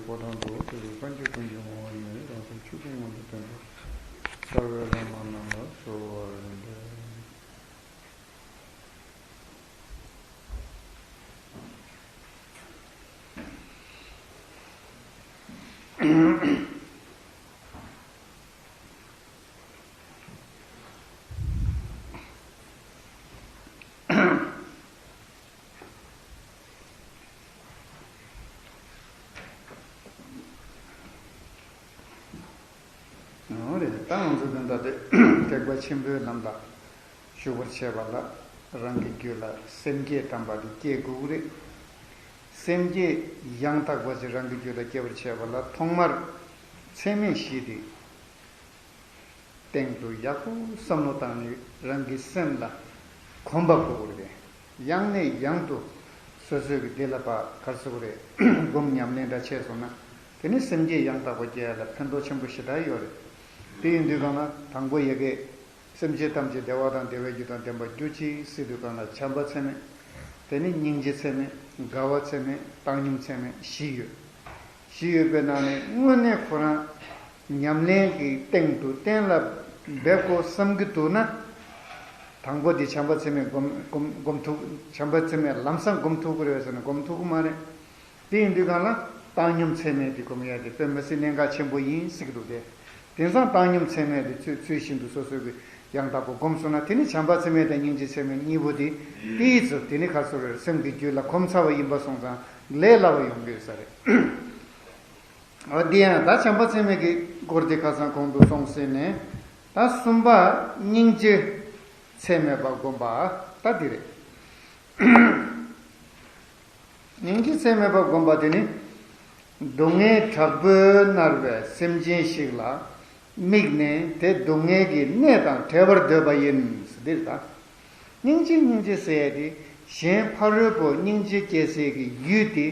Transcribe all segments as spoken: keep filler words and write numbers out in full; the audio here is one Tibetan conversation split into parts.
པོ་དང་དུ། དེ་ལས་སངས་རྒྱས་ཀུན་གྱི་ངོ་བོ་ཉིད། རང་སེམས་ཆོས་སྐུ་མངོན་དུ་སྟོན་པ། རྩ་བའི་བླ་མ་རྣམས་ལ་གསོལ་བ་འདེབས། འོ་རེད། ད་ང་ཚོ་དོན་དག་དེ་ཐེག་པ་ཆེན་པོའི་ལམ་ལ་ཞུགས་པར་བྱེད་པ་ལ། རང་གི་རྒྱུད་ལ་སེམས་བསྐྱེད་དམ་པ་དེ་སྐྱེ་དགོས་ཀྱི་རེད། སེམས་བསྐྱེད་ཡང་དག་པ་ཞིག་རང་གི་རྒྱུད་ལ་སྐྱེ་བར་བྱེད་པ་ལ། ཐོག་མར་ཚད་མེད་བཞི་དེ་སྟེང་དུ་ཡག་པོ་བསམ་བློ་བཏང་ནས་རང་གི་སེམས་ལ་གོམས་པ་དགོས་ཀྱི་རེད། ཡང་ནས་ཡང་དུ་སོ་སོའི་གི་འདི་ལ་ཕར་ག་རེ་ཟེར་དགོས་རེད། སྒོམ་ཉམས་ལེན་འདྲ་བྱས་སོང་ན། དེ་ནི་སེམས་བསྐྱེད་ཡང་དག་པ་སྐྱེ་ཡ་ལ་ཕན་ཐོགས་ཆེན་པོ་ཞེ་དྲག་ཡོད་རེད། དེ་ཡིན་དུས་གང་ལ་དང་པོ་ཡ་གི་སེམས་ཅན་ཐམས་ཅད་བདེ་བ་དང་བདེ་བའི་རྒྱུ་དང་ལྡན་པར་གྱུར་ཅིག་ཟེར་དུས་གང་ལ་བྱམས་པ་ཚད་མེད། དེ་ནི་སྙིང་རྗེ་ཚད་མེད། དགའ་བ་ཚད་མེད། བཏང་སྙོམས་ཚད་མེད་བཞི་ཡོད། བཞི་ཡོད་པའི་ནང་ནས་དངོས་གནས་ཁོ་རང་ཉམས་ལེན་གྱི་སྟེང་དུ་གཏན་ལ་འབེབས་དགོས་བསམ་གྱི་འདུག་ན། དང་པོ་དེ་བྱམས་པ་ཚད་མེད་སྒོམ་སྒོམ་སྒོམ་ཐུབ། བྱམས་པ་ཚད་མེད་ལམ་སང་སྒོམ་ཐུབ་ཀྱི་རེད་ཟེར་ན་སྒོམ་ཐུབ་ཀྱི་མ་རེད། དེ་ཡིན་དུས་གང་ལ་བཏང་སྙོམས་ཚད་མེད་དེ་སྒོམ་ཡ་དེ་དཔེ་མི་སྲིད་གནད་འགག་ཆེན་པོ་ཡིན་ཟེར་གྱི་འདུག་སྟེ། དེང་སང་བཏང་སྙོམས་ཚད་མེད་དེ་ཚུལ་ཚུལ་བཞིན་དུ་སོ་སོའི་གི་ཡང་དག་པོ་སྒོམ་སོང་ན། དེ་ནི་བྱམས་པ་ཚད་མེད་དང་སྙིང་རྗེ་ཚད་མེད་གཉིས་པོ་དེ་དེའི་ཚུལ་དེ་ནི་ག་རེ་ཟེར་དགོས་རེད། སེམས་ཀྱི་རྒྱུད་ལ་གོམས་ཚར་བ་ཡིན་པ་སོང་ཙང་ལས་སླ་བ་ཡོང་གི་ཡོད་ས་རེད། འོ་དེ་ཡང་ད་བྱམས་པ་ཚད་མེད་ཀྱི་སྐོར་དེ་ཁ་སང་གོང་དུ་སོང་ཟིན་ནས། ད་གསུམ་པ་སྙིང་རྗེ་ཚད་མེད་པ་སྒོམ་པ་ད་འདི་རེད། སྙིང་རྗེ་ཚད་མེད་པ་སྒོམ་པ་དེ་ནི། སྡུག་བསྔལ་དྲག་པོས་མནར་བའི་སེམས་ཅན་ཞིག་ལ་དམིགས་ནས་དེ་སྡུག་བསྔལ་གྱི་གནས་དང་བྲལ་བར་འདོད་པ་ཡིན་ཟེར་འདིར་ད། སྙིང་རྗེ་སྙིང་རྗེ་ཟེར་ཡ་དེ་གཞན་ཕ་རོལ་པོ་སྙིང་རྗེ་སྐྱེ་སའི་གི་ཡུལ་དེ་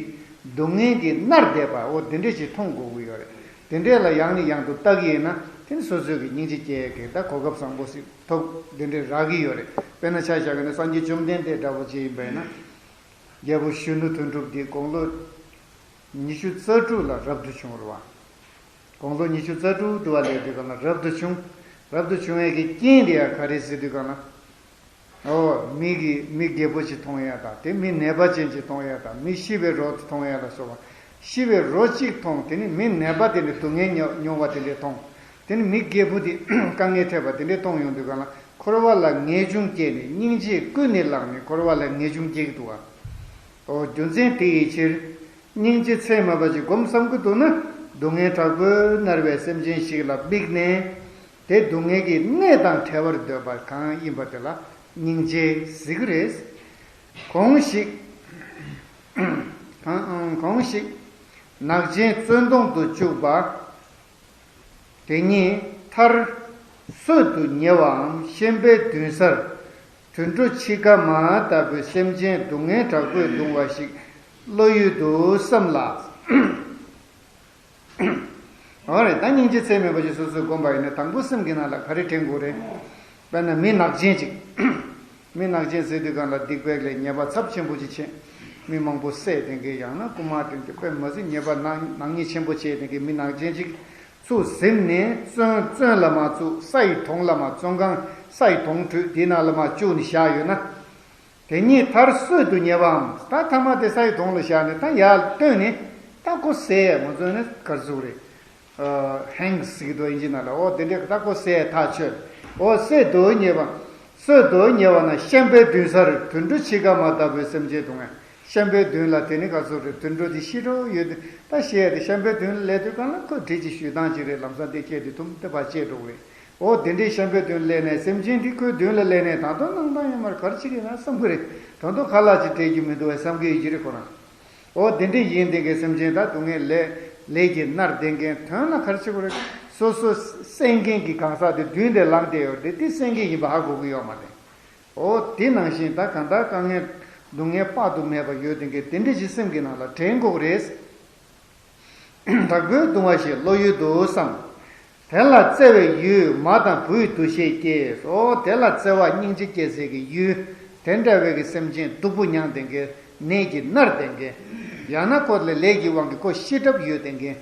སྡུག་བསྔལ་གྱིས་མནར་བསྡད་པ། འོ་དེ་འདྲ་ཞིག་མཐོང་དགོས་ཀྱི་ཡོད་རེད། དེ་འདྲ་ལ་ཡང་ནས་ཡང་དུ་བལྟ་གི་ཡིན་ན། དེ་ནི་སོ་སོའི་གི་སྙིང་རྗེ་སྐྱེ་ཡ་གི་ད་གོ་སྐབས་བཟང་པོ་ཞིག་ཐོབ་དེ་འདྲ་རག་གི་ཡོད་རེད། དཔེར་ན་ཆ་བཞག་གི་ན་སངས་རྒྱས་བཅོམ་ལྡན་འདས་འདྲ་པོ་ཅིག་ཡིན་པ་ཡིན་ན། རྒྱལ་པོ་གཞོན་ནུ་དོན་གྲུབ་འདི་དགུང་ལོ་ཉི་ཤུ་རྩ་དྲུག་ལ་རབ་ཏུ་བྱུང་བ་རེད་བ། དགུང་ལོ་ཉི་ཤུ་རྩ་དྲུག་ཏུ་བ་ལས་དུས་གང་ལ་རབ་ཏུ་བྱུང་། རབ་ཏུ་བྱུང་བའི་གི་རྐྱེན་དེ་ཡང་ག་རེ་ཟེར་དུས་གང་ལ། ཨོ་མི་གི་མི་རྒད་པོ་ཅིག་མཐོང་ཡ་དང་། དེ་མི་ནད་པ་ཅན་ཅིག་མཐོང་ཡ་དང་། མི་ཤི་བའི་རོ་མཐོང་ཡ་ལ་སོགས་པ། ཤི་བའི་རོ་གཅིག་མཐོང་། དེ་ནི་མི་ནད་པ་དེ་ནི་སྡུག་བསྔལ་མྱོང་མྱོང་བ་དེ་འདྲས་མཐོང་། དེ་ནི་མི་རྒད་པོ་དེ་དཀའ་ངལ་འཕྲད་པ་དེ་འདྲས་མཐོང་ཡོང་དུས་གང་ལ་འཁོར་བ་ལ་ངེས་འབྱུང་སྐྱེས་ནས། སྙིང་རྗེས་ཀུན་ནས་བསླངས་ནས་འཁོར་བ་ལ་ངེས་འབྱུང་སྐྱེ་གི་འདུག་བ། ཨོ་རྒྱུ་མཚན་དེ་ཡི་ཕྱིར། སྙིང་རྗེ་ཚད་མེད་པ་ཞིག་སྒོམ་བསམ་གྱི་འདུག་ན། སྡུག་བསྔལ་དྲག་པོས་མནར་བའི་སེམས་ཅན་ཞིག་ལ་དམིགས་ནས། དེ་སྡུག་བསྔལ་གྱི་གནས་དང་བྲལ་བར་འདོད་པ་གང་ཡིན་པ་དེ་ལ་སྙིང་རྗེ་ཟེར་གྱི་རེད། གང་ཞིག་གང་གང་ཞིག་ནག་ཅན་བཙོན་དོང་དུ་བཅུག་པ། དེ་ཉིད་མཐར་གསོད་དུ་ཉེ་བའམ་ཤན་པས་བདུན་སར་དུད་འགྲོ་འཆི་ཁ་མ་ལྟ་བུའི་སེམས་ཅན་སྡུག་བསྔལ་དྲག་པོས་གདུང་བ་ཞིག་བློ་ཡུལ་དུ་བསམ་ལ། འོ་རེད། ད་སྙིང་རྗེ་ཚད་མེད་པ་ཞིག་སོ་སོས་བསྒོམས་པ་ཡིན་ན་དང་པོ་སེམས་ཀྱི་ནང་ལ་ག་རེ་དྲན་དགོས་རེད། དཔེར་ན་མི་ནག་ཅན་ཅིག་མི་ནག་ཅན་ཟེར་དུས་གང་ལ་སྡིག་པའི་ལས་ཉེས་པ་ཚབས་ཆེན་པོ་ཅིག་བྱས། མི་མང་པོ་བསད་དེ་འགའི་ཡང་ན་རྐུ་མ་དེ་འགའི་དཔེ་མ་སྲིད་ཉེས་པ་ནག་ནག་ཉེས་ཆེན་པོ་བྱས་དེ་འགའི་མི་ནག་ཅན་ཅིག་ཚུར་ཟིན་ནས་བཙོན་བཙོན་ལ་མ་བཙུགས། ས་ཡི་དོང་ལ་མ་བཙོན་ཁང་ས་ཡི་དོང་དྲུད་དེའི་ནང་ལ་མ་བཅུག་ནས་བཞག་ཡོད་ན། དེ་ཉིད་མཐར་གསོད་དུ་ཉེ་བའམ། ད་ཐ་མ་དེ་ས་ཡི་དོང་ལ་བཞག་ནས་ད་ཡར་བཏོན་ནས་ད་ཁོ་ཟས་ང་ཚོ་ནི་གར་ཟུག་རེད། ཧེང་ཟིག་དོ་ཡིན་གྱི་ན་ལ། འོ་དེ་འདྲས་ད་ཁོ་ཟས་ཐག་ཆོད། འོ་གསོད་དུ་ཉེ་བ། གསོད་དུ་ཉེ་བ་ན་ཤན་པས་བདུན་སར་དུད་འགྲོ་འཆི་ཁ་མ་ལྟ་བུའི་སེམས་ཅན་སྡུག་བསྔལ། ཤན་པས་བདུན་ལ་དེ་ནི་ག་ཚོད་རེད། དུད་འགྲོ་དེ་ཤི་འགྲོ་ཡོད་དུས་ད་ཤི་ཡ་དེ་ཤན་པས་བདུན་ལ་སླེབས་དུས་གང་ལ་ཁོ་འདྲེ་ཅིག་ཞུ་སྟངས་ཅིག་རེད། ལམ་སང་དེ་སྐྱེས་དུས་ཐུམ་དེ་ཕར་སྐྱེས་འགྲོ་གི་རེད། འོ་དེ་འདྲའི་ཤན་པས་བདུན་ལ་སླེབས་ནས་སེམས་ཅན་དེ་ཁོའི་མདུན་ལ་སླེབས་ནས་ད་དུང་སྣང་དང་ཡང་མར་ག་རེ་བྱེད་ཀྱི་ན་བསམ་གི་རེད། ད་དུང་ཁ་ལག་ཅིག་སྤྲད་རྒྱུ་མི་འདུག་བས་བསམ་གི་ཡོད་ཀྱི་རེད་ཁོ་རང་། འོ་དེ་འདྲ་ཡིན་དེ་གའི་སེམས་ཅན་ད་སྡུག་བསྔལ་ལས་ལས་ཀྱིས་མནར་བསྡད་མཁན་དོན་ལ་ག་རེ་བྱེད་དགོས་རེད། སོ་སོ་བསད་མཁན་གྱི་གང་ཟག་དེ་མདུན་དེ་ལངས་བསྡད་ཡོད་རེད། དེ་བསད་མཁན་ཡིན་པ་ཧ་གོ་གི་ཡོད་མ་རེད། འོ་དེ་ནང་བཞིན་ད་གང་ལྟར་དཀའ་ངལ་སྡུག་བསྔལ་དཔག་ཏུ་མེད་པ་ཡོད་དེ་གའི་དེ་འདྲ་ཞིག་སེམས་ཀྱི་ནང་ལ་དྲན་དགོས་རེད། དྲག་པོའི་གདུང་བ་ཞིག་བློ་ཡུལ་དུ་བསམ། དེ་ལ་བརྩེ་བའི་ཡུལ་མ་དང་བུའི་འདུ་ཤེས་སྐྱེས་སོ། དེ་ལ་བརྩེ་བ་སྙིང་རྗེ་སྐྱེ་སའི་གི་ཡུལ་དེ་འདྲ་བའི་གི་སེམས་ཅན་སྡུག་པོ་མྱངས་ལྡན་མཁན་ནད་ཀྱིས་མནར་ལྡན་མཁན་ ཡང་ན་ཁོ་ལ་ལས་ཀྱི་དབང་གིས་ཁོ་ཤི་གྲབས་ཡོད་དེ་འགན།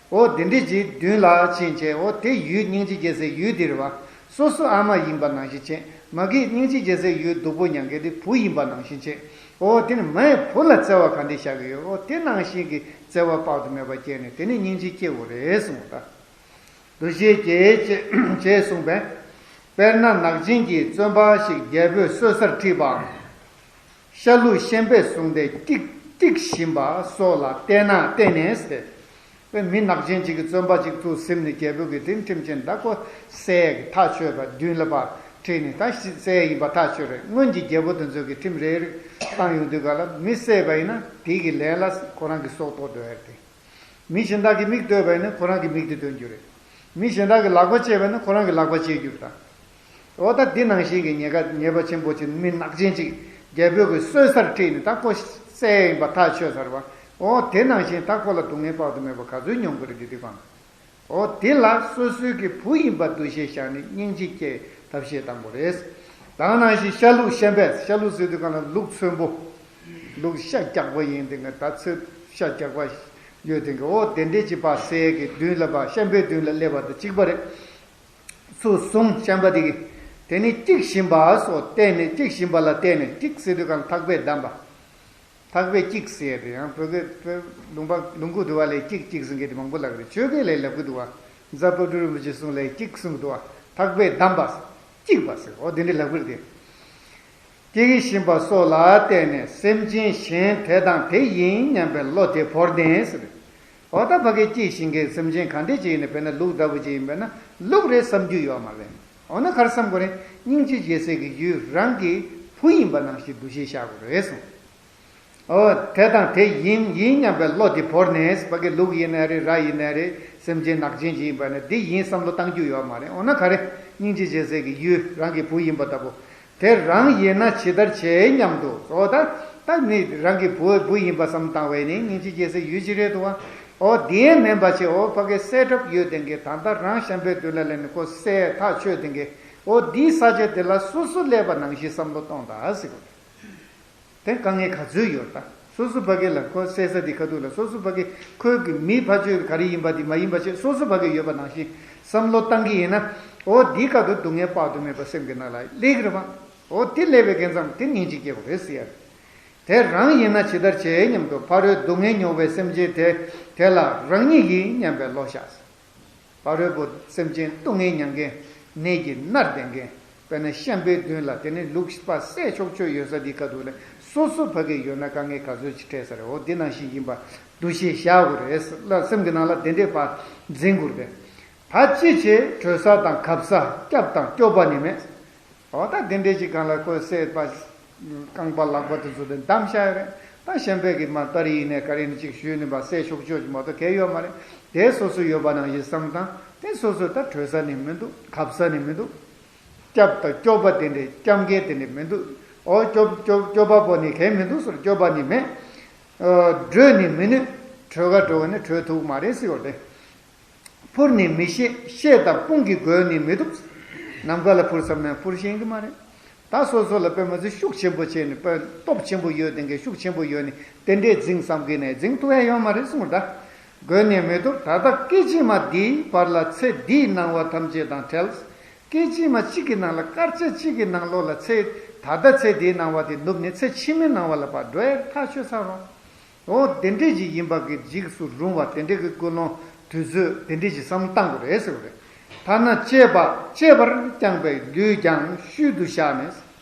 འོ་དེ་འདྲས་ཀྱི་མདུན་ལ་ཕྱིན་བྱས། འོ་དེ་ཡུལ་སྙིང་རྗེ་རྒྱལ་སྲས་ཡུལ་འདིར་བ། སོ་སོ་ཨ་མ་ཡིན་པ་ནང་བཞིན་བྱས། མ་གི་སྙིང་རྗེ་རྒྱལ་སྲས་ཡུལ་སྡུག་པོ་མྱང་མཁན་དེ་བུ་ཡིན་པ་ནང་བཞིན་བྱས། འོ་དེ་ནི་མའི་བུ་ལ་བརྩེ་བ་ག་འདྲས་བཞག་གི་ཡོད། འོ་དེ་ནང་བཞིན་གྱི་བརྩེ་བ་དཔག་ཏུ་མེད་པ་སྐྱེས་ནས་དེ་ནི་སྙིང་རྗེ་སྐྱེ་དགོས་རེད་གསུངས་པ་ད། འདུ་ཤེས་སྐྱེད་ཅེས་གསུངས་པས། དཔེར་ན་ནག་ཅན་གྱི་བཙོན་པ་ཞིག་རྒྱལ་པོས་གསོད་སར་ཁྲིད་པའམ། ཤ་ལུག་ཤན་པས་བཟུང་སྟེ་བཀྱིག་བཀྱིག་བཞིན་པ་སོགས་ལ་བལྟས་ན་བལྟས་ནས་ཟེར། དཔེ་མི་ནག་ཅན་ཅིག་གི་བཙོན་པ་ཅིག་ཐུག་ཟིན་ནས་རྒྱལ་པོ་གིས་དེ་ཁྲིམས་ཆེན་ད་ཁོ་བསད་ཀྱི་ཐག་ཆོད་པ་མདུན་ལ་ཕར་ཁྲིད་ནས་ད་ཤི་བསད་ཡིན་པ་ཐག་ཆོད་རེད། སྔོན་གྱི་རྒྱལ་པོ་དེ་ཚོ་གིས་ཁྲིམས་རེ་རེ་བཏང་ཡོང་དུས་ག་ལ་མི་བསད་པ་ཡིན་ན་དེ་གི་ལན་ལ་ཁོ་རང་གི་སྲོག་ཐོག་འདོད་ཡ་རེད་དེ། མི་གཞན་དག་གིས་མིག་ལྟོས་པ་ཡིན་ན་ཁོ་རང་གིས་མིག་དེ་སྟོན་རྒྱུ་རེད། མི་གཞན་དག་གིས་ལག་པ་བཅད་པ་ཡིན་ན་ཁོ་རང་གིས་ལག་པ་བཅད་རྒྱུ་རེད་ད། འོ་ད་འདི་ནང་བཞིན་གྱི་ཉེས་ཁ་ཉེས་པ་ཆེན་པོ་ཅིག་མི་ནག་ཅན་ཅིག་རྒྱལ་པོ་གིས་གསོད་སར་ཁྲིད་ནས་ད་ཁོ་བསད་ཡིན་པ་ཐག་ཆོད་ཚར་བ། འོ་དེ་ནང་བཞིན་ད་ཁོ་ལ་སྡུག་བསྔལ་དཔག་ཏུ་མེད་པ་ག་ཚོད་མྱོང་གི་རེད་འདི་དུས་གང་། འོ་དེ་ལ་སོ་སོའི་གི་བུ་ཡིན་པ་འདུ་ཤེས་བཞག་ནས་སྙིང་རྗེ་སྐྱེ་ཐབས་ཤེས་བཏང་དགོས་རེད། ད་ག་ནང་བཞིན་ཤ་ལུག་ཤན་པས། ཤ་ལུག་ཟེར་དུས་གང་ལ་ལུག་མཚོན་པོ། ལུག་ཤ་རྒྱགས་པ་ཡིན་དེ་ག་ད་ཚོད་ཤ་རྒྱགས་པ་ཡོད་དེ་ག་འོ་དེ་འདྲས་ཀྱི་པ་སྲས་ཀྱི་མདུན་ལ་པ་ཤན་པའི་མདུན་ལ་སླེབས་པ་དང་གཅིག་པ་རེད། ཚུར་བཟུང་ཤན་པ་དེ་གིས། དེ་ནི་བཀྱིག་བཞིན་པ་སོགས་བལྟས་ནས་བཀྱིག་བཞིན་པ་ལ་བལྟས་ནས། བཀྱིག་ཟེར་དུས་གང་ལ་ཐག་པས་བསྡམས་པ། ཐག་པས་བཀྱིག་ཟེར་དེ་ཡང་བོད་སྐད་བོད་ལུང་པ་ལུང་ཁུག་དུ་བ་ལས་བཀྱིག་བཀྱིག་ཟེར་མཁན་དེ་མང་པོ་ལབ་ཀྱི་རེད། ཆོས་སྐད་ལས་ལབ་ཀྱི་འདུག་བ། རྫ་དཔལ་སྤྲུལ་རིན་པོ་ཆེ་གསུང་ལས་བཀྱིག་གསུང་གི་འདུག་བ། ཐག་པས་བསྡམས་པ། བཀྱིག་པ་ཟེར། འོ་དེ་འདྲ་ལབ་ཀྱི་རེད་དེ། བཀྱིག་བཞིན་པ་སོགས་ལ་བལྟས་ནས་སེམས་ཅན་གཞན་དེ་དང་དེ་ཡིན་སྙམ་པའི་བློ་དེ་བོར་ནས་ཟེར། འོ་ད་ཕ་གི་བཀྱིག་བཞིན་གྱི་སེམས་ཅན་ག་འདྲས་ཅིག་ཡིན་ན། དཔེར་ན་ལུག་ལྟ་བུ་ཅིག་ཡིན་པས་ན་ལུག་རེད་བསམ་རྒྱུ་ཡོད་མ་རེད། འོ་ན་ག་རེ་བསམ་དགོས་རེད། སྙིང་རྗེ་རྒྱལ་སྲས་ཀྱི་ཡུལ་རང་གི་བུ་ཡིན་པ་ནང་བཞིན་འདུ་ཤེས་བཞག་དགོས་རེད་གསུངས། འོ་དེ་དང་དེ་ཡིན་ཡིན་སྙམ་པའི་བློ་དེ་བོར་ནས། ཕ་གི་ལུག་ཡིན་ནའི་རེད། ར་ཡིན་ནའི་རེད། སེམས་ཅན་ནག་ཅན་ཅིག་ཡིན་པ་ན་འདི་ཡིན་བསམ་བློ་བཏང་རྒྱུ་ཡོད་མ་རེད། འོ་ན་ག་རེ། སྙིང་རྗེ་རྒྱལ་སྲས་ཀྱི་ཡུལ་རང་གི་བུ་ཡིན་པ་ལྟ་བུ། དེ་རང་ཡིན་ན་ཇི་ལྟར་བྱེད་སྙམ་དུ། འོ་ད་ད་ནི་རང་གི་བུ་བུ་ཡིན་པ་བསམ་བཏང་བས་ནི་སྙིང་རྗེ་རྒྱལ་སྲས་ཡུལ་ཅི་རེད་འདུག་བ། འོ་དེ་མིན་པ་བྱས། འོ་ཕ་གི་བསད་གྲབས་ཡོད་དེ་གི་ད་ལྟ་རང་ཤན་པའི་མདུན་ལ་སླེབས་ནས་ཁོ་བསད་ཐག་ཆོད་དེ་གི། འོ་དེའི་ས་ཆ་དེ་ལ་སོ་སོ་སླེབས་པ་ནང་བཞིན་བསམ་བློ་གཏོང་དང་ཟེར་གོ། དེ་དཀའ་ངལ་ག་ཚོད་ཡོད་ད། སོ་སོ་ཕ་གི་ལ་ཁོ་བསད་ས་དེ་ཁ་ཐུག་ལ་སོ་སོ་ཕ་གི་ཁོའི་གི་མི་ཕ་ཆོས་ག་རེ་ཡིན་པ་དེ་མ་ཡིན་པ་བྱས། སོ་སོ་ཕ་གི་ཡོད་པ་ནང་བཞིན་བསམ་བློ་བཏང་གི་ཡིན་ན། འོ་དེའི་ཁ་ཐུག་སྡུག་བསྔལ་དཔག་ཏུ་མེད་པ་སེམས་ཀྱི་ནང་ལ་སླེབས་ཀྱི་རེད་པ། འོ་དེ་སླེབས་པའི་མཁན་ཙམ་དེ་སྙིང་རྗེ་སྐྱེ་དགོས་རེད་ཟེར་ཡ་རེད། དེ་རང་ཡིན་ན་ཇི་ལྟར་བྱེད་སྙམ་དུ། ཕ་རོལ་སྡུག་བསྔལ་མྱོང་བའི་སེམས་ཅན་དེ་དེ་ལ་རང་ཉིད་ཡིན་སྙམ་པའི་བློ་བཞག། ཕ་རོལ་པོ་སེམས་ཅན་སྡུག་བསྔལ་མྱང་མཁན། ནད་ཀྱིས་མནར་བསྡད་མཁན། དཔེར་ན་ཤན་པའི་མདུན་ལ་དེ་ནི་ལུག་པ་བསད་ཆོག་ཆོག་ཡོད་ས་འདི་ཁ་ཐུག་ལ་སོ་སོ་ཕ་གི་ཡོད་ན་དཀའ་ངལ་ག་ཚོད་ཅིག་འཕྲད་ས་རེད། འོ་འདི་ནང་བཞིན་ཡིན་པ་འདུ་ཤེས་བཞག་དགོས་རེད་ལ། སེམས་ཀྱི་ནང་ལ་དེ་འདྲས་པ་འཛིན་དགོས་རེད། ད་ཅི་བྱེད་བྲོས་ས་དང་གབ་ས་སྐྱབས་དང་སྐྱོབ་པ་ནི་མེད། འོ་ད་དེ་འདྲས་ཅིག་གང་ལ་ཁོས་བསད་པ། རྐང་པ་ལག་པ་དེ་ཚོ་དེ་བསྡམས་བཞག་ཡོད་རེད། ད་གཞན་པས་ཀྱི་མ་སྟ་རེ་ཡིན་ནའི་ག་རེ་ཡིན་ནའི་ཅིག་གཞུས་ནས་པ་བསད་ཆོག་ཆོག་ཅིག་མ་གཏོགས་གལ་ཡོད་མ་རེད། དེ་སོ་སོ་ཡོད་པ་ནང་བཞིན་བསམ་དང་། དེ་སོ་སོ་ད་བྲོས་ས་ནི་མི་འདུག་གབ་ས་ནི་མི་འདུག་སྐྱབས་དང་སྐྱོབ་པ་དེ་འདྲས་སྐྱབས་མཁན་དེ་འདྲས་མི་འདུག་འོ་སྐྱོབ་སྐྱོབ་སྐྱོབ་པ་པོ་ནི་གལ་མི་འདུག་ཟེར། སྐྱོབ་པ་ནི་མེད། བྲོས་ནི་མི་ནུས། བྲོས་ག་འགྲོ་ག་ནི་བྲོས་ཐུབ་མ་རེད་ཟེར་བ་རེད། འཕུར་ནི་མི་ཤེས། ཤེས་དང་དཔུང་གིས་རྒོལ་ནི་མི་ཐུབ། ནམ་མཁའ་ལ་འཕུར་བསམ་ནས་འཕུར་ཤེས་ཀྱི་མ་རེད། ད་སོ་སོ་ལ་དཔེ་མ་ཚད་ཤུགས་ཆེན་པོ་བྱས་ནས། དཔེ་སྟོབས་ཆེན་པོ་ཡོད་དེ་འགའི་ཤུགས་ཆེན་པོ་ཡོད་ནི་དེ་འདྲས་འཛིང་བསམ་གྱི་ནས་འཛིང་ཐུབ་ཡ་ཡོད་མ་རེད་གསུངས། ད་རྒོལ་ནི་མི་ཐུབ། ད་ལྟ་སྐད་ཅིག་མ་འདིའི་བར་ལ་ཚེ་འདིའི་སྣང་བ་ཐམས་ཅད་དང་བྲལ། སྐད་ཅིག་མ་གཅིག་གི་ནང་ལ་སྐར་ཆ་གཅིག་གི་ནང་ལོགས་ལ་ཚེ་ད་ལྟ་ཚེ་འདིའི་སྣང་བ་དེ་ནུབ་ནས་ཚེ་ཕྱི་མའི་སྣང་བ་ལ་ཕར་འགྲོ་ཡ་ཐག་ཆོད་ཚར་རོ། འོ་དེ་འདྲས་ཅིག་ཡིན་པ་གི་འཇིགས་སུ་རུང་བ་དེ་འདྲས་ཀྱི་ཀུན་སློང་དུས་ཚོད་དེ་འདྲས་ཅིག་བསམ་བློ་བཏང་དགོས་རེད་ཟེར་བ་རེད། ཐ་ན་གཅེས་པ་གཅེས་པར་བསྐྱངས་པའི་ལུས་ཀྱང་ཤུལ་དུ་བཞག་ནས།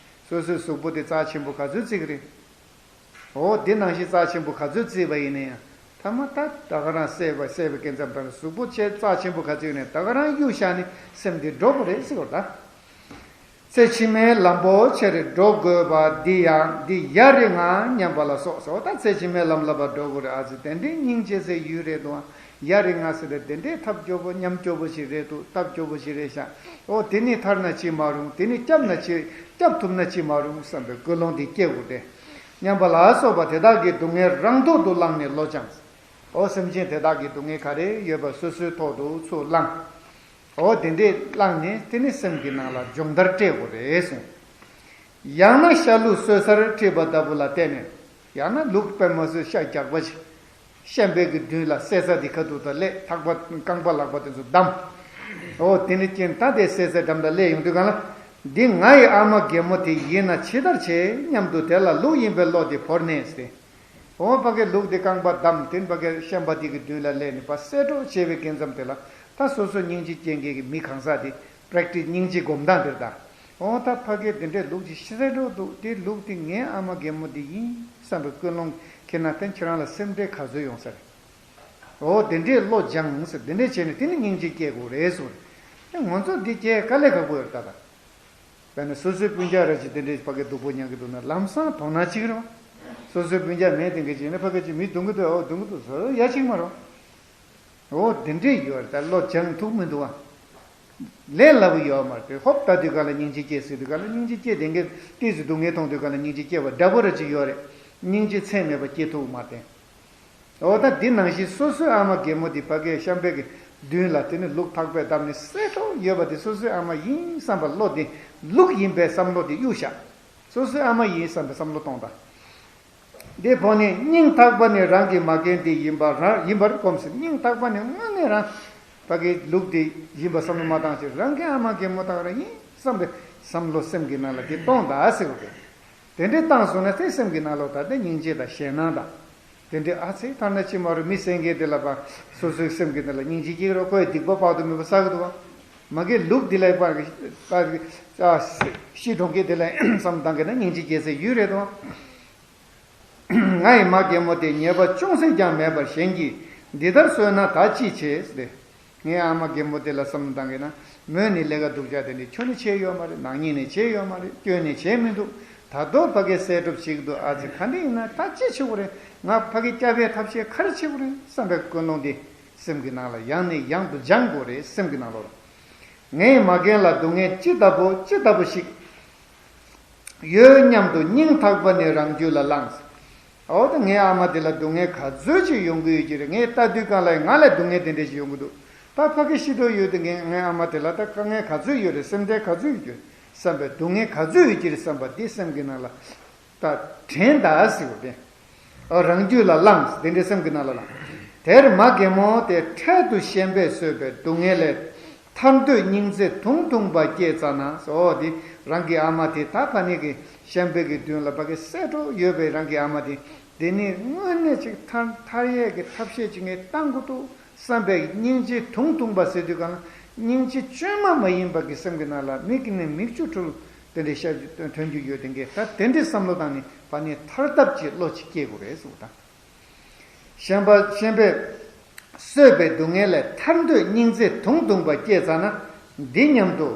སོ་སོའི་གཟུགས་པོ་དེ་རྩ་ཆེན་པོ་ག་ཚོད་བརྩི་གི་རེད། འོ་དེ་ནང་བཞིན་རྩ་ཆེན་པོ་ག་ཚོད་བརྩིས་པ་ཡིན་ན་ཡང་། ཐ་མ་ད་ད་ག་རང་བསད་པ་བསད་པའི་སྐད་མཚམས་ལྟར་གཟུགས་པོ་ཆེ་རྩ་ཆེན་པོ་ག་ཚོད་ཡིན་ན་ད་ག་རང་གཡུག་བཞག་ནས་སེམས་དེ་འགྲོ་དགོས་རེད་ཟེར་བ་ད། ཚེ་ཕྱི་མའི་ལམ་པོ་ཆེར་འགྲོ་དགོས་པ་འདི་ཡང་འདི་ཡ་རེ་ང་སྙམ་པ་ལ་སོགས་སོ། ད་ཚེ་ཕྱི་མའི་ལམ་ལ་ཕར་འགྲོ་དགོས་རེད། ཨ་ཙི་དེ་འདྲའི་སྙིང་རྗེ་སའི་ཡུལ་རེད་འདུག་ཡ་རེ་ང་ཟེར་ཏེ་དེ་འདྲའི་ཐབས་སྐྱོ་པོ་ཉམས་སྐྱོ་པོ་ཞིག་རེད་འདུག་སྟབས་སྐྱོ་པོ་ཞིག་རེད་ཤག་འོ་དེ་ནི་ཐར་ན་ཅི་མ་རུང་། དེ་ནི་སྐྱབས་ན་ཅི་སྐྱབས་ཐུབ་ན་ཅི་མ་རུང་བསམ་པའི་ཀུན་སློང་འདི་སྐྱེ་དགོས་ཏེ། སྙམ་པ་ལ་སོགས་པ་དེ་དག་གི་སྡུག་བསྔལ་རང་ཐོག་ཏུ་བླངས་ནས་བློ་སྦྱངས། འོ་སེམས་ཅན་དེ་དག་གི་སྡུག་བསྔལ་ག་རེ་ཡོད་པ་སོ་སོའི་ཐོག་ཏུ་ཚུར་བླངས། འོ་དེ་འདྲས་བླངས་ནས་དེ་ནི་སེམས་ཀྱི་ནང་ལ་སྦྱོང་བརྡར་སྤྲད་དགོས་རེད་གསུངས། ཡང་ན་ཤ་ལུག་གསོད་སར་ཁྲིད་པ་ལྟ་བུ་ལ་བརྟེན་ནས། ཡང་ན་ལུག་དཔེ་མ་སྲིད་ཤ་རྒྱགས་པ་ཞིག་ཤན་པའི་གི་མདུན་ལ་བསད་ས་དེ་ཁ་ཐུག་ད་སླེབས། ཐག་པ་རྐང་པ་ལག་པ་དེ་ཚོ་བསྡམས། འོ་དེ་ནི་ཅན་ད་དེ་བསད་ས་འགྲམ་ད་སླེབས་ཡོང་དུས་གང་ལ། འདི་ང་ཡི་ཨ་མ་རྒན་མོ་དེ་ཡིན་ན་ཇི་ལྟར་བྱེད་སྙམ་དུ་དེ་ལ་ལུག་ཡིན་པའི་བློ་དེ་བོར་ནས་ཟེར། འོ་ཕ་གི་ལུག་དེ་རྐང་པ་བསྡམས། དེ་ཕ་གི་ཤན་པ་དེ་གི་མདུན་ལ་སླེབས་ནས་ཕར་བསད་འགྲོ་བྱས་པའི་གི་མཚམས་དེ་ལ། ད་སོ་སོ་སྙིང་རྗེ་སྐྱེ་མཁན་གི་མི་གང་ཟག་དེ་པྲེག་ཊིས་སྙིང་རྗེ་སྒོམ་སྟངས་དེར་ད། འོ་ད་ཕ་གི་དེ་འདྲའི་ལུག་ཅིག་བསད་འགྲོ་འདུག་དེ་ལུག་དེ་ངའི་ཨ་མ་རྒན་མོ་དེ་ཡིན་བསམ་པའི་ཀུན་སློང་ཁྱེར་ན་དེ་ཁྱེད་རང་ལ་སེམས་ཁྲལ་ག་ཚོད་ཡོང་ས་རེད། འོ་དེ་འདྲའི་བློ་སྦྱངས་ཟེར། དེ་འདྲས་བྱས་ནས་དེ་ནི་སྙིང་རྗེ་སྐྱེ་དགོས་རེད་ཟེར། ཨེ་ང་ཚོ་འདི་སྐྱེ་དཀའ་ལས་ཁག་པོ་ཡོད་ད་ད། དཔེར་ན་སོ་སོའི་སྤུན་ཀྱག་ར་ཅིག་དེ་འདྲའི་ཕ་གི་སྡུག་པོ་མྱང་གི་འདུག་ན་ལམ་སང་དོ་སྣང་བྱེད་ཀྱི་རེད་བ། སོ་སོའི་སྤུན་ཀྱག་མེད་དེ་འགའ་ཅིག་ནི་ཕ་གི་ཅིག་མི་རྡུང་གི་འདུག་འོ་རྡུང་གི་འདུག་ཟེར་ཡ་གཅིག་མ་རེད་བ། འོ་དེ་འདྲས་ཡོད་རེད། ད་བློ་སྦྱང་ཐུབ་མི་འདུག་བ། ལས་སླ་པོ་ཡོད་མ་རེད། ཧོབ་ལྟ་དུས་ག་ལ་སྙིང་རྗེ་སྐྱེ་ཟེར་དུས་ག་ལ་སྙིང་རྗེ་སྐྱེ་དེ་འགའ་ཏོག་ཙམ་སྡུག་བསྔལ་མཐོང་དུས་ག་ལ་སྙིང་རྗེ་སྐྱེ་བ་འདྲ་པོ་ར་ཅིག་ཡོད་རེད། སྙིང་རྗེ་ཚད་མེད་པ་སྐྱེ་ཐུབ་མ་རེད། འོ་ད་འདི་ནང་བཞིན་སོ་སོའི་ཨ་མ་རྒན་མོ་འདི་ཕ་གིའི་ཤམ་པའི་གི་མདུན་ལ་དེ་ནི་ལུག་ཐག་པས་བསྡམས་ནས་བསད་འགྲོ་ཡོད་པ་དེ་སོ་སོའི་ཨ་མ་ཡིན་བསམ་པ་བློ་དེ་ལུག་ཡིན་པའི་བསམ་བློ་དེ་གཡུག་བཞག་སོ་སོའི་ཨ་མ་ཡིན་བསམ་པའི་བསམ་བློ་གཏོང་དང་། དེ་ཕོ་ནི་སྙིང་ཐག་པ་ནས་རང་གི་མ་རྒན་དེ་ཡིན་པ་རང་ཡིན་པར་སྒོམ་ཟེར། སྙིང་ཐག་པ་ནས་དངོས་གནས་རང་ཕ་གི་ལུག་དེ་ཡིན་པ་བསམ་བློ་མ་བཏང་ཕྱིར་རང་གི་ཨ་མ་རྒན་མོ་དག་རང་ཡིན་བསམ་པའི་བསམ་བློ་སེམས་ཀྱི་ནང་ལ་དེ་གཏོང་དང་ཟེར་བ་རེད། དེ་འདྲའི་བཏང་སོང་ན་དེ་སེམས་ཀྱི་ནང་ལོགས་ད་དེ་སྙིང་རྗེ་དང་ཞེད་སྣང་དང་། དེ་འདྲའི་ཨ་ཚེ་ཐ་ན་ཅི་མ་རུང་མི་བསད་མཁན་དེ་ལ་ཕར་སོ་སོའི་སེམས་ཀྱི་ནང་ལ་སྙིང་རྗེ་སྐྱེ་གི་རེད། ཁོའི་སྡིག་པ་དཔག་ཏུ་མེད་པ་བསགས་ཀྱི་འདུག་བ། མ་གི་ལུག་འདི་ལ་ཕར་ཕར་ཤི་འགྲོ་མཁན་དེ་ལ་བསམ་བཏང་གི་ན་སྙིང་རྗེ་སྐྱེ་སའི་ཡུལ་རེད་དོ། ང་ཡི་མ་རྒན་མོ་དེ་ཉེས་པ་ཅུང་ཟད་ཀྱང་མེད་པར་གཞན་གྱིས་འདི་ལྟར་གསོས་ན་ད་ཅི་བྱེད་ཟེར། ངའི་ཨ་མ་རྒན་མོ་དེ་ལ་བསམ་བློ་བཏང་གི་ན། མོས་ནི་ལས་ཀ་སྡུག་ཅག་དེ་འདྲ་ཁྱོན་ནས་བྱས་ཡོད་མ་རེད། ནག་ཉེས་ནས་བྱས་ཡོད་མ་རེད། སྐྱོན་ནས་བྱས་མི་འདུག་ད་དུང་ཕ་གིས་བསད་གྲབས་བྱེད་ཀྱི་འདུག་ཨ་ཙི་ག་འདྲ་ཡིན་ན་ད་ཅི་བྱེད་དགོས་རེད། ང་ཕ་གིས་བསྐྱབ་པའི་ཐབས་ཤེས་ག་རེ་བྱེད་དགོས་རེད་བསམ་པའི་ཀུན་སློང་དེ་སེམས་ཀྱི་ནང་ལ་ཡང་ནས་ཡང་དུ་སྦྱང་དགོས་རེད། སེམས་ཀྱི་ནང་ལོགས་ལ། ངའི་མ་རྒན་ལ་སྡུག་བསྔལ་ཅི་ལྟ་བུ་ཅི་ལྟ་བུ་ཞིག་ཡོད་སྙམ་དུ་སྙིང་ཐག་པ་ནས་རང་རྒྱུད་ལ་བླངས། འོ་ད་ངའི་ཨ་མ་དེ་ལ་སྡུག་བསྔལ་ག་ཚོད་ཅིག་ཡོང་གི་ཡོད་ཀྱི་རེད། ངས་ལྟ་དུས་གང་ལ་ང་ལ་སྡུག་བསྔལ་དེ་འདྲ་ཞིག་ཡོང་གི་འདུག་ད་ཕ་གི་ཤི་འགྲོ་ཡོད་དུས་ངས་ངའི་ཨ་མ་དེ་ལ་ད་དཀའ་ངལ་ག་ཚོད་ཡོད་རེད། སེམས་ཁྲལ་ག་ཚོད་ཡོད་ཀྱི་རེད་བསམ་པའི་སྡུག་བསྔལ་ག་ཚོད་ཡོད་ཀྱི་རེད་བསམ་པ་འདི་སེམས་ཀྱི་ནང་ལ་ད་དྲན་ད་ཟེར་བ་དེ། ཨ་རང་རྒྱུད་ལ་བླངས་དེ་འདྲའི་སེམས་ཀྱི་ནང་ལ་བླངས། དེར་མ་རྒན་མོ་དེ་འཕྲལ་དུ་ཤན་པས་གསོས་པའི་སྡུག་བསྔལ་ལས་ཐར་འདོད་སྙིང་རྩེ་དུང་དུང་པ་སྐྱེས་ཙ་ན། འོ་དེ་རང་གི་ཨ་མ་དེ་ད་ཕ་ནི་གི་ཤན་པའི་གི་མདུན་ལ་ཕ་གི་བསད་འགྲོ་ཡོད་པའི་རང་གི་ཨ་མ་དེ་དེ་ནི་དངོས་གནས་ཅིག་ཐར་ཐར་ཡས་ཀྱི་ཐབས་ཤེས་ཅིག་ངས་བཏང་དགོས་འདུག་བསམ་པའི་སྙིང་རྗེ་དུང་དུང་པ་ཟེར་དུས་གང་ལ་སྙིང་རྗེ་བཅོས་མ་མ་ཡིན་པ་གི་སེམས་ཀྱི་ནང་ལ་མིག་གི་ནས་མིག་ཆུ་འཁྲུལ་དེ་འདྲའི་ཤ་ཐོན་རྒྱུ་ཡོད་དེ་འགས་ད་དེ་འདྲའི་བསམ་བློ་བཏང་ནས་ཕ་ནི་ཐར་ཐབས་ཀྱི་བློ་ཅིག་སྐྱེ་དགོས་རེད་གསུངས་དང་། ཤན་པ་ཤན་པས་གསོས་པའི་སྡུག་བསྔལ་ལས་ཐར་འདོད་སྙིང་རྩེ་དུང་དུང་པ་སྐྱེས་ཙ་ན། འདི་སྙམ་དུ།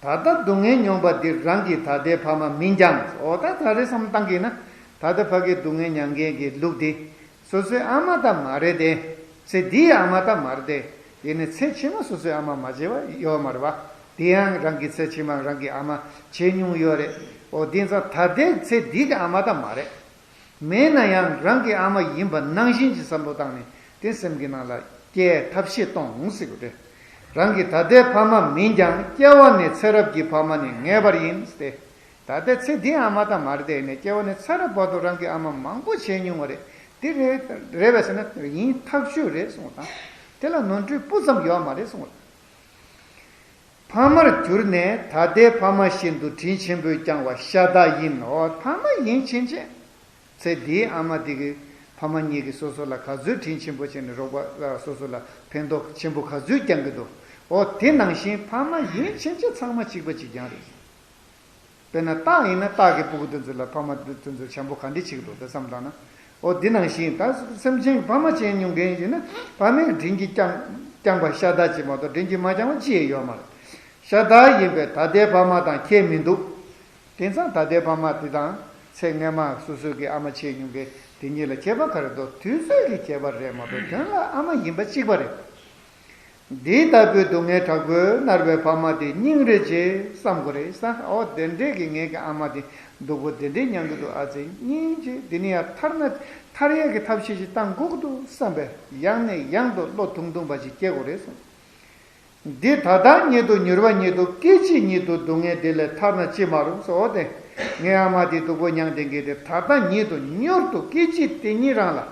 ད་ལྟ་སྡུག་བསྔལ་མྱོང་བ་འདི་རང་གི་ད་ལྟའི་ཕ་མ་མིན་ཀྱང་། འོ་ད་ད་རེས་བསམ་བཏང་གི་ན་ད་ལྟ་ཕ་གི་སྡུག་བསྔལ་མྱང་མཁན་གྱི་ལུག་འདི་སོ་སོའི་ཨ་མ་ད་མ་རེད་དེ། ཚེ་འདིའི་ཨ་མ་ད་མ་རེད་དེ། ཡིན་ནའི་ཚེ་ཕྱི་མ་སོ་སོའི་ཨ་མ་མ་བྱེད་པ་ཡོད་མ་རེད་བ། དེ་ཡང་རང་གི་ཚེ་ཕྱི་མ་རང་གི་ཨ་མ་བྱེད་མྱོང་ཡོད་རེད། འོ་དེ་ཙང་ད་ལྟའི་ཚེ་འདི་གི་ཨ་མ་ད་མ་རེད། མེད་ན་ཡང་རང་གི་ཨ་མ་ཡིན་པ་ནང་བཞིན་གྱི་བསམ་བློ་བཏང་ནས་དེ་སེམས་ཀྱི་ནང་ལ་སྐྱེ་ཐབས་ཤེས་གཏོང་ཟེར་དགོས་ཏེ། རང་གི་ད་ལྟའི་ཕ་མ་མིན་ཀྱང་སྐྱེ་བ་ནས་ཚེ་རབས་ཀྱི་ཕ་མ་ནི་ངེས་པར་ཡིན་ཏེ། ད་ལྟའི་ཚེ་འདིའི་ཨ་མ་ད་མ་རེད་དེ། ཡིན་ནའི་སྐྱེ་བ་ནས་ཚེ་རབས་བར་དུ་རང་གི་ཨ་མ་མང་པོ་བྱས་མྱོང་བ་རེད། འདི་རེད་རེད་པས་ཟེར་ན་ཡིན་ཐག་ཆོད་རེད་གསུངས་པ་དང་། དེ་ལ་ནོར་འཁྲུལ་སྤུ་ཙམ་ཡོད་མ་རེད་གསུངས་པ་དང་། ཕ་མར་གྱུར་ནས་ད་ལྟའི་ཕ་མ་བཞིན་དུ་དྲིན་ཆེན་པོས་བསྐྱངས་པ་ཤ་སྟག་ཡིན་ནོ། ཕ་མ་ཡིན་ཕྱིན་ཆད། ཚེ་འདིའི་ཨ་མ་འདི་གི་ཕ་མ་གཉིས་ཀྱིས་སོ་སོ་ལ་ག་ཚོད་དྲིན་ཆེན་པོ་བྱས་ནས་རོགས་པ་སོ་སོ་ལ་ཕན་ཐོགས་ཆེན་པོ་ག་ཚོད་བསྐྱང་གི་འདུག་འོ་དེ་ནང་བཞིན་ཕ་མ་ཡིན་ཕྱིན་ཆད་ཚང་མ་གཅིག་པ་གཅིག་རྐྱང་རེད། དཔེར་ན་སྟག་ཡིན་ན་སྟག་གི་སྤུ་གུ་དེ་ཚོ་ལ་ཕ་མ་དེ་ཚོ་བྱམས་པོ་ག་འདྲ་བྱེད་ཀྱི་འདུག་ད་བསམ་བཏང་ན། འོ་འདི་ནང་བཞིན་ད་སེམས་ཅན་གྱི་ཕ་མ་བྱས་མྱོང་མཁན་ཡིན་ན་ཕ་མས་དྲིན་གྱིས་བསྐྱངས་བསྐྱངས་པ་ཤ་སྟག་ཅིག་མ་གཏོགས་དྲིན་གྱིས་མ་བསྐྱངས་པ་ཅི་ཡང་ཡོད་མ་རེད། ཤ་སྟག་ཡིན་པས་ད་ལྟའི་ཕ་མ་དང་ཁྱད་མི་འདུག་དེང་སང་ད་ལྟའི་ཕ་མ་དེ་དང་ཚེ་སྔ་མ་སོ་སོ་གི་ཨ་མ་བྱས་མྱོང་མཁན་དེ་གཉིས་ལ་ཁྱད་པར་ག་རེ་འདུག་དུས་ཚོད་ཀྱི་ཁྱད་པར་རེད་མ་གཏོགས་དོན་ལ་ཨ་མ་ཡིན་པ་གཅིག་པ་རེད། འདི་ལྟ་བུའི་སྡུག་བསྔལ་དྲག་པོས་མནར་བའི་ཕ་མ་དེ་སྙིང་རེ་རྗེ་བསམ་དགོས་རེད་ས། འོ་དེ་འདྲས་ཀྱི་ངེད་ཀྱི་ཨ་མ་དེ་སྡུག་པོ་དེ་འདྲས་མྱང་གི་འདུག་ཨ་ཙི་སྙིང་རྗེ། འདི་ནི་ཡང་ཐར་ན་ཐར་ཡས་ཀྱི་ཐབས་ཤེས་ཤིག་བཏང་དགོས་ཀྱི་འདུག་བསམ་པས་ཡང་ནས་ཡང་དུ་བློ་ཐུང་ཐུང་པ་ཞིག་སྐྱེ་དགོས་རེད་གསུངས། འདི་ད་ལྟ་ཉིད་དུ་མྱུར་བ་ཉིད་དུ་སྐད་ཅིག་ཉིད་དུ་སྡུག་བསྔལ་འདི་ལས་ཐར་ན་ཅི་མ་རུང་ཟེར། འོ་དེ་ངའི་ཨ་མ་དེ་སྡུག་པོ་མྱང་བསྡད་མཁན་དེ་ད་ལྟ་ཉིད་དུ་མྱུར་དུ་སྐད་ཅིག་དེ་ཉིད་རང་ལ་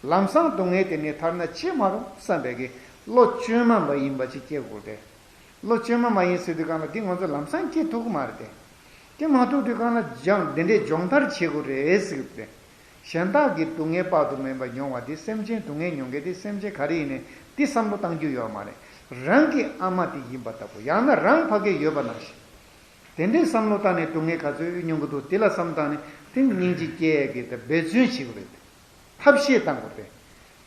ལམ་སང་སྡུག་བསྔལ་དེ་ནས་ཐར་ན་ཅི་མ་རུང་བསམ་པའི་གི་བློ་བཅོས་མ་མ་ཡིན་པ་ཅིག་སྐྱེ་དགོས་ཏེ། བློ་བཅོས་མ་མ་ཡིན་ཟེར་དུས་གང་ལ་འདི་ང་ཚོ་ལམ་སང་སྐྱེ་ཐུབ་ཀྱི་མ་རེད་དེ། སྐྱེ་མ་ཐུབ་དུས་གང་ལ་སྦྱང་འདི་འདྲའི་སྦྱོང་བརྡར་བྱེད་དགོས་རེད་ཟེར་གི་རེད། གཞན་དག་གི་སྡུག་བསྔལ་དཔག་ཏུ་མེད་པ་མྱོང་བ་འདི་སེམས་ཅན་སྡུག་བསྔལ་མྱོང་མཁན་དེ་སེམས་ཅན་ག་རེ་ཡིན་ནའི་འདི་བསམ་བློ་བཏང་རྒྱུ་ཡོད་མ་རེད། རང་གི་ཨ་མ་དེ་ཡིན་པ་ལྟ་བུ། ཡང་ན་རང་ཕ་གི་ཡོད་པ་ནང་བཞིན། དེ་འདྲའི་བསམ་བློ་བཏང་ནས་སྡུག་བསྔལ་ག་ཚོད་མྱོང་གི་འདུག་དེ་ལ་བསམ་བཏང་ནས་དེ་སྙིང་རྗེ་སྐྱེ་ཡས་ཀྱི་འབད་བརྩོན་བྱེད་དགོས་རེད། ཐབས་ཤེས་བཏང་དགོས་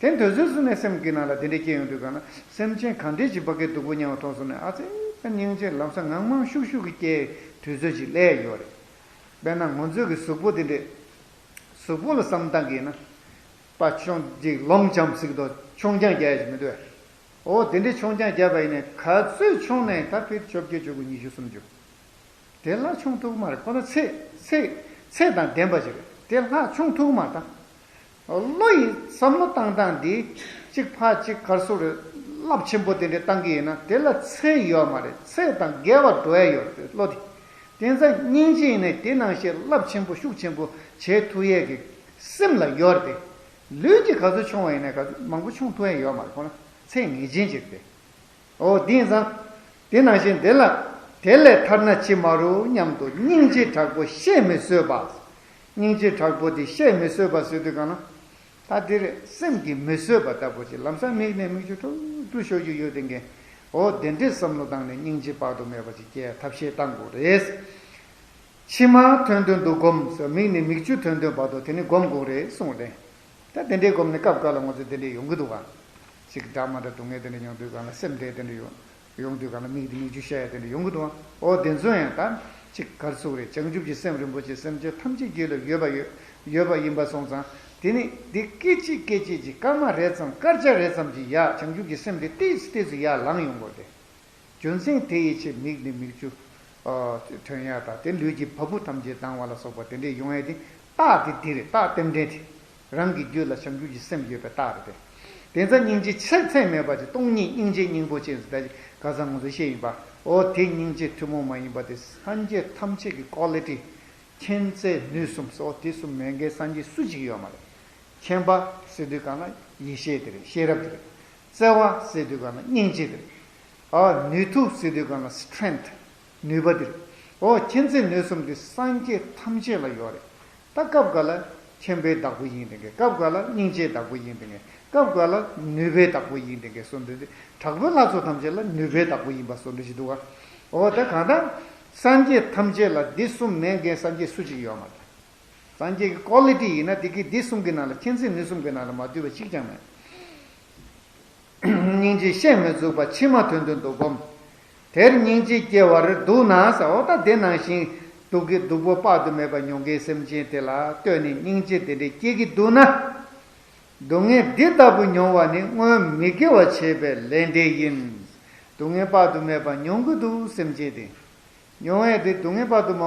རེད། དེ་དུས་ཚོད་སུ་ནས་སེམས་ཀྱི་ནང་ལ་དེ་འདྲ་སྐྱེ་ཡོང་དུས་གང་ན་སེམས་ཅན་ག་འདྲས་ཀྱི་ཕ་གིའི་སྡུག་པོ་མྱངས་པ་མཐོང་སོང་ནས་ཨ་ཙི་ད་སྙིང་རྗེ་ལམ་སང་ངང་མང་ཤུགས་ཤུགས་ཀྱིས་སྐྱེ་དུས་ཚོད་ཅིག་སླེབས་ཡོད་རེད། དཔེར་ན་ང་ཚོའི་གི་གཟུགས་པོ་དེ་འདྲས། གཟུགས་པོ་ལ་བསམ་བཏང་གི་ཡིན་ན། པ་ཆུང་ཅིག་ལོང་འཇམ་ཟིག་དོ་ཆུང་རྐྱང་རྒྱག་ཡ་ཅིག་མི་འདུག་ཨེ། འོ་དེ་འདྲས་ཆུང་རྐྱང་རྒྱག་པ་ཡིན་ནས་ག་ཚོད་ཆུང་ནའི་ད་ཕིཊ་བཅོ་བརྒྱད་བཅུ་དགུ་ཉི་ཤུ་སུམ་ཅུ། དེ་ལྷག་ཆུང་ཐུབ་ཀྱི་མ་རེད། ཁོ་ན་ཚད་ཚད་ཚད་དང་ལྡན་པ་ཞིག་རེད། དེ་ལྷག་ཆུང་ཐུབ་ཀྱི་མ་རེད་ད། བློ་ཡི་བསམ་བློ་བཏང་སྟངས་འདི་གཅིག་ཕར་གཅིག་གར་སོགས་རེད། རླབས་ཆེན་པོ་དེ་འདྲ་བཏང་གི་ཡིན་ན་དེ་ལ་ཚད་ཡོད་མ་རེད། ཚད་དང་འགལ་བར་འགྲོ་ཡ་ཡོད་རེད་བློ་དེ། དེ་ཙང་སྙིང་རྗེ་ཡིན་ནའི་དེ་ནང་བཞིན་རླབས་ཆེན་པོ་ཤུགས་ཆེན་པོ་བྱེད་ཐུབ་ཡས་ཀྱི་སེམས་ལ་ཡོད་རེད་དེ། ལུས་ཀྱི་ག་ཚོད་ཆུང་བ་ཡིན་ནའི་ག་ཚོད་མང་པོ་ཆུང་ཐུབ་ཡ་ཡོད་མ་རེད། ཁོ་ན་ཚད་ངེས་ཅན་ཅིག་རེད་དེ། འོ་དེང་སང་། དེ་ནང་བཞིན་དེ་ལ། དེ་ལས་ཐར་ན་ཅི་མ་རུང་སྙམ་དུ་སྙིང་རྗེ་དྲག་པོ་བཤད་མི་བཟོད་པ། སྙིང་རྗེ་དྲག་པོ་དེ་བཤད་མི་བཟོད་པ་ཟེར་དུས་གང་ན། ད་འདིར་སེམས་ཀྱིས་མི་བཟོད་པ་ལྟ་བུ་ཅིག་ལམ་སང་མིག་ནས་མིག་ཆུ་ཁྲུག་ཁྲུག་ཤོར་རྒྱུ་ཡོད་དེ་འགན། འོ་དེ་འདྲའི་བསམ་བློ་བཏང་ནས་སྙིང་རྗེ་དཔག་ཏུ་མེད་པ་ཅིག་སྐྱེ་ཐབས་ཤེས་བཏང་དགོས་རེད། མཆི་མ་ཐོན་དོན་དུ་བསྒོམ་ཟེར། མིག་ནས་མིག་ཆུ་ཐོན་དོན་བར་དུ་དེ་ནི་བསྒོམ་དགོས་རེད་གསུངས་རེད། ད་དེ་འདྲའི་སྒོམ་ནས་སྐབས་འགའ་ལ་ང་ཚོ་དེ་འདྲའི་ཡོང་གི་འདུག་ག་ཅིག་འདྲ་མ་འདྲ་སྡུག་བསྔལ་དེ་འདྲ་ཡོང་དུས་གང་ལ་སེམས་དེ་དེ་འདྲ་ཡོང་ཡོང་དུས་གང་ལ་མིག་དེ་མིག་ཆུ་ཤར་ཡ་དེ་འདྲ་ཡོང་གི་འདུག་ག་འོ་དེ་ཚོ་ཡང་ད་ཅིག་གར་ཚུགས་རེད། བྱང་ཆུབ་ཀྱི་སེམས་རིན་པོ་ཆེ་སེམས་ཅན་ཐམས་ཅད་རྒྱུད་ལ་ཡོད་པ་ཡོད་ཡོད་པ་ཡིན་པ་སོང་ཙང་དེ་ནི་འདི་སྐད་ཅིག་སྐད་ཅིག་གི་སྐར་མ་རེ་ཙམ་སྐར་ཆ་རེ་ཙམ་གྱི་ཡ་བྱང་ཆུབ་ཀྱི་སེམས་དེ་ཏིས་ཏིས་སུ་ཡར་ལངས་ཡོང་དགོས་ཏེ། རྒྱུ་མཚན་དེ་ཡི་ཕྱིར་མིག་ནས་མིག་ཆུ། ཨ། ཐོན་ཡ་དང་དེ་ལུས་ཀྱི་བ་སྤུ་ཐམས་ཅད་ལྡང་བ་ལ་སོགས་པ་དེ་འདྲས་ཡོང་ཡ་དེ་རྟགས་དེ་འདི་རེད། རྟགས་རྟེན་འབྲེལ་དེ། རང་གི་རྒྱུད་ལ་བྱང་ཆུབ་ཀྱི་སེམས་ཡོད་པའི་རྟགས་རེད་དེ། དེ་ཙམ་སྙིང་རྗེ་ཆེ་ཚད་མེད་པ་ཅིག་སྟོང་ཉིད་སྙིང་རྗེ་སྙིང་པོ་ཅན་ཟེར་ད་ཅིག་ག་ས་ང་ཚོ་བཤད་ཡིན་པ། འོ་དེ་སྙིང་རྗེ་ཐུན་མོང་མ་ཡིན་པ་དེ་སངས་རྒྱས་ཐམས་ཅད་ཀྱི་ཀོ་ལི་ཊི། མཁྱེན་བརྩེ་ནུས་གསུམ་སོགས་དེ་གསུམ་མེད་མཁན་སངས་རྒྱས་སུ་གཅིག་ཡོད་མ་རེད། མཁྱེན་པ་ཟེར་དུས་གང་ལ་ཡེ་ཤེས་དེ་རེད། ཤེས་རབ་དེ་རེད། བརྩེ་བ་ཟེར་དུས་གང་ལ་སྙིང་རྗེ་དེ་རེད། ཨ། ནུས་མཐུ་ཟེར་དུས་གང་ལ་སི་ཊེན་ཐི། ནུས་པ་དེ་རེད། ཨོ་མཁྱེན་བརྩེ་ནུས་གསུམ་དེ་སངས་རྒྱས་ཐམས་ཅད་ལ་ཡོད་རེད། ད་སྐབས་འགའ་ལ་མཁྱེན་པའི་བདག་པོ་ཡིན་དེ་འགའ། སྐབས་འགའ་ལ་སྙིང་རྗེའི་བདག་པོ་ཡིན་དེ་འགའ། སྐབས་འགའ་ལ་ནུས་པའི་བདག་པོ་ཡིན་དེ་འགའ་གསུངས་འདུག་དེ་དྲག་པོའི་ལྷ་ཚོགས་ཐམས་ཅད་ལ་ནུས་པའི་བདག་པོ་ཡིན་པ་གསུངས་འདུག་ཞིག་འདུག་ག་ཨོ་ད་གང་ལྟར་སངས་རྒྱས་ཐམས་ཅད་ལ་འདི་གསུམ་མེད་མཁན་སངས་རྒྱས་སུ་གཅིག་ཡོད་མ་རེད། སངས་རྒྱས་ཀྱི་ཀོ་ལི་ཊི་ཡིན་ན་དེ་གི་འདི་གསུམ་གྱི་ནང་ལ་མཁྱེན་བརྩེ་ནུས་གསུམ་གྱི་ནང་ལ་མ་འདུས་པ་གཅིག་ཀྱང་མེད། སྙིང་རྗེ་བཤད་མི་ཚུགས་པ་མཆི་མ་ཐོན་དོན་དུ་བསྒོམ། དེར་སྙིང་རྗེ་སྐྱེ་བར་འདུག་ན་ཟེར། འོ་ད་དེ་ནང་བཞིན་སྡུག་གི་སྡུག་པོ་དཔག་ཏུ་མེད་པ་མྱོང་མཁན་སེམས་ཅན་དེ་ལ་ལྟོས་ནས་སྙིང་རྗེ་དེ་འདྲ་སྐྱེ་གི་འདུག་ན། སྡུག་བསྔལ་འདི་ལྟ་བུ་མྱོང་བ་ནི་སྔོན་མི་དགེ་བ་བྱས་པའི་ལས་འབྲས་ཡིན། སྡུག་བསྔལ་དཔག་ཏུ་མེད་པ་མྱོང་གི་འདུག་སེམས་ཅན་དེ། མྱོང་བས་དེ་སྡུག་བསྔལ་དཔག་ཏུ་མ་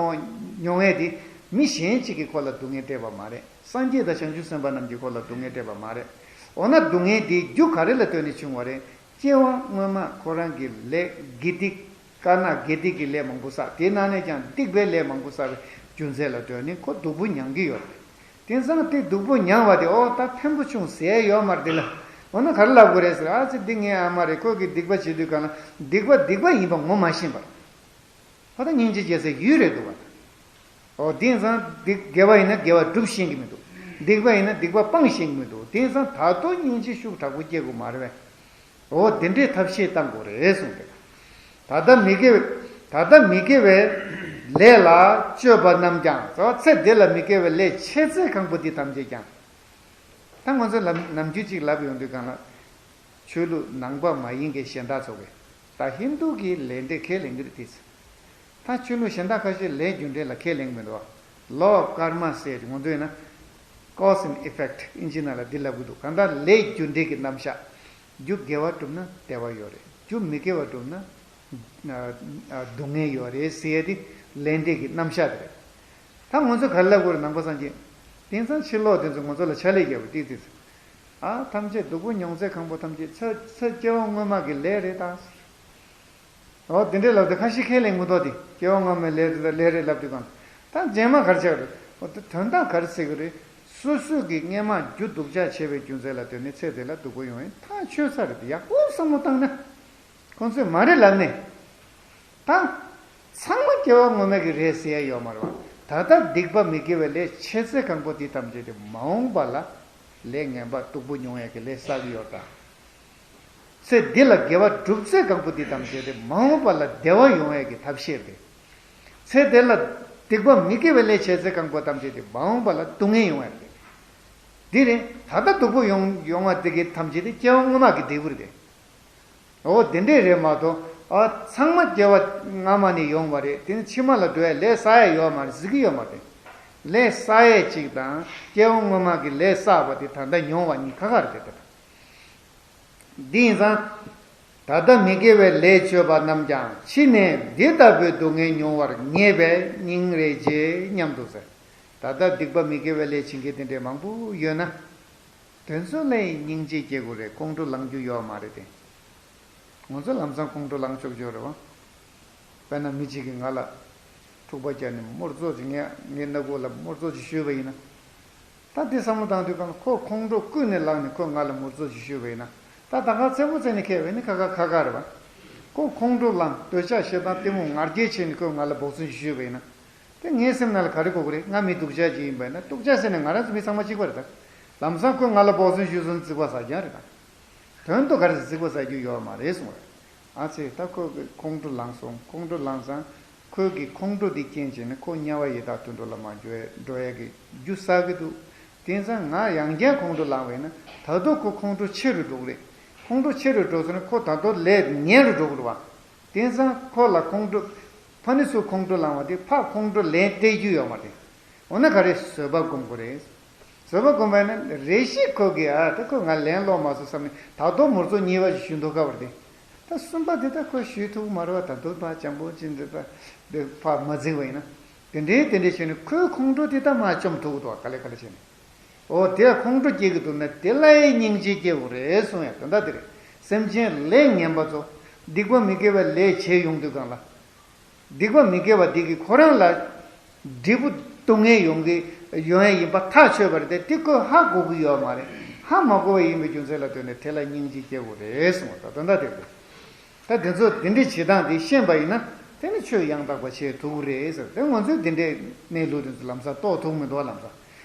མྱོང་བས་དེ་མི་གཞན་གཅིག་གིས་ཁོ་ལ་སྡུག་བསྔལ་སྤྲད་པ་མ་རེད། སངས་རྒྱས་དང་བྱང་ཆུབ་སེམས་དཔའ་རྣམས་ཀྱིས་ཁོ་ལ་སྡུག་བསྔལ་སྤྲད་པ་མ་རེད། འོ་ན་སྡུག་བསྔལ་དེའི་རྒྱུ་ག་རེ་ལ་ལྟོས་ནས་བྱུང་བ་རེད། སྐྱེ་བ་སྔོན་མ་ཁོ་རང་གི་ལས་དགེ་སྡིག་དཀར་ནག་དགེ་སྡིག་གི་ལས་མང་པོ་བསགས། དེའི་ནང་ནས་ཀྱང་སྡིག་པའི་ལས་མང་པོ་བསགས་པའི་རྒྱུ་མཚན་ལ་ལྟོས་ནས་ཁོ་སྡུག་པོ་མྱང་གི་ཡོད་རེད། དེང་སང་དེ་སྡུག་པོ་མྱང་བ་དེ་ཨོ་ད་ཕན་པོ་བྱུང་ཟེར་ཡོད་མ་རེད་དེ་ལ། འོ་ན་ག་རེ་ལབ་དགོས་རེད་ཟེར། ཨ་ཙི་འདི་ངའི་ཨ་མ་རེད། ཁོ་གིས་སྡིག་པ་བྱེད་དུས་གང་ལ་སྡིག་པ་སྡིག་པ་ཡིན་པ་ངོ་མ་ཤེས་པར། ཨོ་ད་སྙིང་རྗེ་སྐྱེ་སའི་ཡུལ་རེད་འདུག་བ། ཨོ་དེང་སང་སྡིག་དགེ་བ་ཡིན་ན་དགེ་བ་སྒྲུབ་ཤེས་ཀྱི་མི་འདུག་སྡིག་པ་ཡིན་ན་སྡིག་པ་སྤང་ཤེས་ཀྱི་མི་འདུག་དེང་སང་ད་དུང་སྙིང་རྗེ་ཤུགས་དྲག་པོ་སྐྱེ་དགོས་མ་རེད་པས། འོ་དེ་འདྲའི་ཐབས་ཤེས་བཏང་དགོས་རེད་གསུངས་ཏེ། ད་ལྟ་མི་དགེ་བའི་ད་ལྟ་མི་དགེ་བའི་ལས་ལ་སྤྱོད་པ་རྣམས་ཀྱང་ཚེ་འདི་ལ་མི་དགེ་བའི་ལས་ཆེ་ཚད་གང་པོ་འདི་ཐམས་ཅད་ཀྱང་། ད་ང་ཚོས་ལབ་ནམ་རྒྱུན་གཅིག་ལབ་ཡོང་དུས་གང་ལ། ཆོས་ལུགས་ནང་པ་མ་ཡིན་མཁན་གཞན་དག་ཚོ་གིས། ད་ཧིན་དུ་གི་ལས་འབྲས་ཁས་ལེན་གྱི་རེད་དེ། ད་ཆོས་ལུགས་གཞན་དག་ཁ་ཤས་ལས་རྒྱུ་འབྲས་ལ་ཁས་ལེན་གྱི་མི་འདུག་བ། Law of Karma ཟེར་ང་ཚོས་ན། Cause and effect ཨིན་ཇི་ནང་ལ་འདི་ལབ་གི་འདུག་གང་ལྟར་ལས་རྒྱུ་འབྲས་ཀྱི་རྣམ་གཞག་རྒྱུ་དགེ་བ་བསྒྲུབ་ན་བདེ་བ་ཡོད་རེད། རྒྱུ་མི་དགེ་བ་བསྒྲུབ་ན། སྡུག་བསྔལ་ཡོད་རེད་ཟེར་ཡ་དེ་ལས་འབྲས་ཀྱི་རྣམ་གཞག་དེ་རེད། ད་ང་ཚོས་ག་རེ་ལབ་དགོས་རེད་ནང་པ་སངས་རྒྱས། དེང་སང་ཕྱི་ལོགས་དེ་ཚོས་ང་ཚོ་ལ་ཕྱག་ལས་རྒྱབ་པ་ཏིག་ཏིག་ཨ་ཐམས་ཅད་སྡུག་པོ་མྱོང་ཚད་གང་པོ་ཐམས་ཅད་ཚེ་ཚེ་སྐྱེ་བ་སྔོན་མ་གི་ལས་རེད་ད། འོ་དེ་འདྲའི་ལབ་དུས་ཁ་ཤས་ཁས་ལེན་མི་འདུག་དེ་སྐྱེ་བ་སྔོན་མའི་ལས་རེད་ལས་རེད་ལབ་དུས་གང་ད་རྗེས་མ་ག་རེ་ཆགས་རེད། འོ་དེ་དོན་དག་ག་རེ་ཟེར་གི་རེད། སོ་སོ་གི་སྔས་མ་རྒྱུ་སྡུག་ཅག་བྱས་པའི་རྒྱུ་མཚན་ལ་ལྟོས་ནས་ཚེ་འདི་ལ་སྡུག་པོ་ཡོང་ཡས་ཐག་ཆོད་ས་རེད་དེ། ཡག་པོ་བསམ་བློ་བཏང་ན། ཁོང་ཚོས་མ་རེད་ལབ་ནས། ད། ཚང་མ་སྐྱེ་བ་སྔོན་མའི་གི་རེད་ཟེར་ཡ་ཡོད་མ་རེད་བ། ད་ལྟ་སྡིག་པ་མི་དགེ་བའི་ལས་བྱས་ཚེ་གང་པོ་དེ་ཐམས་ཅད་དེ་མ་འོངས་པ་ལ་ལས་ངན་པ་སྡུག་པོ་མྱོང་ཡ་གི་ལས་བསགས་ཀྱི་ཡོད་ད། ཚེ་འདི་ལ་དགེ་བ་བསྒྲུབས་ཚེ་གང་པོ་དེ་ཐམས་ཅད་དེ་མ་འོངས་པ་ལ་བདེ་བ་ཡོང་ཡ་གི་ཐབས་ཤེས་རེད། ཚེ་འདི་ལ་སྡིག་པ་མི་དགེ་བའི་ལས་བྱས་ཚེ་གང་པོ་ཐམས་ཅད་དེ་མ་འོངས་པ་ལ་སྡུག་བསྔལ་ཡོང་ཡ་རེད། འདི་རེད། ད་ལྟ་སྡུག་པོ་ཡོང་ཡོང་བ་དེ་གི་ཐམས་ཅད་དེ་སྐྱེ་བ་སྔོན་མ་གི་འབྲས་བུ་རེད། འོ་དེ་འདྲས་རེད་མ་གཏོགས། ཨ་ཚང་མ་སྐྱེ་བ་སྔ་མ་ནས་ཡོང་བ་རེད། དེ་ནི་ཕྱི་མ་ལ་འགྲོ་ཡ་ལས་བསགས་ཡ་ཡོད་མ་རེད་ཟེར་གི་ཡོད་མ་རེད། ལས་བསགས་ཡས་གཅིག་དང་སྐྱེ་བ་སྔོན་མ་གི་ལས་བསགས་པ་དེ་ད་ལྟ་མྱོང་བ་གཉིས་ཁ་ཁ་རེད་དེ། འདི་ཡིན་ཙང་། ད་ལྟ་མི་དགེ་བའི་ལས་བཅོས་པ་རྣམས་ཀྱང་ཕྱི་ནས་འདི་ལྟ་བུའི་སྡུག་བསྔལ་མྱོང་བར་ངེས་པས་སྙིང་རེ་རྗེ་སྙམ་དུ་ཟེར། ད་ལྟ་སྡིག་པ་མི་དགེ་བའི་ལས་བྱེད་མཁན་དེ་འདྲས་མང་པོ་ཡོད་ན། དེ་ཚོ་ལ་སྙིང་རྗེ་སྐྱེ་དགོས་རེད། ཁོང་ཁྲོ་ལངས་རྒྱུ་ཡོད་མ་རེད་དེ། ང་ཚོ་ལམ་སང་ཁོང་ཁྲོ་ལངས་ཆོག་ཆོག་རེད་བ། དཔེར་ན་མི་གཅིག་གིས་ང་ལ་འཁྲུག་པ་བརྒྱབ་ནས་དམོད་བཟོ་ཅིག་ངས་ངའི་སྣ་ཁུག་ལ་དམོད་བཟོ་ཅིག་གཞུས་པ་ཡིན་ན། ད་འདི་བསམ་བློ་བཏང་དུས་གང་ལ་ཁོ་ཁོང་ཁྲོ་ཀུན་ནས་ལངས་ནས་ཁོས་ང་ལ་དམོད་བཟོ་ཅིག་གཞུས་པ་ཡིན་ན། ད་ད་ག་ཚེ་པོ་ཚེ་ནས་ཁེལ་བས་ནི་ཁ་ཁ་ཁ་ཁ་རེད་བ། ཁོ་ཁོང་ཁྲོ་ལངས་འདོད་ཆགས་ཞེ་སྡང་གཏི་མུག་ང་རྒྱལ་བྱས་ནས་ཁོས་ང་ལ་འབོག་ཚིག་ཅིག་གཞུས་པ་ཡིན་ན། དེ་ངའི་སེམས་ནང་ལ་ག་རེ་གོ་གི་རེད། ང་མི་སྡུག་ཅག་ཅིག་ཡིན་པ་ཡིན་ན། སྡུག་ཅག་ཟེར་ནས་ང་རང་ཚོ་མི་ཚང་མ་གཅིག་པ་རེད་ད། ལམ་སང་ཁོས་ང་ལ་འབོག་ཚིག་གཞུས་སོང་རྫིག་པ་ཟ་རྐྱང་རེད་ད། དོན་དུ་ག་རེ་རྫིག་པ་ཟ་རྒྱུ་ཡོད་མ་རེད་གསུངས་པ་རེད། ཨ་ཙི། ད་ཁོ་གི་ཁོང་ཁྲོ་ལངས་སོང་། ཁོང་ཁྲོ་ལངས་ཙང་ཁོའི་གི་ཁོང་ཁྲོ་འདི་རྐྱེན་བྱས་ནས་ཁོ་དམྱལ་བ་ཡི་དྭགས་དུད་འགྲོ་ལ་མར་འགྲོ་ཡ་འགྲོ་ཡ་གི་རྒྱུ་བསགས་ཀྱི་འདུག་དེང་སང་ང་ཡང་བསྐྱར་ཁོང་ཁྲོ་ལངས་པ་ཡིན་ན། ད་དུང་ཁོ་ཁོང་ཁྲོ་ཆེ་རུ་འགྲོ་གི་རེད། ཁོང་ཁྲོ་ཆེ་རུ་འགྲོ་སོང་ན་ཁོ་ད་དུང་ལས་ངན་རུ་འགྲོ་གི་རེད་བ། དེང་སང་ཁོ་ལ་ཁོང་ཁྲོ། ཕ་ནི་ཚུར་ཁོང་ཁྲོ་ལངས་པ་དེ་ཕར་ཁོང་ཁྲོ་ལན་སྤྲད་རྒྱུ་ཡོད་མ་རེད། འོ་ན་ག་རེ་བཟོད་པ་སྒོམ་དགོས་རེད། བཟོད་པ་སྒོམ་པ་ཡིན་ན་རེ་ཞིག་ཁོ་གིས་ཨ་ད་ཁོས་ང་ལན་སློག་མ་སོང་བསམ་ནས་ད་དུང་མུར་ཚོ་གཉིས་པ་ཞིག་ཞུ་མདོག་ཁ་བར་ཏེ། ད་གསུམ་པ་དེ་ད་ཁོས་ཞུ་ཐུབ་མ་རེད་བ། ད་དུང་ཕར་སྤྱང་པོ་ཅིག་འདི་ཕར་འདི་ཕར་མ་འཛིང་བ་ཡིན་ན། དེ་འདྲའི་དེ་འདྲའི་བྱས་ནས་ཁོའི་ཁོང་ཁྲོ་དེ་ད་མར་བཅོམ་ཐུབ་ཀྱི་འདུག་བ། ག་ལེ་ག་ལེ་བྱས་ནས། འོ་དེ་ལ་ཁོང་ཁྲོ་སྐྱེ་གི་འདུག་ན་དེ་ལ་ཡི་སྙིང་རྗེ་སྐྱེ་དགོས་རེད་གསུངས་ཡ་དོན་དག་དེ་རེད། སེམས་ཅན་ལས་ངན་པ་ཚོ་སྡིག་པ་མི་དགེ་བའི་ལས་བྱས་ཡོང་དུས་གང་ལ། སྡིག་པ་མི་དགེ་བ་འདི་གིས་ཁོ་རང་ལ་འབྲས་བུ་སྡུག་བསྔལ་ཡོང་གི་ཡོང་ཡ་ཡིན་པ་ཐག་ཆོད་པ་རེད་དེ། དེ་ཁོས་ཧ་གོ་གི་ཡོད་མ་རེད། ཧ་མ་གོ་བ་ཡིན་པའི་རྒྱུ་མཚན་ལ་ལྟོས་ནས་དེ་ལ་སྙིང་རྗེ་སྐྱེ་དགོས་རེད་གསུངས་པ་ད་དོན་དག་དེ་རེད། ད་དེ་ཚོ་དེ་འདྲའི་བྱེད་སྟངས་དེ་ཤེས་པ་ཡིན་ན་དེ་ནི་ཆོས་ཡང་དག་པ་བྱེད་ཐུབ་ཀྱི་རེད་ཟེར། དེ་ང་ཚོས་དེ་འདྲའི་གནས་ལུགས་དེ་ཚོ་ལམ་སང་རྟོགས་ཐུབ་མི་འདུག་ལམ་སང་།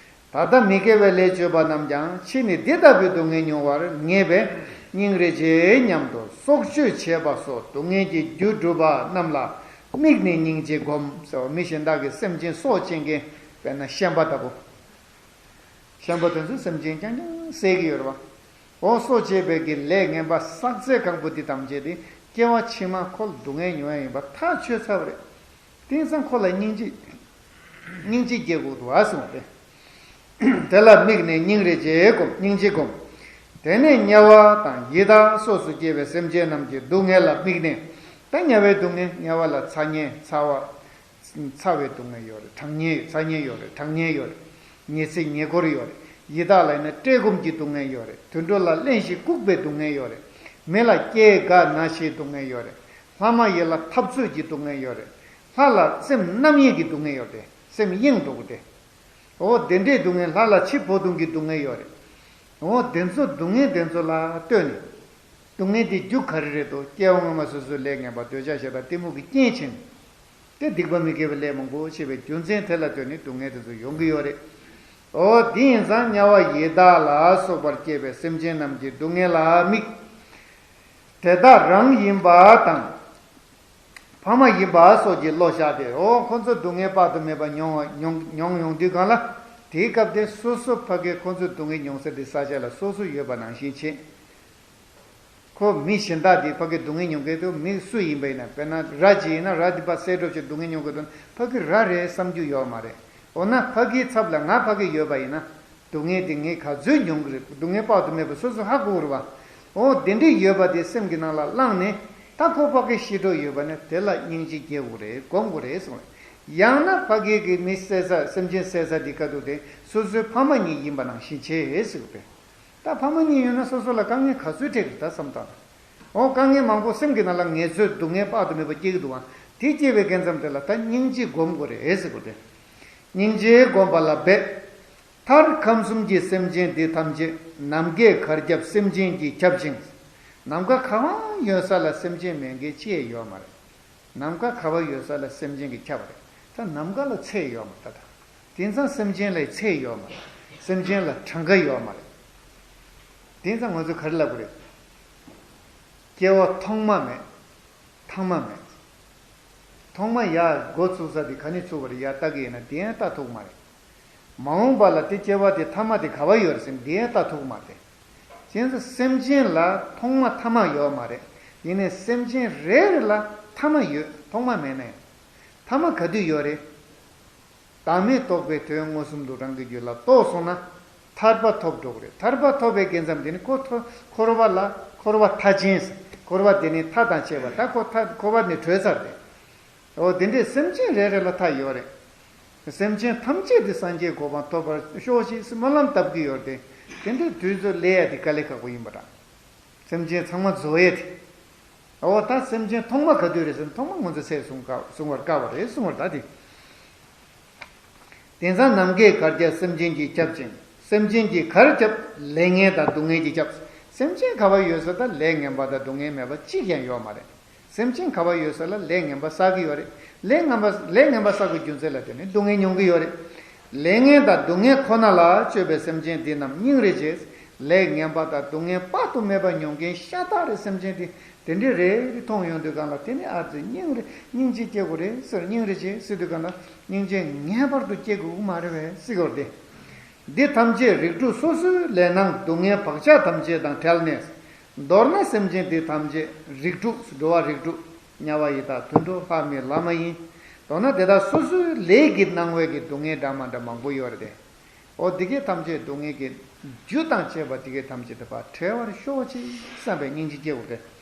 ད་ལྟ་མི་དགེ་བའི་ལས་བཅོས་པ་རྣམས་ཀྱང་ཕྱི་ནས་འདི་ལྟ་བུའི་སྡུག་བསྔལ་མྱོང་བར་ངེས་པས་སྙིང་རེ་རྗེ་སྙམ་དུ་སྲོག་གཅོད་བྱེད་པ་སོགས་སྡུག་བསྔལ་གྱི་རྒྱུ་སྒྲུབ་པ་རྣམས་ལ་དམིགས་ནས་སྙིང་རྗེ་སྒོམ་ཟེར་བ། མི་གཞན་དག་གི་སེམས་ཅན་སྲོག་བཅད་མཁན་དཔེར་ན་ཤན་པ་ལྟ་བུ། ཤན་པ་དེ་ཚོས་སེམས་ཅན་རྐྱང་རྐྱང་བསད་ཀྱི་ཡོད་རེད་བ། འོ་སྲོག་བཅད་པའི་གི་ལས་ངན་པ་བསགས་ཚད་གང་པོ་འདི་ཐམས་ཅད་དེ་སྐྱེ་བ་ཕྱི་མ་ཁོ་ལ་སྡུག་བསྔལ་མྱོང་ཡ་ཡིན་པ་ཐག་ཆོད་ཚར་བ་རེད། དེང་སང་ཁོ་ལ་སྙིང་རྗེ། སྙིང་རྗེ་སྐྱེ་དགོས་འདུག་ཨ་གསུངས་ཏེ། དེ་ལ་དམིགས་ནས་སྙིང་རེ་རྗེ་སྒོམ། སྙིང་རྗེ་སྒོམ། དེ་ནས་དམྱལ་བ་དང་ཡི་དྭགས་སོགས་སུ་སྐྱེ་བའི་སེམས་ཅན་རྣམས་ཀྱི་སྡུག་བསྔལ་ལ་དམིགས་ནས། ད་དམྱལ་བའི་སྡུག་བསྔལ། དམྱལ་བ་ལ་ཚ་དམྱལ་ཚ་བ། ཚ་བའི་སྡུག་བསྔལ་ཡོད་རེད། གྲང་དམྱལ་ཚ་དམྱལ་ཡོད་རེད། གྲང་དམྱལ་ཡོད་རེད། ཉི་ཚེ་ཉེ་འཁོར་ཡོད་རེད། ཡི་དྭགས་ལ་ཡིན་ན་བཀྲེས་སྐོམ་གྱི་སྡུག་བསྔལ་ཡོད་རེད། དུད་འགྲོ་ལ་གླེན་ཞིང་ལྐུགས་པའི་སྡུག་བསྔལ་ཡོད་རེད། མི་ལ་སྐྱེ་རྒ་ན་འཆིའི་སྡུག་བསྔལ་ཡོད་རེད། ལྷ་མ་ཡིན་ལ་འཐབ་རྩོད་ཀྱི་སྡུག་བསྔལ་ཡོད་རེད། ལྷ་ལ་སེམས་རྣམ་གཡེང་གི་སྡུག་བསྔལ་ཡོད་རེད། སེམས་གཡེང་འགྲོ་གི་རེད། འོ་དེ་འདྲའི་སྡུག་བསྔལ། ལྷ་ལ་འཆི་འཕོ་ལྟུང་གི་སྡུག་བསྔལ་ཡོད་རེད། འོ་དེ་ཚོ་སྡུག་བསྔལ་དེ་ཚོ་ལ་ལྟོས་ནས། སྡུག་བསྔལ་དེ་རྒྱུ་ག་རེ་རེད་དོ། སྐྱེ་བ་སྔོན་མ་སོ་སོའི་ལས་ངན་པ་འདོད་ཆགས་ཞེ་སྡང་གཏི་མུག་གི་རྐྱེན་བྱས་ནས། དེ་སྡིག་པ་མི་དགེ་བའི་ལས་མང་པོ་བྱས་པའི་རྒྱུ་མཚན་དེ་ལ་ལྟོས་ནས་སྡུག་བསྔལ་དེ་ཚོ་ཡོང་གི་ཡོད་རེད། འོ་དེ་ཡིན་ཙང་དམྱལ་བ་ཡི་དྭགས་ལ་སོགས་པར་སྐྱེས་པའི་སེམས་ཅན་རྣམས་ཀྱི་སྡུག་བསྔལ་ལ་དམིགས། དེ་དག་རང་ཡིན་པ་དང་། ཕ་མ་ཡིན་པ་སོགས་ཀྱི་བློ་བཞག་སྟེ། འོ་ཁོ་ཚོ་སྡུག་བསྔལ་དཔག་ཏུ་མེད་པ་མྱོང་བ་མྱོང་མྱོང་ཡོང་དུས་གང་ལ། དེའི་སྐབས་དེ་སོ་སོ་ཕ་གིར་ཁོ་ཚོའི་སྡུག་བསྔལ་མྱོང་ས་དེ་ས་ཆ་ལ་སོ་སོ་ཡོད་པ་ནང་བཞིན་བྱེད། ཁོ་མི་གཞན་དག་དེ་ཕ་གིར་སྡུག་བསྔལ་མྱོང་གི་འདུག་མི་སུ་ཡིན་པ་ཡིན་ན། དཔེར་ན་ར་ཅིག་ཡིན་ན་ར་དེ་ཕར་བསད་གྲབས་བྱས་སྡུག་བསྔལ་མྱོང་གི་འདུག་ན་ཕ་གི་ར་རེད་བསམ་རྒྱུ་ཡོད་མ་རེད། འོ་ན་ཕ་གིའི་ཚབ་ལ་ང་ཕ་གི་ཡོད་པ་ཡིན་ན། སྡུག་བསྔལ་དེ་ངས་ག་ཚོད་མྱོང་གི་རེད། སྡུག་བསྔལ་དཔག་ཏུ་མེད་པ་སོ་སོ་ཧ་གོ་གི་རེད་བ། འོ་དེ་འདྲས་ཡོད་པ་དེ་སེམས་ཀྱི་ནང་ལ་བླངས་ནས། ད་ཁོ་ཕ་གི་ཤི་འགྲོ་ཡོད་པ་ན་དེ་ལ་སྙིང་རྗེ་སྐྱེ་དགོས་རེད། སྒོམ་དགོས་རེད་གསུངས་རེད། ཡང་ན་ཕ་གི་གི་མི་བསད་ས། སེམས་ཅན་བསད་ས་དེ་ག་དུས་དེ་སོ་སོའི་ཕ་མ་གཉིས་ཡིན་པ་ནང་བཞིན་བྱེད་ཟེར་གི་རེད། ད་ཕ་མ་གཉིས་ཡོད་ན་སོ་སོ་ལ་དཀའ་ངལ་ག་ཚོད་འཕྲད་ཀྱི་རེད་ད་བསམ་དང་། འོ་དཀའ་ངལ་མང་པོ་སེམས་ཀྱི་ནང་ལ་ངལ་རྩོལ་སྡུག་བསྔལ་དཔག་ཏུ་མེད་པ་སྐྱེ་གི་འདུག་བ། དེ་སྐྱེ་བའི་སྐབས་མཚམས་དེ་ལ་ད་སྙིང་རྗེ་སྒོམ་དགོས་རེད་ཟེར་གི་རེད། སྙིང་རྗེ་སྒོམ་པ་ལ་འབད། མཐར་ཁམས་གསུམ་གྱི་སེམས་ཅན་འདི་ཐམས་ཅད་ནམ་མཁའི་གར་ཁྱབ་སེམས་ཅན་གྱིས་ཁྱབ་ཅིང་། ནམ་མཁའ་ག་བ་ཡོད་ས་ལ་སེམས་ཅན་མེད་མཁན་ཅི་ཡང་ཡོད་མ་རེད། ནམ་མཁའ་ག་བ་ཡོད་ས་ལ་སེམས་ཅན་གྱིས་ཁྱབ་པ་རེད། ད་ནམ་མཁའ་ལ་ཚད་ཡོད་མ་རེད། ད་དེང་སང་སེམས་ཅན་ལ་ཚད་ཡོད་མ་རེད། སེམས་ཅན་ལ་གྲངས་ཀ་ཡོད་མ་རེད། དེང་སང་ང་ཚོས་ག་རེ་ལབ་དགོས་རེད། སྐྱེ་བ་ཐོག་མ་མེད། ཐ་མ་མེད། ཐོག་མ་ཡར་འགོ་ཚུགས་ས་དེ་ག་ནས་ཚུགས་པ་རེད། ཡར་ལྟ་གི་ཡིན་ན་དེ་ཡང་ལྟ་ཐུབ་མ་རེད། མ་འོངས་པ་ལ་དེ་སྐྱེ་བ་དེ་ཐ་མ་དེ་ག་བ་ཡོད་རེད་ཟེར་ན་དེ་ཡང་ལྟ་ཐུབ་མ་རེད། བྱས་ཙང་སེམས་ཅན་ལ་ཐོག་མ་ཐ་མ་ཡོད་མ་རེད། ཡིན་ནའི་སེམས་ཅན་རེ་རེ་ལ་ཐ་མ་ཡོད། ཐོག་མ་མེད་ན་ཡང་། ཐ་མ་ག་དུས་ཡོད་རེད། བདག་མེད་རྟོགས་པའི་དོན་མངོན་སུམ་དུ་རང་གི་རྒྱུད་ལ་རྟོགས་སོང་ན། ཐར་པ་ཐོབ་འགྲོ་གི་རེད། ཐར་པ་ཐོབ་པའི་རྒྱུ་མཚན་དེ་ནི་ཁོ་ཐོ་འཁོར་བ་ལ་འཁོར་བ་མཐའ་ཅན། འཁོར་བ་དེ་ནི་མཐའ་དང་བཅས་པ། ད་ཁོ་མཐའ་འཁོར་བ་ནི་གྲོལ་ཚར་ཏེ། འོ་དེ་འདྲའི་སེམས་ཅན་རེ་རེ་ལ་མཐའ་ཡོད་རེད། སེམས་ཅན་ཐམས་ཅད་དེ་སངས་རྒྱས་གོ་འཕང་ཐོབ་པར་ཤོག་ཅེས་སྨོན་ལམ་བཏབ་ཀྱི་ཡོད་རེད་དེ། དེ་འདྲའི་དུས་ཚོད་སླེབས་ཡ་དེ་དཀའ་ལས་ཁག་པོ་ཡིན་པ་འདྲ། སེམས་ཅན་ཚང་མ་རྫོགས་ཡས་དེ། འོ་ད་སེམས་ཅན་ཐོག་མ་ག་དུས་རེད་ཟེར་ན་ཐོག་མ་ང་ཚོ་ཚེ་གཟུང་ཀ་གཟུང་བར་དཀའ་བ་རེད་གསུང་བར་ད་དེ། དེང་སང་ནམ་མཁའི་གར་ཁྱབ་སེམས་ཅན་གྱིས་ཁྱབ་ཅིང་། སེམས་ཅན་གྱིས་གར་ཁྱབ་ལས་ངན་དང་སྡུག་བསྔལ་གྱིས་ཁྱབ། སེམས་ཅན་ག་བ་ཡོད་ས་ད་ལས་ངན་པ་དང་སྡུག་བསྔལ་མེད་པ་གཅིག་ཀྱང་ཡོད་མ་རེད། སེམས་ཅན་ག་བ་ཡོད་ས་ལ་ལས་ངན་པ་བསགས་ཀྱི་ཡོད་རེད། ལས་ངན་པ་ལས་ངན་པ་བསགས་པའི་རྒྱུ་མཚན་ལ་བརྟེན་ནས་སྡུག་བསྔལ་མྱོང་གི་ཡོད་རེད། ལས་ངན་དང་སྡུག་བསྔལ་ཁོ་ན་ལ་སྤྱོད་པའི་སེམས་ཅན་འདི་རྣམས་སྙིང་རེ་རྗེ། ལས་ངན་པ་དང་སྡུག་བསྔལ་དཔག་ཏུ་མེད་པ་མྱོང་མཁན་ཤ་སྟག་རེད། སེམས་ཅན་འདི་དེ་འདྲའི་རེ་རེ་མཐོང་ཡོང་དུས་སྒང་ལ་དེ་ནི་ཨ་ཙི་སྙིང་རེ་སྙིང་རྗེ་སྐྱེ་དགོས་རེད་ཟེར། སྙིང་རེ་རྗེ་ཟེར་དུས་སྒང་ལ་སྙིང་རྗེ་ངེས་པར་དུ་སྐྱེ་དགོས་ཀྱི་མ་རེད་པས་ཟེར་གྱི་ཡོད་རེད་དེ། འདི་ཐམས་ཅད་རིགས་དྲུག་སོ་སོའི་ལས་སྣང་སྡུག་བསྔལ་བག་ཆགས་ཐམས་ཅད་དང་བྲལ་ནས། མདོར་ན་སེམས་ཅན་འདི་ཐམས་ཅད་རིགས་དྲུག་འགྲོ་བ་རིགས་དྲུག་དམྱལ་བ་ཡི་དྭགས་དུད་འགྲོ་ལྷ་མི་ལྷ་མ་ཡིན། མདོར་ན་དེ་དག་སོ་སོའི་ལས་ཀྱི་སྣང་བའི་གི་སྡུག་བསྔལ་འདྲ་མ་འདྲ་མང་པོ་ཡོད་རེད་དེ། འོ་འདི་སྐད་ཐམས་ཅད་སྡུག་བསྔལ་གྱི་རྒྱུ་དང་བཅས་པ་འདི་སྐད་ཐམས་ཅད་དེ་བྲལ་བར་ཤོག་ཅིག་བསམ་པའི་སྙིང་རྗེ་སྐྱེ་དགོས་ཏེ།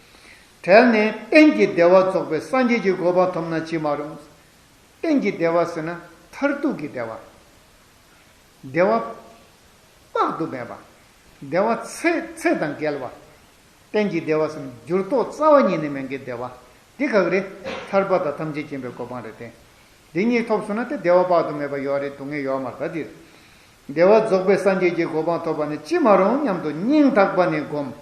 བྲལ་ནས་གཏན་གྱི་བདེ་བ་རྫོགས་པའི་སངས་རྒྱས་ཀྱི་གོ་འཕང་ཐོབ་ན་ཅི་མ་རུང་། གཏན་གྱི་བདེ་བ་ཟེར་ན་མཐར་ཐུག་གི་བདེ་བ། བདེ་བ་དཔག་ཏུ་མེད་པ། བདེ་བ་ཚེ་ཚེ་དང་བརྒལ་བ། གཏན་གྱི་བདེ་བ་ཟེར་ན་འགྱུར་ལྡོག་རྩ་བ་ཉིད་ནས་མེད་མཁན་བདེ་བ། འདི་ག་གི་རེད། ཐར་པ་དང་ཐམས་ཅད་མཁྱེན་པའི་གོ་འཕང་རེད་དེ། འདི་གཉིས་ཐོབ་སོང་ན་དེ་བདེ་བ་དཔག་ཏུ་མེད་པ་ཡོད་རེད། སྡུག་བསྔལ་ཡོད་མ་རེད་ད་འདིར། བདེ་བ་རྫོགས་པའི་སངས་རྒྱས་ཀྱི་གོ་འཕང་ཐོབ་པ་ནི་ཅི་མ་རུང་སྙམ་དུ་སྙིང་ཐག་པ་ནས་བསྒོམ།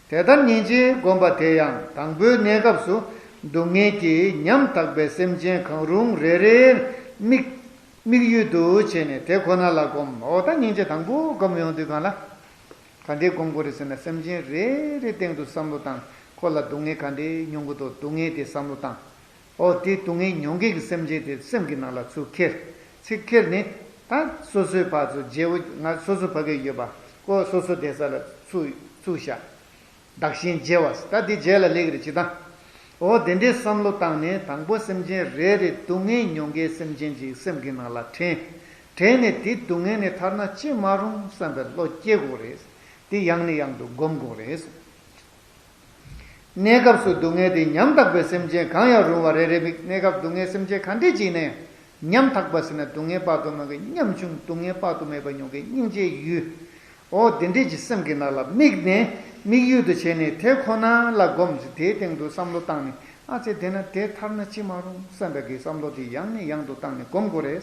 དེ་ལྟར་སྙིང་རྗེས་བསྒོམ་པ་དེ་ཡང་དང་པོའི་གནས་སྐབས་སུ་སྡུག་བསྔལ་གྱིས་ཉམ་ཐག་པའི་སེམས་ཅན་གང་རུང་རེ་རེར་དམིགས། དམིགས་ཡུལ་དུ་བྱས་ནས་དེ་ཁོ་ན་ལ་བསྒོམ། འོ་ད་སྙིང་རྗེ་དང་པོ་བསྒོམ་ཡོང་དུས་སྒང་ལ། ག་འདྲས་བསྒོམ་དགོས་རེད་ཟེར་ན་སེམས་ཅན་རེ་རེའི་སྟེང་དུ་བསམ་བློ་བཏང་། ཁོ་ལ་སྡུག་བསྔལ་ག་འདྲས་མྱོང་གི་འདུག་སྡུག་བསྔལ་དེ་བསམ་བློ་བཏང་། འོ་དེ་སྡུག་བསྔལ་མྱོང་མཁན་གྱི་སེམས་ཅན་དེ་སེམས་ཀྱི་ནང་ལ་ཚུར་ཁྱེར། ཚུར་ཁྱེར་ནས་ད་སོ་སོའི་ཕར་ཚུར་བརྗེ་བོ་ང་སོ་སོ་ཕ་གི་ཡོད་པ་ཁོ་སོ་སོ་བསྡད་ས་ལ་ཚུར་ཚུར་བཞག་བདག་གཞན་བརྗེ་བ་ཟེར་ད་འདི་རྗེས་ལ་སླེབས་ཀྱི་རེད་ཅི་ད། འོ་དེ་འདྲའི་བསམ་བློ་བཏང་ནས་དང་པོ་སེམས་ཅན་རེ་རེ་སྡུག་བསྔལ་མྱོང་མཁན་སེམས་ཅན་ཅིག་སེམས་ཀྱི་ནང་ལ་དྲན། དྲན་ནས་དེ་སྡུག་བསྔལ་ནས་ཐར་ན་ཅི་མ་རུང་བསམ་པའི་བློ་སྐྱེ་དགོས་རེད། དེ་ཡང་ནས་ཡང་དུ་སྒོམ་དགོས་རེད། གནས་སྐབས་སུ་སྡུག་བསྔལ་དེ་ཉམ་ཐག་པའི་སེམས་ཅན་གང་ཡང་རུང་བ་རེ་རེ་དམིགས། གནས་སྐབས་སྡུག་བསྔལ་སེམས་ཅན་ག་འདྲས་ཅིག་ནས་ཉམ་ཐག་པ་ཟེར་ན་སྡུག་བསྔལ་དཔག་ཏུ་མེད་པའི་ཉམ་ཆུང་སྡུག་བསྔལ་དཔག་ཏུ་མེད་པ་མྱོང་མཁན་སྙིང་རྗེའི་ཡུལ། འོ་དེ་འདྲས་ཀྱི་སེམས་ཀྱི་ནང་ལ་དམིགས་ནས་དམིགས་ཡུལ་དུ་བྱས་ནས་དེ་ཁོ་ན་ལ་བསྒོམ་ཞིང་དེའི་སྟེང་དུ་བསམ་བློ་བཏང་ནས་ཨ་ཙི་དེ་ན་དེ་ཐར་ན་ཅི་མ་རུང་བསམ་པའི་གི་བསམ་བློ་དེ་ཡང་ནས་ཡང་དུ་བཏང་ནས་སྒོམ་དགོས་རེད།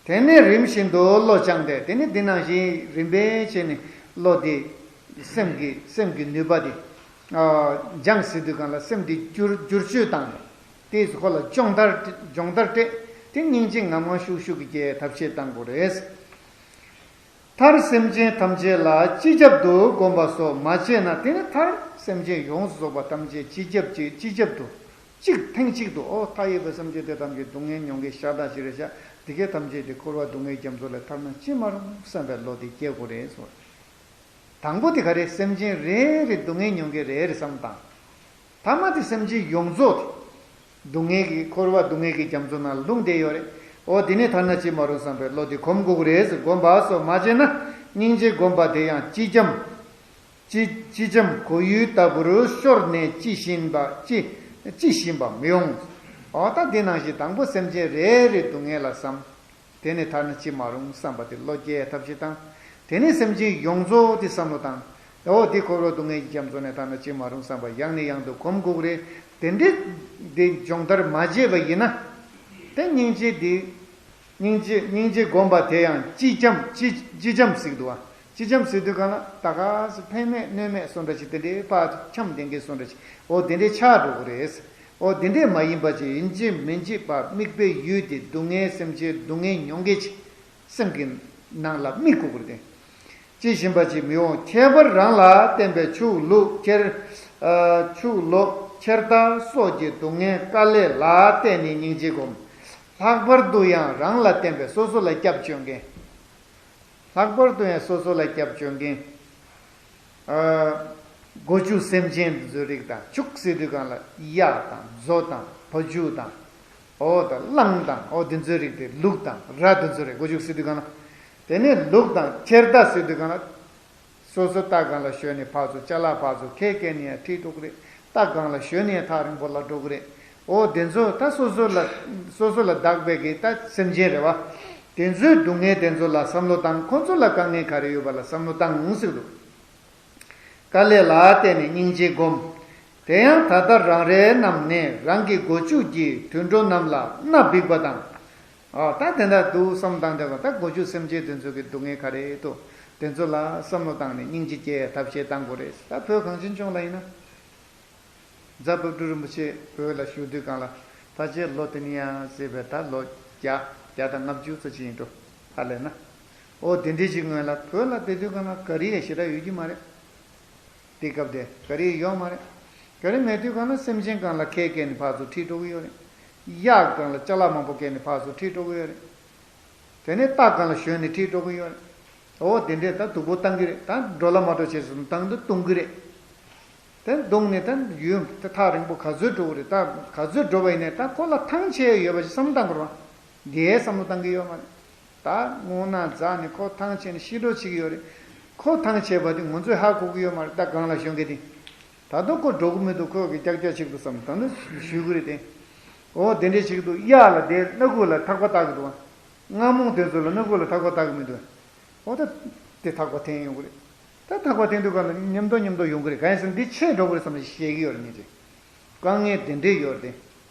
དེ་ནས་རིམ་བཞིན་དུ་བློ་སྦྱངས་ཏེ་དེ་ནས་འདི་ནང་བཞིན་རིམ་པས་བྱས་ནས་བློ་དེ་སེམས་ཀྱི་སེམས་ཀྱི་ནུས་པ་དེ་སྦྱངས་ཟེར་དུས་སྒང་ལ་སེམས་དེ་བསྒྱུར་བསྒྱུར་བཅོས་བཏང་ནས་དེ་ཁོ་ལ་སྦྱོང་བརྡར་སྦྱོང་བརྡར་སྤྲད་དེ་སྙིང་རྗེ་ངམ་ངམ་ཤུགས་ཤུགས་ཀྱིས་སྐྱེ་ཐབས་ཤེས་བཏང་དགོས་རེད། མཐར་སེམས་ཅན་ཐམས་ཅད་ལ་སྤྱི་ཁྱབ་ཏུ་བསྒོམ་པ་སོགས་མ་བྱས་ན། དེ་ནི་མཐར་སེམས་ཅན་ཡོངས་སུ་རྫོགས་པ་ཐམས་ཅད་སྤྱི་ཁྱབ་ཀྱི་སྤྱི་ཁྱབ་ཏུ་གཅིག་ཐེངས་གཅིག་ཏུ་ཨོ་མཐའ་ཡས་པའི་སེམས་ཅན་དེ་ཐམས་ཅད་སྡུག་བསྔལ་མྱོང་མཁན་ཤ་སྟག་ཅིག་རེད་ཤག་འདི་སྐད་ཐམས་ཅད་དེ་འཁོར་བ་སྡུག་བསྔལ་རྒྱ་མཚོ་ལས་ཐར་ན་ཅི་མ་རུང་བསམ་པའི་བློ་དེ་སྐྱེ་དགོས་རེད་གསུངས། དང་པོ་དེ་ག་རེ་སེམས་ཅན་རེ་རེ་སྡུག་བསྔལ་མྱོང་མཁན་རེ་རེ་བསམ་བཏང་། ཐ་མ་དེ་སེམས་ཅན་ཡོངས་རྫོགས་དེ། སྡུག་བསྔལ་གྱི་འཁོར་བ་སྡུག་བསྔལ་གྱི་རྒྱ་མཚོ་ནང་ལྷུང་བསྡད་ཡོད་རེད། འོ་དེ་ནས་ཐར་ན་ཅི་མ་རུང་བསམ་པའི་བློ་དེ་སྒོམ་དགོས་ཀྱི་རེད་ཟེར། སྒོམ་པ་སོགས་མ་བྱས་ན། སྙིང་རྗེ་བསྒོམ་པ་དེ་ཡང་སྤྱི་ཁྱབ། སྤྱི་སྤྱི་ཁྱབ་གོ་ཡུལ་ལྟ་བུར་ཤོར་ནས་ཅི་ཞིམ་པ་ཅི་ཅི་ཞིམ་པ་མི་འོང་། འོ་ད་དེ་ནང་བཞིན་དང་པོ་སེམས་ཅན་རེ་རེ་སྡུག་བསྔལ་ལ་བསམ། དེ་ནས་ཐར་ན་ཅི་མ་རུང་བསམ་པ་དེ་བློ་སྐྱེ་ཐབས་ཤེས་དང་། དེ་ནས་སེམས་ཅན་ཡོངས་རྫོགས་དེ་བསམ་བློ་བཏང་། འོ་དེ་འཁོར་བ་སྡུག་བསྔལ་གྱི་རྒྱ་མཚོ་ནས་ཐར་ན་ཅི་མ་རུང་བསམ་པ་ཡང་ནས་ཡང་དུ་སྒོམ་དགོས་ཀྱི་རེད། དེ་འདྲའི་དེ་སྦྱོང་བརྡར་མ་བྱས་པ་ཡིན་ན། དེ་སྙིང་རྗེ་དེ། སྙིང་རྗེ་སྙིང་རྗེ་སྒོམ་པ་དེ་ཡང་སྤྱི་འཁྱམས་སྤྱི་སྤྱི་འཁྱམས་ཟེར་གྱི་འདུག་བ། སྤྱི་འཁྱམས་ཟེར་དུས་གང་ལ་ད་ག་སེ་ཕན་མེད་གནོད་མེད་སོ་འདྲ་ཞིག་དེ་འདྲའི་ཕར་འཁྱམས་བསྡད་མཁན་སོ་འདྲ་ཞིག་འོ་དེ་འདྲའི་ཆགས་འགྲོ་གི་རེད། འོ་དེ་འདྲའི་མ་ཡིན་པ་ཅིག་ཡིན་གཅིག་མིན་གཅིག་པ་དམིགས་པའི་ཡུལ་དེ་སྡུག་བསྔལ་སེམས་ཅན་སྡུག་བསྔལ་མྱོང་མཁན་ཅིག་སེམས་ཀྱི་ནང་ལ་དམིགས་དགོས་ཀྱི་རེད། ཅི་བཞིན་པ་ཅིག་མི་འོང་། ཁྱད་པར་རང་ལ་བརྟེན་པའི་ཕྱུགས་ལུག་ཁྱེར། ཨ་ཕྱུགས་ལུག་ཁྱེར་ལྟ་སོགས་ཀྱི་སྡུག་བསྔལ་དཀའ་ལས་ལ་བརྟེན་ནས་སྙིང་རྗེ་སྒོམ། ལྷག་པར་དུ་ཡང་རང་ལ་བརྟེན་པའི་སོ་སོ་ལ་སྐྱབས་བཅོལ་མཁན། ལྷག་པར་དུ་ཡང་སོ་སོ་ལ་སྐྱབས་བཅོལ་མཁན། ཨ་སྒོ་ཕྱུགས་སེམས་ཅན་དེ་ཚོའི་རིགས་དང་ཕྱུགས་ཟེར་དུས་གང་ལ་གཡག་དང་མཛོ་དང་བ་ཕྱུགས་དང་། འོ་དང་གླང་དང་འོ་དེ་ཚོའི་རིགས་དེ་ལུག་དང་ར་དེ་ཚོའི་རིགས་སྒོ་ཕྱུགས་ཟེར་དུས་གང་ལ། དེ་ནས་ལུག་དང་ཁྱེར་ལྟ་ཟེར་དུས་གང་ལ། སོ་སོ་རྟ་སྒང་ལ་ཞོན་ནས་ཕར་ཚུར་ཅ་ལག་ཕར་ཚུར་ཁ་སྐྱེལ་ནས་ཡང་ཁྲིད་འགྲོ་གི་རེད། རྟ་སྒང་ལ་ཞོན་ནས་ཡང་ཐག་རིང་པོ་ལ་འགྲོ་གི་རེད། འོ་དེ་ཚོ་ད་སོ་སོ་ལ་སོ་སོ་ལ་བདག་པའི་གི་ད་སེམས་ཅན་རེད་བ། དེ་ཚོའི་སྡུག་བསྔལ་དེ་ཚོ་ལ་བསམ་བློ་བཏང་ཁོ་ཚོ་ལ་དཀའ་ངལ་ག་རེ་ཡོད་པ་ལ་བསམ་བློ་བཏང་ཟེར་འདུག་དཀའ་ལས་ལ་བརྟེན་ནས་སྙིང་རྗེ་སྒོམ། དེ་ཡང་ད་ལྟ་རང་རེ་རྣམས་ནི་རང་གི་སྒོ་ཕྱུགས་ཀྱི་དུད་འགྲོ་རྣམས་ལ་སྣ་འབིགས་པ་དང་། ཨ་ད་དེ་འདྲ་འདུག་བསམ་བཏང་དེ་ད་སྒོ་ཕྱུགས་སེམས་ཅན་དེ་ཚོ་གི་སྡུག་བསྔལ་ག་རེ་འདུག་དེ་ཚོ་ལ་བསམ་བློ་བཏང་ནས་སྙིང་རྗེ་སྐྱེ་ཡ་ཐབས་ཤེས་བཏང་དགོས་རེད། ད་བོད་གངས་ཅན་ལྗོངས་ལ་ཡིན་ན། རྫ་དབབ་སྤྲུལ་རིན་པོ་ཆེ་བོད་ལ་བཞུགས་དུས་སྒང་ལ་ཕལ་ཆེར་ལོ་དེ་ནི་ཡང་ཟེར་བའི་ད་ལོ་བརྒྱ་བརྒྱ་དང་ལྔ་བཅུ་ཙམ་ཅིག་ཡིན་འགྲོ། ཧ་ལས་ན། ཨོ་དེ་འདྲའི་ཅིག་སྔོན་ལ་བོད་ལ་བསྡད་དུས་སྒང་ལ་ག་རེ་ཡང་ཞེ་དྲག་ཡོད་ཀྱི་མ་རེད། དེ་སྐབས་དེ་ག་རེ་ཡོད་མ་རེད། ག་རེ་མེད་དུས་སྒང་ལ་སེམས་ཅན་སྒང་ལ་ཁལ་བཀལ་ནས་ཕར་ཚུར་ཁྲིད་འགྲོ་གི་ཡོད་རེད། གཡག་སྒང་ལ་ཅ་ལག་མང་པོ་བཀལ་ནས་ཕར་ཚུར་ཁྲིད་འགྲོ་གི་ཡོད་རེད། དེ་ནས་རྟ་སྒང་ལ་ཞོན་ནས་ཁྲིད་འགྲོ་གི་ཡོད་རེད། འོ་དེ་འདྲས་ད་སྡུག་པོ་བཏང་གི་རེད། ད་འགྲོ་ལ་མ་འགྲོ་བྱས་སོང་བཏང་དུས་བཏུང་གི་རེད། དེ་བཏུང་ནས་ད་ཡུན་ད་ཐག་རིང་པོ་ག་ཚོད་འགྲོ་གི་རེད། ད་ག་ཚོད་འགྲོ་བ་ཡིན་ནའི་ད་ཁོ་ལ་ཐང་ཆད་ཡོད་པ་ཞིག་བསམ་བློ་བཏང་དགོས་རེད་བ། འདིའི་བསམ་བློ་བཏང་གི་ཡོད་མ་རེད། ད་རྔུལ་ནག་འཛག་ནས་ཁོ་ཐང་ཆད་ནས་ཤི་འགྲོ་བྱེད་ཀྱི་ཡོད་རེད། ཁོ་ཐང་ཆད་པ་དེ་ང་ཚོས་ཧ་གོ་གི་ཡོད་མ་རེད། ད་སྒང་ལ་ཞོན་མཁན་དེ། ད་དུང་ཁོ་འགྲོ་གི་མི་འདུག་ཁོ་གི་ཀྱག་ཀྱག་ཅིག་ཏུ་བསམ་ད་ནི་ཞུ་གི་རེད་དེ། འོ་དེ་འདྲས་ཅིག་འདུག་གཡག་ལ་དེ་སྣ་ཁུག་ལ་ཐག་པ་བཏགས་གི་འདུག་རྔ་མོང་དེ་ཚོ་ལ་སྣ་ཁུག་ལ་ཐག་པ་བཏགས་གི་མི་འདུག་འོ་ད་དེ་ཐག་པ་འཐེན་ཡོང་གི་རེད། ད་ཐག་པ་འཐེན་དུས་ག་ལ་མཉམ་དུ་མཉམ་དུ་ཡོང་གི་རེད། གང་ཡིན་ཟེར་ན་འདི་ཆད་འགྲོ་གི་རེད་བསམ་ནས་བཤད་ཀྱི་ཡོད་རེད། ངེད་ཀྱིས་དཀའ་ངལ་དེ་འདྲས་ཡོད་རེད་དེ།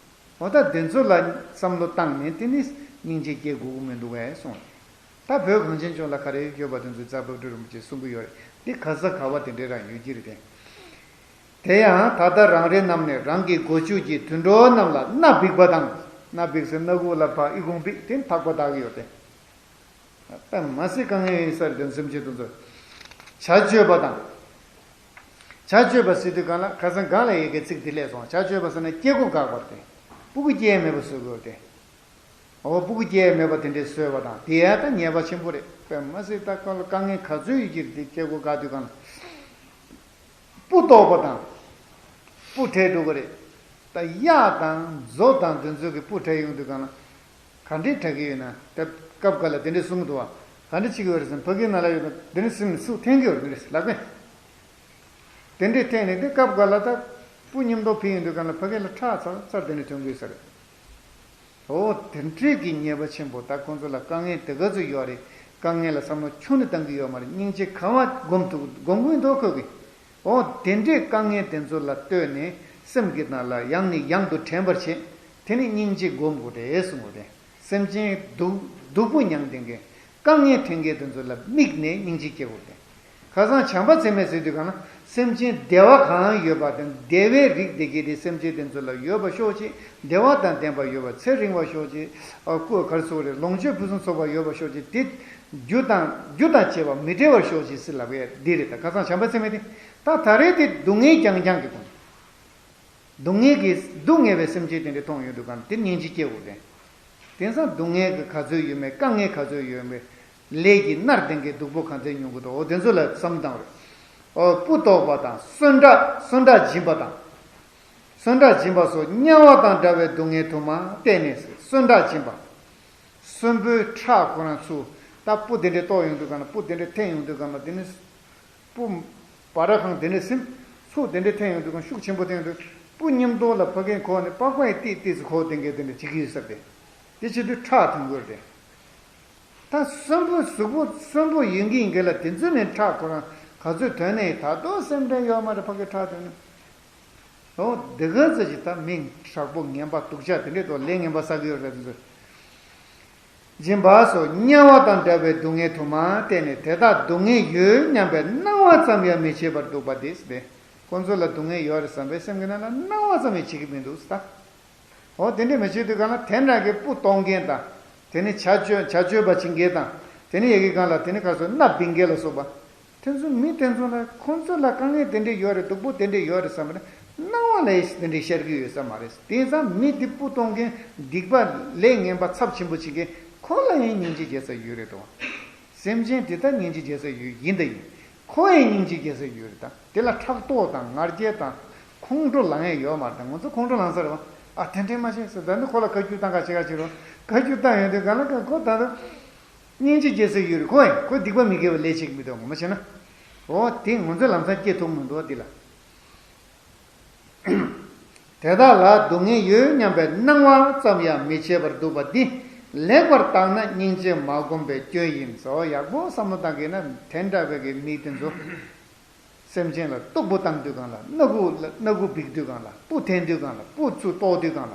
འོ་ད་དེ་ཚོ་ལ་བསམ་བློ་བཏང་ནས་དེ་ནི་སྙིང་རྗེ་སྐྱེ་དགོས་ཀྱི་མི་འདུག་གས་གསུངས། ད་བོད་གངས་ཅན་ལྗོངས་ལ་ག་རེ་ཡོད་པ་དེ་ཚོའི་རྩ་བབ་སྤྲུལ་རིན་པོ་ཆེས་གསུང་གི་ཡོད་རེད། འདི་ག་ས་ག་བ་དེ་འདྲའི་རང་ཡོད་ཀྱི་རེད་དེ། དེ་ཡང་ད་ལྟ་རང་རེ་རྣམས་ནི་རང་གི་སྒོ་ཕྱུགས་ཀྱི་དུད་འགྲོ་རྣམས་ལ་སྣ་འབིགས་པ་དང་། སྣ་འབིགས་ཟེར་སྣ་ཁུག་ལ་ཕར་ཨི་ཁུང་འབིགས་དེ་ཐག་པ་བཏགས་ཀྱི་ཡོད་དེ། དཔེ་མ་སྲིད་དཀའ་ངལ་ཡིན་ས་རེད་དེ་སེམས་ཅན་དེ་ཚོ། བྱ་སྤྱོད་པ་དང་། བྱ་སྤྱོད་པ་ཟེར་དུས་གང་ལ་ཁ་སང་སྒང་ལ་ཡི་གེ་ཚིག་དེ་སླེབས་སོང་། བྱ་སྤྱོད་པ་ཟེར་ན་སྐྱེ་སྒོ་འགག་པ་རེད་དེ། སྤུ་གུ་སྐྱེ་ཡས་མེད་པ་བཟོ་དགོས་རེད་དེ། འོ་སྤུ་གུ་སྐྱེ་ཡས་མེད་པ་དེ་འདྲའི་བཟོས་པ་དང་དེ་ཡང་ད་ཉེས་པ་ཆེན་པོ་རེད། དཔེ་མ་སྲིད་ད་ཁོ་ལ་དཀའ་ངལ་ག་ཚོད་ཡོད་ཀྱི་རེད་དེ་སྐྱེ་སྒོ་འགག་དུས་གང་ལ། སྤུ་བཏོག་པ་དང་། སྤུ་བྲེག་འགྲོ་གི་རེད། ད་གཡག་དང་མཛོ་དང་དེ་ཚོ་གི་སྤུ་བྲེག་ཡོང་དུས་གང་ལ། ག་འདྲས་བྲེག་གི་ཡོད་ན་ད་སྐབས་འགའ་ལ་དེ་འདྲས་གསུང་གི་འདུག་བ། ག་འདྲས་བྱེད་ཀྱི་ཡོད་རེད་ཟེར་ན་ཕ་གིའི་ནང་ལ་ཡོད་ན་དེ་འདྲས་སེམས་ནས་ཚུར་འཐེན་གྱི་ཡོད་རེད་ལབ་གི། དེ་འདྲས་འཐེན་ནས་དེ་སྐབས་འགའ་ལ་ད་སྤུ་མཉམ་དུ་ཕུད་ཡོང་དུས་གང་ལ་ཕ་གི་ལ་ཁྲག་ཚར་ཚར་དེ་འདྲས་ཐོན་གྱི་ཡོད་ས་རེད། འོ་དེ་འདྲས་ཀྱི་ཉེས་པ་ཆེན་པོ་ད་ཁོང་ཚོ་ལ་དཀའ་ངལ་དེ་ག་ཚོད་ཡོད་རེད། དཀའ་ངལ་ལ་བསམ་བློ་ཁྱོན་ནས་བཏང་གི་ཡོད་མ་རེད། སྙིང་རྗེ་གང་བ་སྒོམ་ཐུབ་སྒོམ་གྱི་འདུག་ཁོ་གི། འོ་དེ་འདྲས་དཀའ་ངལ་དེ་ཚོ་ལ་ལྟོས་ནས་སེམས་ཀྱི་ནང་ལ་ཡང་ནས་ཡང་དུ་དྲན་པར་བྱེད། དེ་ནི་སྙིང་རྗེ་སྒོམ་དགོས་རེད་གསུངས་པ་རེད། སེམས་ཅན་སྡུག་སྡུག་པོ་མྱངས་བསྡད་མཁན་དཀའ་ངལ་འཕྲད་མཁན་དེ་ཚོ་ལ་དམིགས་ནས་སྙིང་རྗེ་སྐྱེ་དགོས་རེད། ཁ་སང་བྱམས་པ་ཚད་མེད་ཟེར་དུས་གང་ན་སེམས་ཅན་བདེ་བ་གང་ཡོད་པ་དང་བདེ་བའི་རིགས་དེ་གའི་དེ་སེམས་ཅན་དེ་ཚོ་ལ་ཡོད་པ་ཤོག་ཅིག་བདེ་བ་དང་ལྡན་པ་ཡོད་པ་ཚེ་རིང་བ་ཤོག་ཅིག་ཨ་ཀུ་གར་སོགས་རེད། ལོངས་སྤྱོད་ཕུན་སུམ་ཚོགས་པ་ཡོད་པ་ཤོག་ཅིག་དེ་རྒྱུ་དང་རྒྱུ་དང་བཅས་པ་མི་འབྲལ་བར་ཤོག་ཅིག་ཟེར་ལབ་ཡས་འདི་རེད། ད་ཁ་སང་བྱམས་པ་ཚད་མེད་དེ་ད་ད་རེས་དེ་སྡུག་བསྔལ་རྐྱང་རྐྱང་གི་དགོངས། སྡུག་བསྔལ་གྱིས་སྡུག་བསྔལ་བའི་སེམས་ཅན་དེ་འདྲ་མཐོང་ཡོང་དུས་གང་དེ་སྙིང་རྗེ་སྐྱེ་དགོས་ཏེ། དེང་སང་སྡུག་བསྔལ་གྱི་ག་ཚོད་ཡོད་མེད་དཀའ་ངལ་ག་ཚོད་ཡོད་མེད་ལས་ཀྱིས་མནར་ལྡན་གྱི་སྡུག་པོ་གང་ཚད་མྱོང་གི་འདུག་འོ་དེ་ཚོ་ལ་བསམ་བཏང་རེད། འོ་སྤུ་བཏོག་པ་དང་གསོན་ཁྲག་གསོན་ཁྲག་འབྱིན་པ་དང་། གསོན་ཁྲག་འབྱིན་པ་སོགས་དམྱལ་བ་དང་འདྲ་བའི་སྡུག་བསྔལ་དུ་མ་བལྟས་ནས་གསོན་ཁྲག་འབྱིན་པ། གསོན་པོའི་ཁྲག་ཁོ་རང་ཚུར་ད་སྤུ་དེ་འདྲས་བཏོག་ཡོང་དུས་གང་ན་སྤུ་དེ་འདྲས་འཐེན་ཡོང་དུས་གང་ན་དེ་ནི། སྤུ། བ་ར་ཁང་དེ་ནས་ཟིན། ཚུགས་དེ་འདྲས་འཐེན་ཡོང་དུས་གང་ཤུགས་ཆེན་པོ་འཐེན་ཡོང་དུས་སྤུ་མཉམ་དུ་ལ་ཕ་གིའི་ཁོག་ནས་པགས་པ་ཡི་ཏིག་ཏིག་ཙི་ཁོག་དེ་འགས་དེ་འདྲས་བྱེད་ཀྱི་ཡོད་ས་རེད། དེ་བྱེད་དུས་ཁྲག་ཐོན་དགོས་རེད། ད་གསོན་པོ་གཟུགས་པོ་གསོན་པོ་ཡིན་གྱི་ཡིན་གྱི་ལ་དེ་ཚོ་ནས་ཁྲག་ཁོ་རང་ག་ཚོད་ཐོན་ནས་ད་དུང་སེམས་ཁྲལ་ཡོད་མ་རེད། ཕ་གིའི་ཁྲག་ཐོན་ན། འོ་དེ་ག་ཚོད་ཅིག་ད་མི་དྲག་པོ་ངན་པ་སྡུག་ཅག་དེ་འདྲས་དུ་ལས་ངན་པ་བསགས་ཀྱི་ཡོད་རེད་དེ་ཚོ། སྦྱིན་པ་སོགས་དམྱལ་བ་དང་འདྲ་བའི་སྡུག་བསྔལ་དུ་མ་བལྟས་ནས་དེ་དག་སྡུག་བསྔལ་ཡོད་སྙམ་པའི་སྣང་བ་ཙམ་ཡང་མི་བྱེད་པར་འདུག་པ་དེ་སྟེ། ཁོ་ཚོ་ལ་སྡུག་བསྔལ་ཡོད་རེད་བསམ་པའི་སེམས་ཀྱི་ནང་ལ་སྣང་བ་ཙམ་ཡང་བྱེད་ཀྱི་མི་འདུག་ཟེར། འོ་དེ་འདྲས་མི་བྱེད་དུས་གང་ལ་དེ་འདྲ་གི་སྤུ་གཏོང་མཁན་དང་། དེ་ནི་བྱ་སྤྱོད་བྱ་སྤྱོད་པ་བྱེད་མཁན་དང་། དེ་ནི་ཡ་གི་གང་ལ་དེ་ནི་ག་སོ་སྣ་འབིང་མཁན་ལ་སོགས་པ། དེ་ཚོ་མི་དེ་ཚོ་ལ་ཁོང་ཚོ་ལ་དཀའ་ངལ་དེ་འདྲས་ཡོད་རེད། སྡུག་པོ་དེ་འདྲས་ཡོད་རེད་བསམ་པ་ནི་སྣང་བ་ལས་དེ་འདྲས་ཤར་གི་ཡོད་ས་མ་རེད། དེང་སང་མི་དེ་སྤུ་གཏོང་མཁན་སྡིག་པ་ལས་ངན་པ་ཚབས་ཆེན་པོ་བྱེད་མཁན་ཁོ་ལ་ཡང་སྙིང་རྗེ་རྒྱལ་ས་ཡོད་རེད་དོ། སེམས་ཅན་དེ་དག་སྙིང་རྗེ་རྒྱལ་ས་ཡོད་ཡིན་ད་ཡིན། ཁོ་ཡང་སྙིང་རྗེ་རྒྱལ་ས་ཡོད་རེད་ད། དེ་ལ་ཕྲག་དོག་དང་ང་རྒྱལ་དང་ཁོང་ཁྲོ་ལངས་ཡས་ཡོད་མ་རེད་ད། ང་ཚོ་ཁོང་ཁྲོ་ལངས་ས་རེད་བ། ཨ་དེ་འདྲས་མ་བྱེད་ཟེར། ད་ནི་ཁོ་ལ་བཀའ་བཀྱོན་བཏང་ག་བྱེད་ག་བྱེད་རོགས། བཀའ་བཀྱོན་བཏང་ཡོང་དུས་གང་ལ་གང་ཁོ་ད་ད། སྙིང་རྗེ་རྒྱལ་ས་ཡོད་རེད། ཁོ་ཡང་ཁོ་སྡིག་པ་མི་དགེ་བ་ལས་བྱེད་ཀྱི་མི་འདུག་ངོ་མ་བྱས་ན། འོ་དེ་ང་ཚོས་ལམ་སང་སྐྱེ་ཐུབ་མི་འདུག་འདི་ལ། དེ་དག་ལ་སྡུག་བསྔལ་ཡོད་སྙམ་པའི་སྣང་བ་ཙམ་ཡང་མི་བྱེད་པར་འདུག་པ་འདི་ལེགས་པར་བརྟགས་ན་སྙིང་རྗེ་མ་བསྒོམས་པའི་སྐྱོན་ཡིན་ཟེར། ཡག་པོ་བསམ་བློ་བཏང་གི་ན་དེ་འདྲ་བའི་གི་མི་དེ་ཚོ། སེམས་ཅན་ལ་སྡུག་པོ་བཏང་དུས་གང་ལ་སྣ་ཁུག་ལ་སྣ་ཁུག་འབིགས་དུས་གང་ལ་སྤུ་འཐེན་དུས་གང་ལ་སྤུ་ཚུར་གཏོར་དུས་གང་ལ།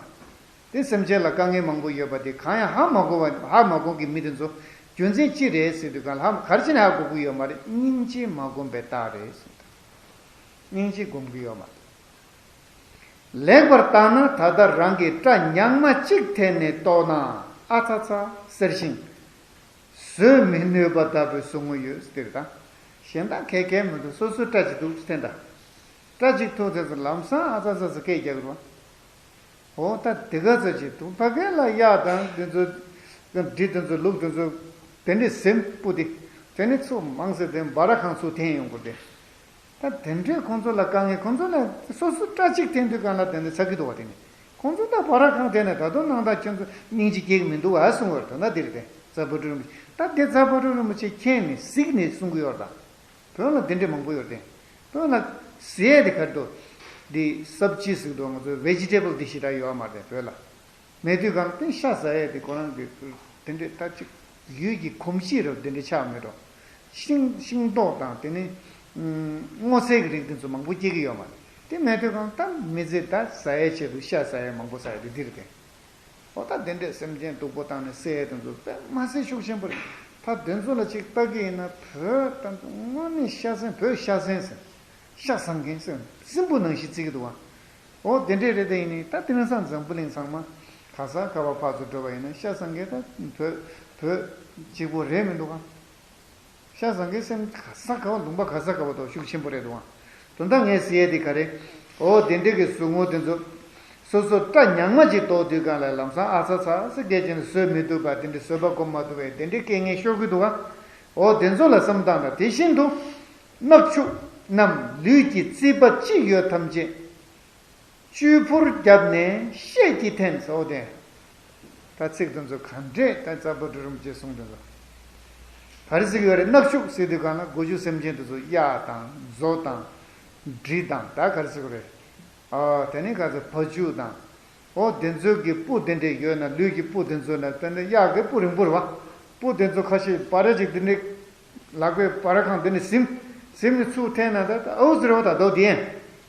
དེ་སེམས་ཅན་ལ་དཀའ་ངལ་མང་པོ་ཡོད་པ་དེ་གང་ཡང་ཧ་མ་གོ་བ་ཧ་མ་གོ་གི་མི་དེ་ཚོ་རྒྱུ་མཚན་ཅི་རེད་ཟེར་དུས་གང་ལ་ཧ་ག་རེ་བྱས་ནས་ཧ་གོ་གི་ཡོད་མ་རེད། སྙིང་རྗེ་མ་བསྒོམས་པའི་རྟགས་རེད་ཟེར། སྙིང་རྗེ་སྒོམ་གི་ཡོད་མ་རེད། ལེགས་པར་བརྟགས་ན་ད་ལྟ་རང་གིས་སྐྲ་ཉག་མ་གཅིག་འཐེན་ནས་གཏོར་ན་ཨ་ཚ་ཚ་ཟེར་ཞིང་། བཟོད་མི་ནུས་པ་ལྟ་བུའི་ཟུག་རྔུ་ཡོད་ཟེར་ད། གཞན་དག་གལ་གལ་མི་འདུག་སོ་སོའི་སྐྲ་གཅིག་འདུག་ཟེར་ད། སྐྲ་གཅིག་ཐུག་ཚེ་ཚོ་ལམ་སང་ཨ་ཚ་ཚ་ཚ་སྐད་རྒྱག་གི་རེད་བ། འོ་ད་དེ་ག་ཚོད་ཅིག་འདུག་ཕ་གི་ལ་གཡག་དང་དེ་ཚོ། འབྲི་དེ་ཚོ་ལུག་དེ་ཚོ། དེ་འདྲས་ཟིན་སྤུ་དེ། དེ་ནི་ཚུར་མང་ཟེར་དེ་འབའ་ར་ཁང་ཚུར་འཐེན་ཡོང་གི་རེད། ད་དེ་འདྲས་ཁོང་ཚོ་ལ་དཀའ་ངལ། ཁོང་ཚོ་ལ་སོ་སོ་སྐྲ་གཅིག་འཐེན་དུས་གང་ལ་དེ་འདྲས་ཚ་གི་འདུག་བ། དེ་ནི་ཁོང་ཚོ་ད་འབའ་ར་ཁང་དེ་ནས་ད་དུང་སྣང་དག་ཁྱོད་ཚོ་སྙིང་རྗེ་སྐྱེ་གི་མི་འདུག་ཨ་གསུང་བར་དོ་ན་འདིར་དེ་རྩ་བ་སྒྲུབ་རིན་པོ་ཆེ། ད་དེ་རྩ་བ་སྒྲུབ་རིན་པོ་ཆེ་མཁྱེན་ནས་གཟིགས་ནས་གསུང་གི་ཡོད་རེད་ད། བོད་ལ་དེ་འདྲས་མང་པོ་ཡོད་རེད་དེ། བོད་ལ་ཟས་དེ་ག་རེ་འདུག་འདི་སབ་ཇི་ཟེར་འདུག་ང་ཚོ་བེ་ཇི་ཊེ་བལ་དེ་ཞེ་དྲག་ཡོད་མ་རེད་བོད་ལ། མེད་དུས་གང་ལྟར་ཤ་ཟ་ཡས་དེ་ཁོ་རང་གི་དེ་འདྲས་ད་ཅིག་ཡུལ་གྱི་གོམས་གཤིས་རབ་དེ་འདྲས་ཆགས་མེད་འགྲོ། ཤིང་ཤིང་ཏོག་དང་དེ་ནི་སྔོ་ཚལ་གྱི་རིགས་དེ་ཚོ་མང་པོ་སྐྱེ་གི་ཡོད་མ་རེད། དེ་མེད་དུས་གང་ལྟར་མི་ཚེ་ད་ཟ་ཡས་ཆེད་དུ་ཤ་ཟ་ཡས་མང་པོ་ཟ་ཡས་དེ་འདི་རེད་དེ། འོ་ད་དེ་འདྲས་སེམས་ཅན་སྡུག་པོ་བཏང་ནས་བསད་ཡས་དེ་ཚོ་དཔེ་མ་སྲིད་ཤུགས་ཆེན་པོ་རེད། ད་དེ་ཚོ་ལ་ཅིག་ལྟ་གི་ཡིན་ན་བོད་ད་དངོས་གནས་ཤ་ཟན། བོད་ཤ་ཟན་ཟེར། ཤ་ཟ་མཁན་ཟེར། སྲིན་པོ་ནང་བཞིན་བརྩི་གི་འདུག་བ། འོ་དེ་འདྲས་རེད་དེ། ཡིན་ནའི་ད་དེང་སང་འཛམ་བུ་གླིང་ཚང་མ་ག་ས་ག་བ་ཕར་ཚུར་འགྲོ་བ་ཡིན་ན་ཤ་ཟ་མཁན་ད་བོད་བོད་གཅིག་པོ་རེད་མི་འདུག་ག་ཤ་ཟ་མཁན་སེམས་ག་ས་ག་བ་ལུང་པ་ག་ས་ག་བ་དུ་ཤུགས་ཆེན་པོ་རེད་འདུག་ཨང་། དོན་དག་ངས་ཟེར་ཡས་དེ་ག་རེ། འོ་དེ་འདྲ་གི་ཟུག་རྔུ་དེ་ཚོ། སོ་སོ་སྐྲ་ཉག་མ་ཅིག་གཏོར་དུས་གང་ལ་ལམ་སང་ཨ་ཚ་ཚ་ཟེར་སྐད་ཅིག་ནས་བཟོད་མི་ཐུབ་པ་དེ་འདྲ་བཟོད་པ་སྒོམ་མ་ཐུབ་པའི་དེ་འདྲའི་སྐད་ངན་ཤོར་གི་འདུག་ཨ། འོ་དེ་ཚོ་ལ་བསམ་བཏང་ན། དེ་བཞིན་དུ་སྣབས་ཤུགས་རྣམས་ལུས་ཀྱི་རྩིས་པ་ཅི་ཡོད་ཐམས་ཅད། བཅོས་བུར་བརྒྱབ་ནས་ཤད་ཀྱིས་འཐེན་ཟེར་བ་དེ། ད་ཚིག་དེ་ཚོ་ག་འདྲས་ད་རྩ་བ་སྒྲུབ་རིན་པོ་ཆེས་གསུངས་དེ་ཚོ། ག་རེ་ཟེར་གྱི་ཡོད་རེད། སྣབས་ཤུགས་ཟེར་དུས་གང་ལ་སྒོ་ཕྱུགས་སེམས་ཅན་དེ་ཚོ་གཡག་དང་མཛོ་དང་། འབྲི་དང་ད་ག་རེ་ཟེར་གྱི་རེད། ཨ་དེ་ནས་ག་ཚོད་བ་ཕྱུགས་དང་། འོ་དེ་ཚོའི་གི་སྤུ་དེ་འདྲས་ཡོད་ན། ལུས་ཀྱི་སྤུ་དེ་ཚོ་ན། དེ་ནས་གཡག་གི་སྤུ་རིང་པོ་རེད་བ། སྤུ་དེ་ཚོ་ཁ་ཤས་འབའ་ར་ཅིག་དེ་འདྲས། ལག་པས་འབའ་ར་ཁང་དེ་ནས་ཟིན། ཟིན་ནས་ཚུར་འཐེན་ན་ད་ཨའུ་ཟེར་བ་དང་ལྡོག་དེ་ཡན།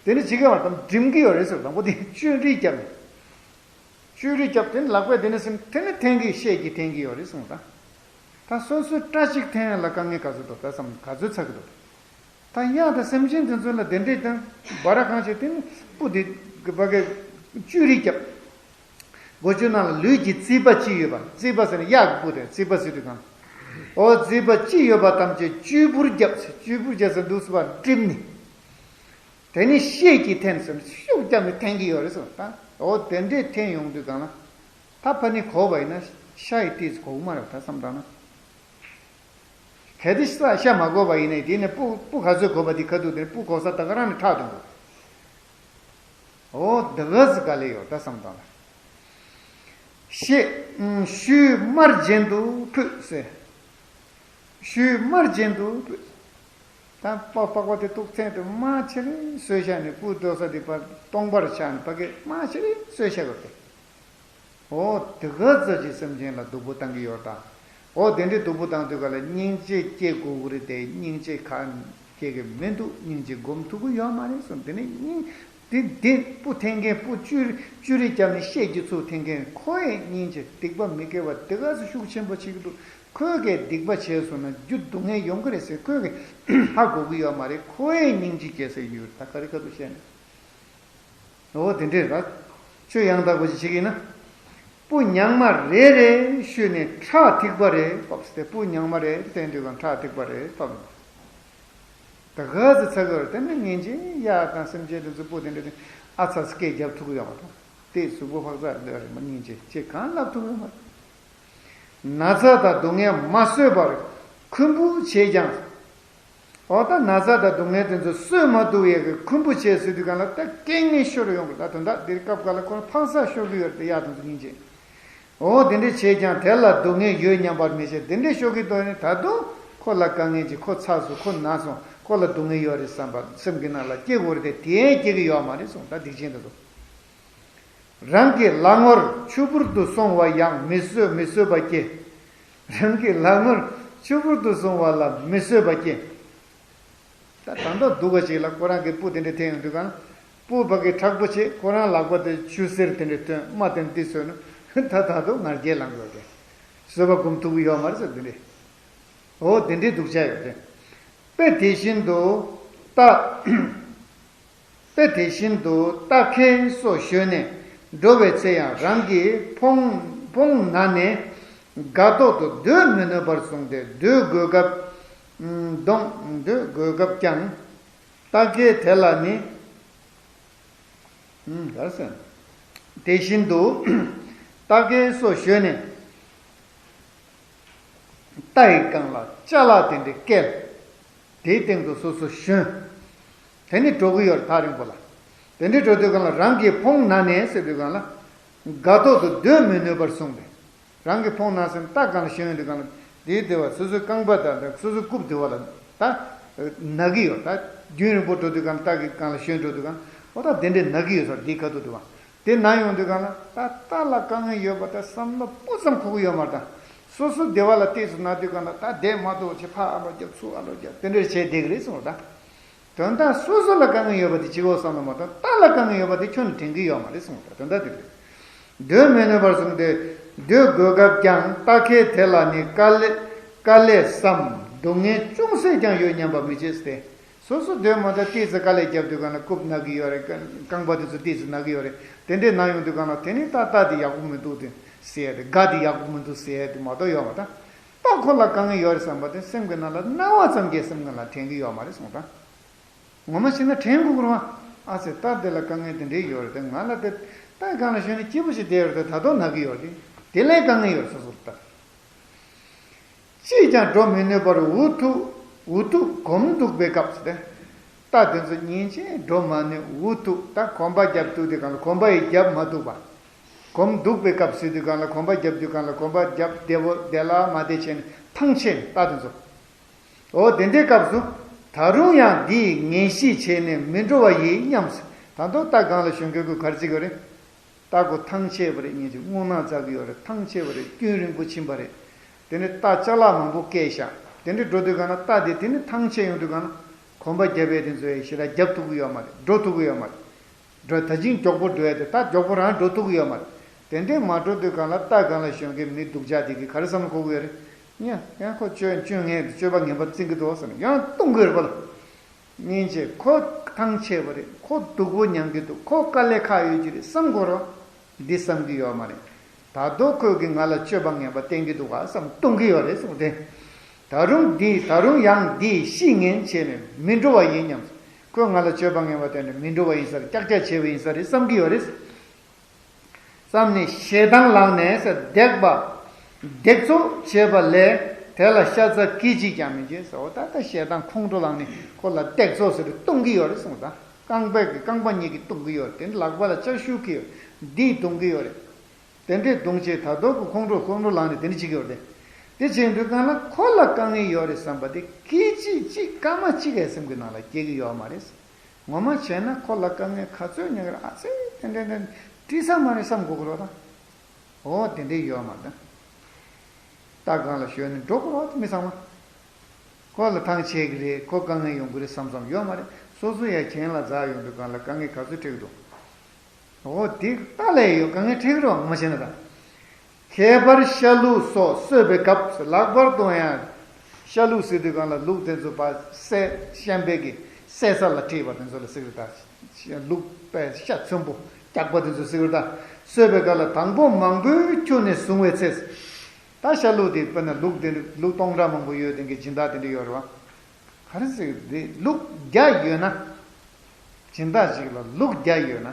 དེ་ནས་ཇི་ག་བར་དམ་འགྲིམ་གི་ཡོད་རེད་ཟེར། དང་པོ་དེ་བཅོས་རིས་བརྒྱབ་ནས། བཅོས་རིས་བརྒྱབ། དེ་ནས་ལག་པས་དེ་ནས་ཟིན། དེ་ནས་འཐེན་གི་ཤད་ཀྱིས་འཐེན་གི་ཡོད་རེད་གསུངས་ད། ད་སོ་སོའི་སྐྲ་གཅིག་འཐེན་ཡ་ལ་དཀའ་ངལ་ག་ཚོད་འདུག་ད་བསམ་ག་ཚོད་ཚ་གི་འདུག་ད་གཡག་དང་སེམས་ཅན་དེ་ཚོ་ལ་དེ་འདྲས་དང་འབའ་ར་གང་བྱས། དེ་ནས་སྤུ་དེ་གི་བ་གའི་བཅོས་རིས་བརྒྱབ། སྒོ་ཕྱུགས་རྣམས་ལ་ལུས་ཀྱི་རྩིས་པ་ཅི་ཡོད་པ། རྩིས་པ་ཟེར་ན་གཡག་གི་སྤུ་དེ་རྩིས་པ་ཟེར་དུས་གང་། འོ་རྩིས་པ་ཅི་ཡོད་པ་ཐམས་ཅད་བཅོས་བུར་བརྒྱབ་ཟེར། བཅོས་བུར་བརྒྱབ་ཟེར་འདུག་སེ་བ་བསྒྲིམས་ནས། དེ་ནས་ཤད་ཀྱིས་འཐེན་ཟེར། ཤུགས་བརྒྱབ་ནས་འཐེན་གྱི་ཡོད་རེད་ཟེར་བ་ད། འོ་དེ་འདྲས་འཐེན་ཡོང་དུས་གང་ལ། ད་ཕ་ནི་གོ་བ་ཡིན་ན་ཤ་ཡི་ཏིས་གོ་གི་མ་རེད་ད་བསམ་བཏང་ན། གལ་ཏེ་ཤ་ཤ་མ་གོ་བ་ཡིན་ནའི་དེ་ནས་སྤུ་སྤུ་ག་ཚོད་གོ་བ་དེ་ཁ་ཐུག་དེ་ནས་སྤུ་གོ་ས་ད་ག་རང་ནས་ཁྲག་འདོན་དགོས། འོ་འདི་ག་ཟིག་ག་ལེ་ཡོད་ད་བསམ་བཏང་ལ། ཤད། ཤུལ་དམར་རྒྱན་དུ་ཕུད་ཟེར། ཤུལ་དམར་རྒྱན་དུ་ཕུད། ད་པགས་པགས་པ་དེ་ཏོག་ཙམ་དུ་དམར་ཆེ་རེ་བཟོས་བཞག་ནས་སྤུ་འགྲོ་ས་དེ་ཕར་སྟོང་པར་བཞག་ནས་ཕ་གི་དམར་ཆེ་རེ་བཟོས་བཞག་གི་རེད། འོ་དེ་ག་ཙམ་གྱིས་སེམས་ཅན་ལ་སྡུག་པོ་བཏང་གི་ཡོད་ད། འོ་དེ་འདྲའི་སྡུག་པོ་བཏང་དུས་ག་ལ་སྙིང་རྗེ་སྐྱེ་དགོས་ཀྱི་རེད་དེ། སྙིང་རྗེ་ག་སྐྱེ་གི་མི་འདུག་སྙིང་རྗེ་སྒོམ་ཐུབ་ཀྱི་ཡོད་མ་རེད་གསུངས། དེ་ནས་སྙིང་ དེ་དེ་སྤུ་འཐེན་མཁན། སྤུ་ཅུ་རི་ཅུ་རི་བརྒྱབ་ནས་ཤད་ཀྱི་ཚུགས་འཐེན་མཁན། ཁོ་ཡི་སྙིང་རྗེ། སྡིག་པ་མི་དགེ་བ་དེ་ག་ཚོད་ཤུགས་ཆེན་པོ་བྱེད་ཀྱི་འདུག་ཁོས་གི་སྡིག་པ་བྱས་སོང་ན་རྒྱུ་སྡུག་བསྔལ་ཡོང་གི་རེད་ཟེར་ཁོས་གི་ཧ་གོ་གི་ཡོད་མ་རེད། ཁོ་ཡི་སྙིང་རྗེ་སྐྱེ་ས་ཡོད། ད་ག་རེ་ག་ཚོད་བཤད་ན། འོ་དེ་འདྲས་ར། ཆོས་ཡང་དག་པ་ཞིག་བྱེད་ཀྱི་ན། སྤུ་ཉག་མ་རེ་རེ་བཤུས་ནས་ཁྲག་ཐིགས་པ་རེ་ཕབ་སྟེ། སྤུ་ཉག་མ་རེ་བསྟན་དུས་གང་ཁྲག་ཐིགས་པ་རེ་ཕབ། ད་ག་ཚོད་ཚ་གི་རེད། དེ་ནས་ངན་ཇེ་ཡག་དང་སེམས་ཅན་དེ་ཚོ་སྤུ་དེ་འདྲ་དེ་ཨ་ཚ་སྐད་རྒྱབ་ཐུབ་ཀྱི་ཡོད་མ་རེད། དེ་གཟུགས་པོ་ཕག་ཚ་ལོས་རེད་མ། ངན་ཇེ་ཅེས་གང་ལབ་ཐུབ་ཀྱི་ཡོད་མ་རེད། ན་ཚ་དང་སྡུག་བསྔལ་མ་བཟོད་པར་ཁུམ་བུ་བྱས་ཀྱང་། འོ་ད་ན་ཚ་དང་སྡུག་བསྔལ་དེ་ཚོ་བཟོད་མ་ཐུབ་ཡས་ཀྱི་ཁུམ་བུ་བྱས་ཟེར་དུས་གང་ལ་ད་སྐད་ངན་ཤོར་ཡོང་གི། ད་དོན་དག་འདིར་སྐབས་འགའ་ལ་ཁོ་རང་ཕག་ཚ་ཤོར་གི་ཡོད་རེད། ད་ཡག་དང་ཚོ་སྙིང་རྗེ། འོ་དེ་འདྲ་བྱས་ཀྱང་དེ་ལ་སྡུག་བསྔལ་ཡོད་སྙམ་པར་མི་བྱེད། དེ་འདྲ་ཤོར་གི་འདུག་ནི་ད་དུང་ཁོ་ལ་དཀའ་ངལ་ཅིག་ཁོ་ཚ་སོང་། ཁོ་ན་སོང་། ཁོ་ལ་སྡུག་བསྔལ་ཡོད་རེད་བསམ་པ་སེམས་ཀྱི་ནང་ལ་སྐྱེ་དགོས་རེད་དེ། དེ་སྐྱེ་གི་ཡོད་མ་རེད་གསུངས། ད་སྡིག་ཅན་དེ་ཚོ། རང་གི་ལག་ངོར་ཆུ་བུར་དུ་སོང་བ་ཡང་མི་བཟོད། མི་བཟོད་པ་སྐྱེ། རང་གི་ལག་ངོར་ཆུ་བུར་དུ་སོང་བ་ལ་མི་བཟོད་པ་སྐྱེ། ད་ད་མདོ་སྡུག་པ་ཞིག་ལ་ཁོ་རང་གི་སྤུ་དེ་འདྲ་འཐེན་ཡོང་དུས་གང་། སྤུ་ཕ་གི་མཁྲེགས་པོ་བྱས། ཁོ་རང་ལག་པ་དེ་ཆུ་སེར་དེ་འདྲ་ཐོན། རྨ་དེ་འདི་བཟོས་ན་ད་ད་དུང་ང་རྒྱལ་ལངས་ཡོད་དེ། བཟོད་པ་སྒོམ་ཐུབ་ཀྱི་ཡོད་མ་རེད་ཟེར། དེ་འདྲ། འོ་དེ་འདྲའི་སྡུག་ཅག་ཡོད་དེ། དཔེ་དེ་བཞིན་དུ་རྟ། དཔེ་དེ་བཞིན་དུ་རྟ་ཁལ་སོགས་ཞོན་ནས་འགྲོ་བའི་ཚེ་ཡང་རང་གི་ཕོངས་ཕོངས་ན་ནས་དགའ་ཏོག་ཏོ་སྡོད་མི་ནུས་པར་བཟུང་སྟེ། སྡོད་དགོས་སྐབས་གདོང་། སྡོད་དགོས་སྐབས་ཀྱང་རྟ་ཁལ་དེ་ལ་ནི། ཨུམ། ག་རེ་ཟེར། དེ་བཞིན་དུ་རྟ་ཁལ་སོགས་ཞོན་ནས། རྟ་ཡི་རྐང་ལག་ཅ་ལག་དེ་འདྲ་བཀལ། དེའི་སྟེང་དུ་སོ་སོ་ཞོན། དེ་ནི་འགྲོ་གི་ཡོད་རེད་ཐག་རིང་པོ་ལ། དེ་འདྲ་འགྲོ་དུས་གང་ལ་རང་གི་ཕོངས་ན་ནས་ཟེར་དུས་གང་ལ། དགའ་ཏོག་ཏོ་སྡོད་མི་ནུས་པར་བཟུང་སྟེ། རང་གི་ཕོངས་ན་ཟེར་ན་རྟ་སྒང་ལ་ཞོན་དུས་གང་ལ། དེའི་དེ་བ་སོ་སོའི་རྐང་པ་དང་སོ་སོའི་རྐུབ་དེ་བ་ལ་ད་ན་གི་ཡོད། ད་རྒྱུན་རིང་པོ་འགྲོ་དུས་གང་ལ་རྟ་གི་སྒང་ལ་ཞོན་འགྲོ་དུས་གང་ལ། འོ་ད་དེ་འདྲའི་ན་གི་ཡོད་ཟེར། དེའི་ཁ་ཐུག་དེ་བ། དེ་ན་ཡོང་དུས་གང་ལ་ད་རྟ་ལ་དཀའ་ངལ་ཡོད་པ་དེ་བསམ་བློ་སྤུ་ཙམ་འཁོར་གི་ཡོད་མ་རེད། ད་སོ་སོ་བདེ་བ་ལ་ཏོག་ཙམ་ན་དུས་གང་ལ་ད་བསྡད་མ་ཐུབ་བྱས་ཕར་ཨ་ལོ་རྒྱབ་ཚུར་ཨ་ལོ་རྒྱབ་དེ་འདྲ་བྱས་བསྡད་ཀྱི་རེད་གསུངས་པ་ད། དོན་དག་སོ་སོ་ལ་དཀའ་ངལ་ཡོད་པ་དེ་གཅིག་པོ་བསམ་བློ་མ་གཏོང་། རྟ་ལ་དཀའ་ངལ་ཡོད་པ་དེ་ཁྱོན་ནས་དྲན་གྱི་ཡོད་མ་རེད་གསུངས་པ་ད། དོན་དག་དེ་རེད། སྡོད་མི་ནུས་པར་བཟུང་སྟེ། སྡོད་དགོས་སྐབས་ཀྱང་རྟ་ཁལ་དེ་ལ་ནི་དཀའ་ལས་དཀའ་ལས་སམ་སྡུག་བསྔལ་ཅུང་ཟད་ཀྱང་ཡོད་སྙམ་པ་མི་བྱེད་ཟེར་ཏེ། སོ་སོ་སྡོད་མ་ཐག་ཏོག་ཙམ་དཀའ་ལས་བརྒྱབ་དུས་གང་ལ་རྐུབ་ན་གི་ཡོད་རེད། རྐང་པ་དེ་ཚོ་ཏོག་ཙམ་ན་གི་ཡོད་རེད། དེ་འདྲས་ན་ཡོང་དུས་གང་ལ་དེ་ནི་ད་རྟ་དེ་ཡག་པོ་མི་འདུག་དེ་ཟེར་ཡ་དེ། དགའ་དེ་ཡག་པོ་མི་འདུག་ཟེར་ཡ་དེ་མ་གཏོགས་ཡོད་མ་རེད། ད་ཁོ་ལ་དཀའ་ངལ་ཡོད་རེད་བསམ་པ་དེ་སེམས་ཀྱི་ནང་ལ་སྣང་བ་ཙམ་གྱི་སེམས་ཀྱི་ནང་ལ་དྲན་གྱི་ཡོད་མ་རེད་གསུངས་ད། ངོ་མ་བྱས་ན་དྲན་དགོས་ཀྱི་རེད་བ། ཨ་ཙི། རྟ་དེ་ལ་དཀའ་ངལ་དེ་འདྲས་ཡོད་རེད་དེ། ང་ལ་དེ་རྟ་སྒང་ལ་ཞོན་ནས་སྐྱིད་པོ་ཞིག་བསྡད་ཡོད་རེད་དེ། ད་དུང་ན་གི་ཡོད་རེད་དེ། དེ་ལས་དཀའ་ངལ་ཡོད་རེད་སོ་སོར་ལྟ། ཅིས་ཀྱང་འགྲོ་མི་ནུས་པར་འུ་ཐུག་འུ་ཐུག་གོམ་འདུག་པའི་སྐབས་སུ་སྟེ། རྟ་དེ་ཚོ་ཉིན་ཅིག་འགྲོ་མ་ནུས། འུ་ཐུག་ད་གོམ་པ་རྒྱབ་ཐུག་དུས་གང་ལ་གོམ་པ་ཡི་རྒྱབ་མ་ཐུག་པ། གོམ་འདུག་པའི་སྐབས་ཟེར་དུས་གང་ལ་གོམ་པ་རྒྱབ་དུས་གང་ལ་གོམ་པ་རྒྱབ་བདེ་བོ་བདེ་ལ་མ་བདེ་བྱས་ནས་ཐང་ཆད་ནས། རྟ་དེ་ཚོ། འོ་དེ་འདྲའི་སྐབས་སུ། ད་རུང་ཡང་འདི་ཡི་ངན་གཤིས་བྱས་ནས་མི་འགྲོ་བ་ཡིན་སྙམ་སོ། ད་དུང་རྟ་སྒང་ལ་ཞོན་མཁན་ཁོས་ག་རེ་བྱེད་ཀྱི་ཡོད་རེད། རྟ་ཁོ་ཐང་ཆད་པ་རེད། ཉིན་གཅིག་རྔུལ་ནག་འཛག་གི་ཡོད་རེད། ཐང་ཆད་པ་རེད། སྐྱོན་རིང་པོ་ཕྱིན་པ་རེད། དེ་ནས་རྟ་ཅ་ལག་མང་པོ་བཀལ་བཞག་དེ་འདྲ་འགྲོ་དུས་གང་ན་རྟ་དེ་དེ་ནས་ཐང་ཆད་ཡོང་དུས་གང་ན་གོམ་པ་རྒྱབ་ཡས་དེ་ཚོ་ཡང་ཞེ་དྲག་རྒྱབ་ཐུབ་ཀྱི་ཡོད་མ་རེད། འགྲོ་ཐུབ་ཀྱི་ཡོད་མ་རེད། འགྲོ་ད་ཅིང་མགྱོགས་པོ་འགྲོ་ཡ་དེ། ད་མགྱོགས་པོ་རང་འགྲོ་ཐུབ་ཀྱི་ཡོད་མ་རེད། དེ་འདྲས་མ་འགྲོ་དུས་གང་ལ་རྟ་སྒང་ལ་ཞོན་མཁན་མི་སྡུག་ཅག་དེ་གིས་ག་རེ་བསམ་བློ་འཁོར་གྱི་ཡོད་རེད། ཡ་ཡང་ཁོ་སྤྱོད་སྤྱོད་ངན་དུ་སྤྱོད་པ་ངན་པ་བཙན་གྱི་འདུག་བསམ་ནས་ཡང་བཏུང་གི་ཡོད་རེད་པ་ལ། སྙིང་རྗེ། ཁོ་ཐང་ཆད་པ་རེད། ཁོ་སྡུག་པོ་མྱང་གི་འདུག་ཁོ་དཀའ་ལས་ཁག་ཡོད་ཀྱི་རེད་བསམ་དགོས་རོགས། འདི་བསམ་གྱི་ཡོད་མ་རེད། ད་དུང་ཁོས་ཀྱིས་ང་ལ་སྤྱོད་པ་ངན་པ་བསྟན་གྱི་འདུག་ག་བསམ་བཏུང་གི་ཡོད་རེད་གསུངས་ཏེ། ད་རུང་འདི་ད་རུང་ཡང་འདི་ཤི་ངན་བྱས་ནས་མི་འགྲོ་བ་ཡིན་སྙམ། ཁོས་ང་ལ་སྤྱོད་པ་ངན་པ་བསྟན་ནས་མི་འགྲོ་བ་ཡིན་ས་རེད། ཀྱག་ཀྱག་བྱས་པ་ཡིན་ས་རེད་བསམ་གྱི་ཡོད་རེད། བསམ་ནས་ཞེ་སྡང་ལངས་ནས་ཟེར། བརྡེག་པ། བརྡེག་བཙོག་བྱས་པ་ལས་དེ་ལ་ཤ་ཚ་སྐད་ཅིག་ཀྱང་མི་བྱེད་ཟེར། འོ་ད་ལྟ་ཞེ་སྡང་ཁོང་ཁྲོ་ལངས་ནས་ཁོ་ལ་བརྡེག་བཙོག་ཟེར་ཏེ་བཏུང་གི་ཡོད་རེད་གསུངས། ད་རྐང་པས་ཀྱི་རྐང་པ་གཉིས་ཀྱིས་བཏུང་གི་ཡོད་རེད། དེ་ནས་ལག་པ་ལ་ལྕགས་གཞུ་གིས་འདིས་བརྡུང་གི་ཡོད་རེད། དེ་འདྲས་བརྡུང་བྱས་ད་དུང་ཁོ་ཁོང་ཁྲོ་ཁོང་ཁྲོ་ལངས་ནས་དེ་འདྲ་བྱེད་ཀྱི་ཡོད་རེད། དེ་བྱེད་དུས་གང་ལ་ཁོ་ལ་དཀའ་ངལ་ཡོད་རེད་བསམ་པ་དེ་སྐད་ཅིག་གཅིག་སྐར་མ་གཅིག་གི་སེམས་ཀྱི་ནང་ལ་སྐྱེ་གི་ཡོད་མ་རེད། ངོ་མ་བྱས་ན་ཁོ་ལ་དཀའ་ངལ་ག་ཚོད་མྱོང་གི་རེད། ཨ་ཙི། དེ་འདྲ་འདྲ་འདྲི་ས་མ་རེད་བསམ་དགོས་ཀྱི་རེད་ད། འོ་དེ་འདྲ་ཡོད་མ་རེད་ད། རྟ་སྒང་ལ་ཞོན་ནས་འགྲོ་དགོས་རེད་མི་ཚང་མ། ཁོ་ལ་ཐང་ཆད་ཀྱི་རེད། ཁོ་དཀའ་ངལ་ཡོང་གི་རེད་བསམ་བསམ་ཡོད་མ་རེད། སོ་སོ་ཡ་གྱེན་ལ་འཛེགས་ཡོང་དུས་སྒང་ལ་དཀའ་ངལ་ག་ཚོད་འཕྲད་ཀྱི་འདུག་འོ་དེ་ལྟ་ལས་ཡོད། དཀའ་ངལ་འཕྲད་ཀྱི་རེད་བ། ངོ་མ་བཤད་ན་ད། ཁྱད་པར་ཤ་ལུག་སོགས་གསོད་པའི་སྐབས། ལག་པར་གཏོང་ཡང་། ཤ་ལུག་ཟེར་དུས་སྒང་ལ་ལུག་དེ་ཚོ་ཕར་བསད། བཤམས་པའི་གི་བསད་ས་ལ་ཁྲིད་པ་དེ་ཚོ་ལ་ཟེར་གི་རེད་ད། ལུག་པའི་ཤ་ཚོན་པོ་རྒྱགས་པ་དེ་ཚོ་ཟེར་གི་རེད་ད། གསོད་པའི་སྐབས་ལ་དང་པོ་མང་པོས་ཁྱུར་ནས་བཟུང་བའི་ཚེ། ད་ཤ་ལུག་དེ་དཔེར་ན་ལུག་དེ་འདྲ་ལུག་སྟོང་ཕྲག་མང་པོ་ཡོད་དེ་གི་སྦྱིན་བདག་དེ་འདྲ་ཡོད་རེད་བ། ག་རེ་ཟེར་གི་རེད། ལུག་བརྒྱ་ཡོད་ན། སྦྱིན་བདག་ཅིག་ལ་ལུག་བརྒྱ་ཡོད་ན།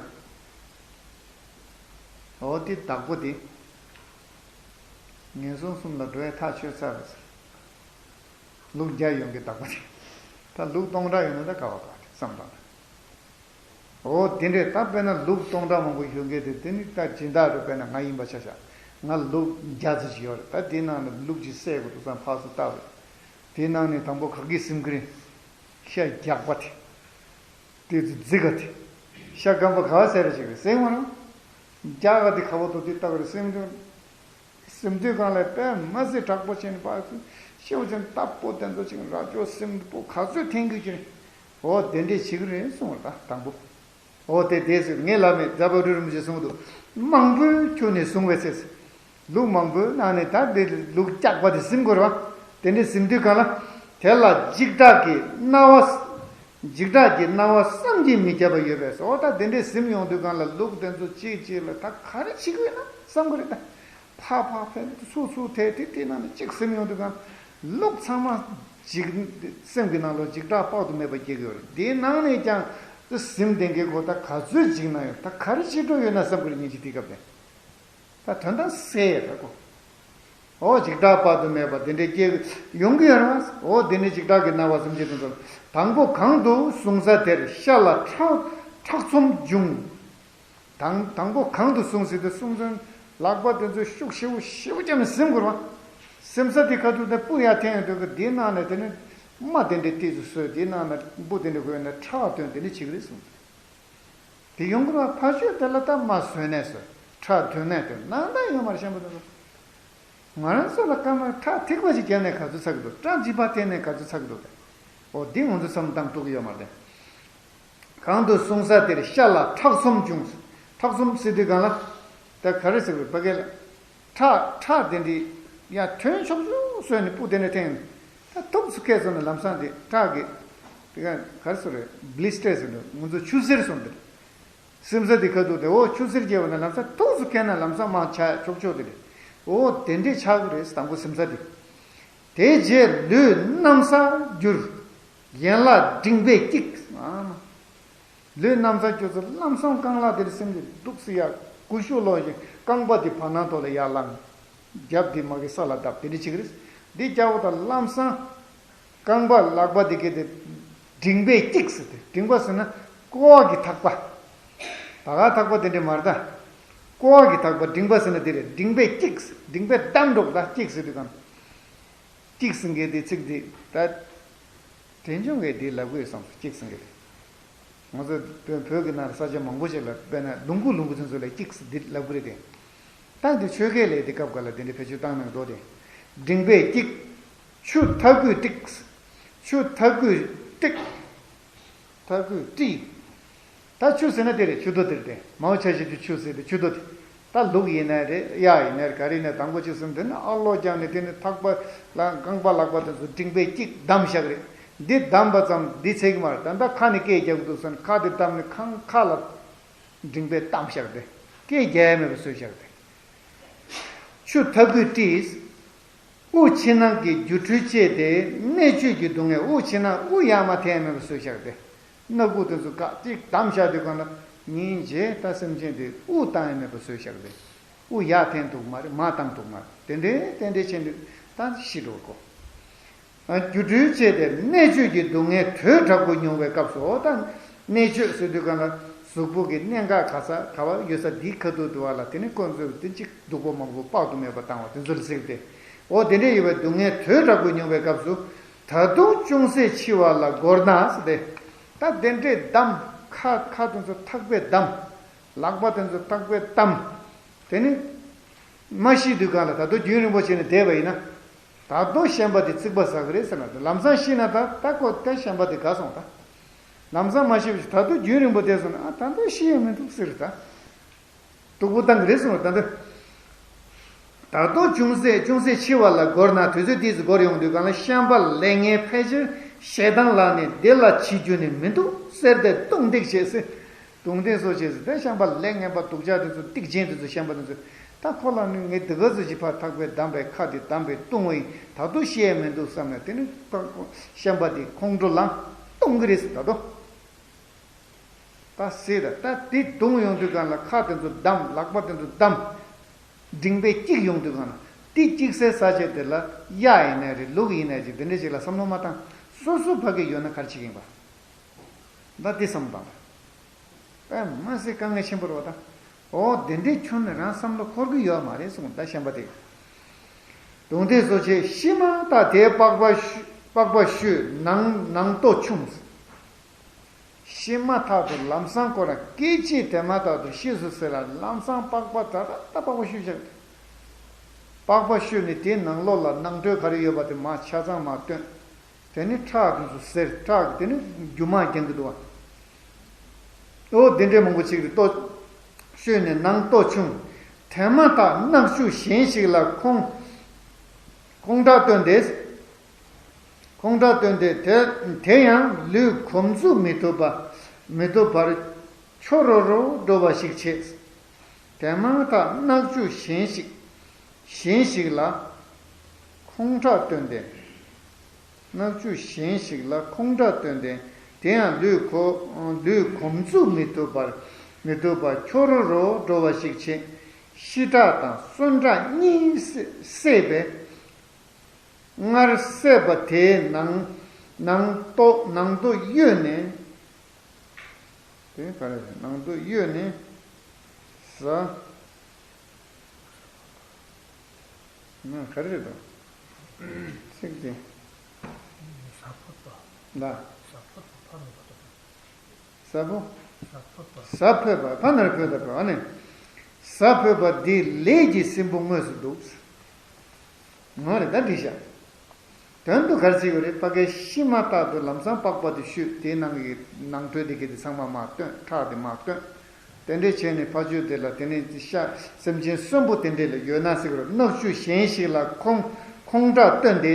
འོ་དེ་བདག་པོ་དེ། ངན་སོང་གསུམ་ལ་འགྲོ་ཡ་ཐག་ཆོད་ཚར་རེད་ཟེར། ལུག་བརྒྱ་ཡོང་གི་བདག་པོ་དེ། ད་ལུག་སྟོང་ཕྲག་ཡོད་ན་ད་ག་བ་ག་རེད་བསམ་དང་། འོ་དེ་འདྲས་ད་དཔེར་ན་ལུག་སྟོང་ཕྲག་མང་པོ་ཡོད་མཁན་དེ། དེ་ནི་ད་སྦྱིན་བདག་རེད། དཔེར་ན་ང་ཡིན་པ་ཆ་བཞག་ང་ལུག་བརྒྱ་ཙམ་ཞིག་ཡོད་རེད། ད་དེའི་ནང་ནས་ལུག་ཅིག་བསད་དགོས་འདུག་བསམ་ཕར་ཚུར་བལྟ་བ་རེད། དེའི་ནང་ནས་དང་པོ་ག་གིས་ཟིན་གི་རེད། ཤ་རྒྱགས་པ་དེ། དེ་ཚོ་རྫི་ག་དེ། ཤ་སྐམ་པ་ག་བ་ཟེར་རེ་ཞིག་རེད་ཟེར་མ་རུང་། རྒྱགས་ག་དེ་ཁ་བོ་ཏོ་དེ་ལྟ་བ་རེད་སེམས་ཆུང་། སེམས་དུས་གང་ལ་དཔེ་མ་སྲིད་དྲག་པོ་བྱས་ནས་ཕར་ཚུར་ཤེའུ་ཅན་ལྟ་བུ་དེ་ཚོ་ཅིག་ར་ཅོ་སེམས་པོ་ག་ཚོད་འཐེན་གི་ཅིག་རེད། འོ་དེ་འདྲས་བྱེད་གི་རེད་གསུངས་པ་རེད་ད་དང་པོ། འོ་དེ་དེ་ཟེར་ངས་ལབ་མེད། རྫ་བ་རུ་རིན་པོ་ཆེས་གསུངས་འདུག་མང་པོས་ཁྱུར་ནས་བཟུང་བའི་ཚེ། ལུག་མང་པོའི་ནང་ནས་ད་འདི་ལུག་རྒྱགས་པ་དེ་ཟིན་དགོས་རེད་བ། དེ་འདྲས་ཟིན་དུས་གང་ལ། དེ་ལ་འཇིགས་སྐྲག་གི་སྣང་བ། འཇིགས་སྐྲག་གི་སྣང་བ་བསམ་གྱིས་མི་ཁྱབ་པ་ཡོད་པས་སོ། ད་དེ་འདྲས་ཟིན་ཡོང་དུས་གང་ལ་ལུག་དེ་ཚོ་གཅིག་གཅིག་ལ་ད་ག་རེ་བྱེད་ཀྱི་ཡོད་ན་བསམ་གི་རེད་ད། ཕ་ཕ་ཕ་སུ་སུ་དེ་དེ་དེ་ནང་ནས་གཅིག་ཟིན་ཡོང་དུས་གང་། ལུག་ཚང་མ་འཇིགས། སེམས་ཀྱི་ནང་ལ་འཇིགས་སྐྲག་དཔག་ཏུ་མེད་པ་སྐྱེ་གི་ཡོད་རེད། དེའི་ནང་ནས་ཀྱང་དེ་ཟིན་དེ་འགའི་སྐོར་ད་ག་ཚོད་འཇིགས་སྣང་ཡོད། ད་ག་རེ་བྱེད་འགྲོ་ཡོད་ན་བསམ་གི་རེད། སྙིང་རྗེ་དེའི་སྐབས་དེ། ད་དོན་དག་སེ་ཡ་ད་གོ། འོ་འཇིགས་སྐྲག་དཔག་ཏུ་མེད་པ་དེ་འདྲའི་སྐྱེ་ཡོང་གི་ཡོད་རེད་བ། འོ་དེ་ནི་འཇིགས་སྐྲག་གི་སྣང་བ་བསམ་གྱིས་མི་ཁྱབ། དང་པོ་གང་དུ་བཟུང་ས་དེར་ཤ་ལ་ཁྲག་ཁྲག་ཚོམ་འབྱུང་། དང་དང་པོ་གང་དུ་བཟུང་ཟེར་དུས་བཟུང་ཚུན་ལག་པ་དེ་ཚོས་ཤུགས་ཞེ་པོ་ཞེ་པོ་བརྒྱབ་ནས་ཟིན་དགོས་རེད་བ། ཟིན་ས་དེ་ཁ་ཐུག་ནས་སྤུ་ཡར་འཐེན་ཡོང་དུས་ཀྱི་དེའི་ནང་ནས་དེ་ནི་རྨ་དེ་འདྲའི་ཏོག་ཙམ་གསོས། དེའི་ནང་ནས་སྤུ་དེ་འདྲ་གོན་ནས་ཁྲག་ཐོན། དེ་འདྲ་བྱེད་ཀྱི་རེད་གསུངས། དེ་ཡོང་གི་རེད་བ། ཕར་ཕྱོགས་དེ་ལ་ད་རྨ་ཟོས་ནས་ཟོས། ཁྲག་ཐོན་ནས་ཐོན། སྣང་དག་ཡོད་མ་རེད་ཤམ་པོ་དེ་ཚོ། ང་རང་ཚོ་ལ་སྐར་མ་ཁྲག་ཐིགས་པ་ཞིག་བརྒྱབ་ནས་ག་ཚོད་ཚ་གི་འདུག་སྐྲ་འཇིབ་པ་འཐེན་ནས་ག་ཚོད་ཚ་གི་འདུག་གས། འོ་འདི་ང་ཚོ་བསམ་བློ་བཏང་ཐུབ་ཀྱི་ཡོད་མ་རེད། གང་དུ་བཟུང་ས་དེར་ཤ་ལ་ཁྲག་ཚོམ་འབྱུང་། ཁྲག་ཚོམ་ཟེར་དུས་གང་ལ། ད་ག་རེ་ཟེར་དགོས་ཕ་གི་ལ། ཁྲག་ཁྲག་དེ་འདྲའི་ཡར་ཐོན་ཆོག་ཆོག་བཟོས་ནས་སྤུ་དེ་འདྲ་འཐེན། ད་ཐུགས་སུ་ཁད་སོང་ན་ལམ་སང་དེ་ཁྲག་གི། དེ་ག་ག་རེ་ཟེར་རེད། བི་ལི་སི་ཊར་ཟེར་འདུག་ང་ཚོ་ཆུ་སེར་སོང་དེ་རེད། ཟིན་ས་དེ་ཁ་ཐུག་དེ་འོ་ཆུ་སེར་སྐྱེས་པ་ན་ལམ་སང་ཐུགས་སུ་ཁད་ན་ལམ་སང་མར་ཆགས་ཆོག་ཆོག་དེ་རེད། འོ་དེ་འདྲས་ཆགས་ཀྱི་རེད། དང་པོ་ཟིན་ས་དེ། དེ་རྗེས་ལུས་གནམ་ས་འགྱུར། ཡན་ལག་མགྲིན་པས་བཀྱིགས། ཨ་མ། ལུས་གནམ་ས་འགྱུར་ཚེ་ལམ་སང་རྐང་ལག་དེར་སེམས་ཀྱི་འདུག་སེ་ཡར་སྒུར་ཤུགས་སློང་ཞིང་རྐང་པ་དེ་བར་སྣང་ཐོག་ལ་ཡར་ལངས། རྒྱབ་དེ་མ་གི་ས་ལ་བརྡབ། དེ་འདྲ་བྱེད་ཀྱི་རེད། འདི་རྒྱག་པ་དང་ལམ་སང་རྐང་པ་ལག་པ་དེ་གའི་དེ་མགྲིན་པས་བཀྱིགས་ཟེར་ཏེ། མགྲིན་པ་ཟེར་ན་ཀོ་བ་གི་ཐག་པ། ད་ག་ཐག་པ་དེ་འདྲ་མ་རེད་ད། ཀོ་བ་གི་ཐག་པ་མགྲིན་པ་ཟེར་ན་དེ་རེད། མགྲིན་པས་བཀྱིགས། མགྲིན་པས་བསྡམས་འགྲོ་གི། ད་བཀྱིགས་ཟེར་དུས་གང་། བཀྱིགས་ཟེར་མཁན་དེ་ཚིག་འདི་ད་དྲན་ཆུང་གིས་འདི་ལབ་གི་ཡོད་བསམ་སོང་། བཀྱིགས་ཟེར་མཁན་དེ། ང་ཚོ་བོད་བོད་ཀྱི་ནང་ལ་ས་ཆ་མང་པོ་ཞིག་ལ་དཔེར་ན་ལུང་ཁུག་ལུང་ཁུག་ཚུན་ཚོད་ལ་བཀྱིགས་ཟེར་འདི་ལབ་གི་རེད་དེ། ད་འདི་ཆོས་སྐད་ལས་དེ་སྐབས་འགའ་ལ་དེ་འདྲའི་བེད་སྤྱོད་བཏང་གནང་འགྲོ་དེ། མགྲིན་པས་བཀྱིགས། ཆུ་ཐ་གུས་དཀྲིགས། ཆུ་ཐ་གུས་དཀྲིགས། ཐ་གུས་དཀྲིགས། ད་ཆུ་ཟེར་ན་དེ་རེད། ཆུ་རྡོ་དེ་རེད་དེ། མའོ་ཆ་ཤས་ཀྱི་ཆུ་ཟེར་དེ་ཆུ་རྡོ་དེ། ད་ལུག་ཡིན་ནའི་རེད། གཡག་ཡིན་ནའི་རེད། ག་རེ་ཡིན་ནའི་དང་པོ་ཆུ་ཟིན་དེ་ནི་ཨ་ལོ་རྒྱག་ནས་དེ་ནི་ཐག་པ་ལ་རྐང་པ་ལག་པ་དེ་ཚོ་མགྲིན་པས་བཀྱིགས་བསྡམས་བཞག་རེད། འདི་བསྡམས་པ་ཙམ་འདི་ཚད་ཀྱི་མ་རེད། ད་ལྟ་ཁ་ནས་སྐད་རྒྱག་གི་འདུག་ཟེར་ནས་ཁ་དེ་བསྡམས་ནས་ཁང་ཁ་ལ་མགྲིན་པས་བསྡམས་བཞག་སྟེ་སྐད་རྒྱག་ཡ་མེད་པ་བཟོས་བཞག་སྟེ། ཆུ་ཐ་གུས་དཀྲིས། དབུགས་ཕྱི་ནང་གི་སྒྱུ་འཕྲུལ་བཅས་ཏེ་གནད་གཅོད་ཀྱི་སྡུག་བསྔལ། དབུགས་ཕྱི་ནང་དབུགས་ཡར་མར་འཐེན་ཡ་མེད་པ་བཟོས་བཞག་སྟེ། སྣ་ཁུག་དེ་ཚོ་ག་གཅིག་བསྡམས་བཞག་དུས་གང་ལ་སྙིང་རྗེ་ད་སེམས་ཅན་དེ་དབུགས་བཏང་ཡ་མེད་པ་བཟོས་བཞག་སྟེ། དབུགས་ཡར་འཐེན་ཐུབ་མ་རེད། མར་བཏང་ཐུབ་མ་རེད། དེ་འདྲའི་དེ་འདྲའི་བྱས་ནས་ད་ཤི་འགྲོ་གོ། སྒྱུ་འཕྲུལ་བཅས་ཏེ་གནད་གཅོད་ཀྱི་སྡུག་བསྔལ་དོས་དྲག་པོ་མྱོང་བའི་སྐབས་སུ། འོ་ད་གནད་གཅོད་ཟེར་དུས་གང་ལ་གཟུགས་པོ་གི་གནད་འགག་ག་ས་ག་བ་ཡོད་ས་འདིའི་ཁ་ཐུག་ཏུ་བ་ལ་དེ་ནི་ཁོ་ཚོས་དེ་གཅིག་སྡུག་པོ་མང་པོ་དཔག་ཏུ་མེད་པ་བཏང་བ་དེ་ཚོ་ལ་ཟེར་ཏེ། འོ་དེ་འདྲའི་ཡོད་པའི་སྡུག་བསྔལ་དོས་དྲག་པོ་མྱོང་བའི་སྐབས་སུ། ད་དུང་ཅུང་ཟད་འཆི་བ་ལ་མགོར་སྣང་ཟེར་ཏེ། ད་དེ་འདྲའི་བསྡམས་ཁ་ཁ་དེ་ཚོ་ཐག་པས་བསྡམས། ལག་པ་དེ་ཚོ་ཐག་པས་བསྡམས། དེ་ནི་མ་ཤི་དུས་གང་ལ་ད་དུང་རྒྱུན་རིང་པོ་བྱས་ནས་བསྡད་པ་ཡིན་ན། ད་དུང་ཤན་པ་དེ་རྩིག་པ་ཟ་གི་རེད་ཟེར་ན། ལམ་སང་ཤི་ན་ད་ད་ཁོ་ད་ཤན་པ་དེ་དགའ་སོང་ད། ལམ་སང་མ་ཤི་བ་ཞིག་ད་དུང་རྒྱུན་རིང་པོ་བསྡད་སོང་ན། ཨ་ད་དུང་ཤི་ཡ་མི་འདུག་ཟེར་ད། སྡུག་པོ་བཏང་གི་རེད་གསུངས་པ་ད་འདི། ད་དུང་ཅུང་ཟད་ཅུང་ཟད་འཆི་བ་ལ་འགོར་ན། དུས་ཚོད་ཏོག་ཙམ་འགོར་ཡོང་དུས་གང་ལ་ཤན་པ་ལས་ངན་ཕལ་ཆེར་ཞེ་སྡང་ལངས་ནས་འདི་ལ་འཆི་རྒྱུ་ནི་མི་འདུག་ཟེར་ཏེ་རྡུང་རྡེག་བྱས་ཟེར། རྡུང་རྡེག་སོགས་བྱས་ཟེར་ཏེ་ཤན་པ་ལས་ངན་པ་སྡུག་ཅག་དེ་ཚོ་སྡིག་ཅན་དེ་ཚོ་ཤན་པ་དེ་ཚོ་ད་ཁོ་ལ་ནི་ངས་འདི་ག་ཚོད་ཅིག་ཕར་ཐག་པས་བསྡམས་པའི་ཁ་དེ་བསྡམས་པས་བརྡུང་བ་ཡིན། ད་དུང་ཤི་ཡ་མི་འདུག་བསམ་ནས་དེ་ནི་ཤན་པ་དེ་ཁོང་ཁྲོ་ལངས་བརྡུང་གི་རེད་ཟེར་ད་དུང་། ད་ཟེར་ད་ད་དེ་བརྡུང་ཡོང་དུས་གང་ལ་ཁ་དེ་ཚོ་བསྡམས། ལག་པ་དེ་ཚོ་བསྡམས། མགྲིན་པས་བཀྱིགས་ཡོང་དུས་གང་ལ་དེ་བཀྱིགས་སའི་ས་ཆ་དེ་ལ་གཡའ་ཡིན་ནའི་རེད། ལུག་ཡིན་ནའི་རེད། དེ་འདྲ་ཞིག་ལ་བསམ་བློ་མ་བཏང་། སོ་སོ་ཕ་གི་ཡོད་ན་ག་རེ་བྱེད་ཀྱི་ཡིན་པ། ད་དེ་བསམ་བློ་བཏང་། ད་མ་ཟད་དཀའ་ངལ་ཆེན་པོ་རེད་པ་ད། འོ་དེ་འདྲའི་ཁྱོན་ནས་རང་བསམ་བློ་འཁོར་གི་ཡོད་མ་རེད་གསུངས། ད་ཤན་པ་དེ། རྡུང་རྡེག་སོགས་བྱས། ཤི་མ་ཐག་དེའི་པགས་པ་བཤུས། པགས་པ་བཤུས། ནང་ནང་ལྟོ་ཕྱུང་། ཤི་མ་ཐག་ཏུ་ལམ་སང་ཁོ་རང་སྐད་ཅིག་དེ་མ་ཐག་ཏུ་ཤི་སོང་ཟེར་ལ། ལམ་སང་པགས་པ་ད་ད་ད་པགས་པ་བཤུས་བཞག་པགས་པ་བཤུས་ནས་དེའི་ནང་ལོགས་ལ་ནང་ཁྲོལ་ག་རེ་ཡོད་པ་དེ་མར་ཆ་ཚང་མར་བཏོན། དེ་ནས་ཁྲག་དེ་ཚོ་བསལ། ཁྲག་གི་དེ་ནས་རྒྱུ་མར་རྒྱག་གི་འདུག་པ། ཨོ་དེ་འདྲའི་མང་པོ་ཅིག་གིས་ལྟོ་བཤུས་ནས་ནང་ལྟོ་ཕྱུང་། དེ་མ་ཐག་གནག་ཕྱུགས་གཞན་ཞིག་ལ་ཁོང་ཁོང་ཁྲག་བཏོན་ཏེ། ཁོང་ཁྲག་བཏོན་ཏེ་དེ་དེ་ཡང་ལུས་གོམས་འཛུགས་མི་ཐུབ་པ་མི་ཐུབ་པར་ཁྱོ་རོ་རོ་འགྲོ་བ་ཞིག་བྱེད། དེ་མ་ཐག་གནག་ཕྱུགས་གཞན་ཞིག་གཞན་ཞིག་ལ་ཁོང་ཁྲག་བཏོན་ཏེ། གནག་ཕྱུགས་གཞན་ཞིག་ལ་ཁོང་ཁྲག་བཏོན་ཏེ། དེ་ཡང་ལུས་གོ་ལུས་གོམས་འཛུགས་མི་ཐུབ་པར་མི་ཐུབ་པར་ཁྱོ་རོ་རོ་འགྲོ་བ་ཞིག་བྱེད། ཤི་ཁྲག་དང་གསོན་ཁྲག་གཉིས་བསྲེས་པས། སྔར་བསྲེས་པ་དེའི་ནང་ནང་ལྟོ་ནང་ལྟོ་གཡོས་ནས། དེ་ག་རེ་རེད། ནང་དུ་གཡོས་ནས་ཟ། ང་ག་རེ་རེད་དོ། ཚིག་དེ། ཟ་ཕོད་པ། ལ། ཟ་ཕོད་པ་ཕ་མ་ཕོད་པ། ཟ་ཕོད། ཟ་ཕོད་པ། ཟ་ཕོད་པ་ཕ་ནར་ཕོད་པ་ཕོད། ཨ་ནི། ཟ་ཕོད་པ་འདི་ལས་ཀྱི་སྲིན་བུ་དངོས་སུ་འདུག་ང་རེ་ད་འགྲིག་ཤག་དོན་དུ་ག་རེ་བྱེད་དགོས་རེད། ཕ་གིར་ཤི་མ་ཐག་ཏུ་ལམ་སང་པགས་པ་དེ་བཤུས། དེའི་ནང་གི་ནང་ཁྲོལ་དེ་གི་དེ་ཚང་མ་མར་བཏོན། ཁྲག་དེ་མར་བཏོན། དེ་འདྲས་བྱས་ནས་ཕ་ཆོས་དེ་ལ་དེ་ནས་ཤ་སེམས་ཅན་གསོན་པོ་དེ་འདྲས་ལ་ཡོད་ན་ཟེར་གི་རེད། གནག་ཕྱུགས་གཞན་ཞིག་ལ་ཁོང་ཁོང་ཁྲག་བཏོན་ཏེ།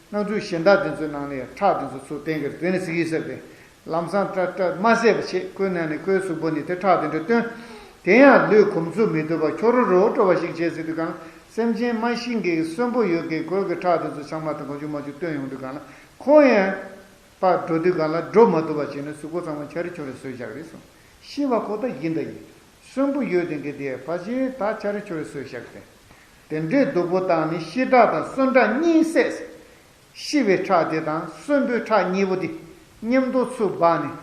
གནག་ཕྱུགས་གཞན་དག་དེ་ཚོའི་ནང་ནས་ཁྲག་དེ་ཚོ་ཚུར་བཏོན་གི་རེད། དེ་ནས་ཟེར་གི་ཟེར་ཏེ། ལམ་སང་སྐྲ་སྐྲ་མ་བསད་པ་བྱས། ཁོའི་ནང་ནས་ཁོའི་གཟུགས་པོ་ནས་དེ་ཁྲག་དེ་འདྲ་བཏོན། དེ་ཡང་ལུས་གོམས་སུ་མི་ཐུབ་པར་ཁྱོ་རོ་རོ་འགྲོ་བ་ཞིག་བྱེད་ཟེར་དུས་གང་། སེམས་ཅན་མ་ཤི་མཁན་གྱི་གསོན་པོ་ཡོད་མཁན་ཁོའི་གི་ཁྲག་དེ་ཚོ་ཚང་མ་དེ་མགོ་མཇུག་མ་མཇུག་བཏོན་ཡོང་དུས་གང་ལ། ཁོ་ཡང་ཕར་འགྲོ་དུས་གང་ལ་འགྲོ་མ་ཐུབ་པ་བྱས་ནས་གཟུགས་པོ་ཚང་མ་འཕྱར་རེ་འཕྱོར་རེ་བཟོས་བཞག་རེད་གསུངས། ཤི་བ་ཁོ་ད་ཡིན་ད་ཡིན། གསོན་པོ་ཡོད་མཁན་གྱི་དེ་ཕལ་ཆེར་ད་འཕྱར་རེ་འཕྱོར་རེ་བཟོས་བཞག་སྟེ། དེ་འདྲའི་སྡུག་པོ་བཏང་ནས་ཤི་ཁྲག་དང་གསོན་ཁྲག་གཉིས་བསྲེས། ཤི་བའི་ཁྲག་དེ་དང་གསོན་པོའི་ཁྲག་གཉིས་པོ་དེ་མཉམ་དུ་ཚུར་སྦ་ནས།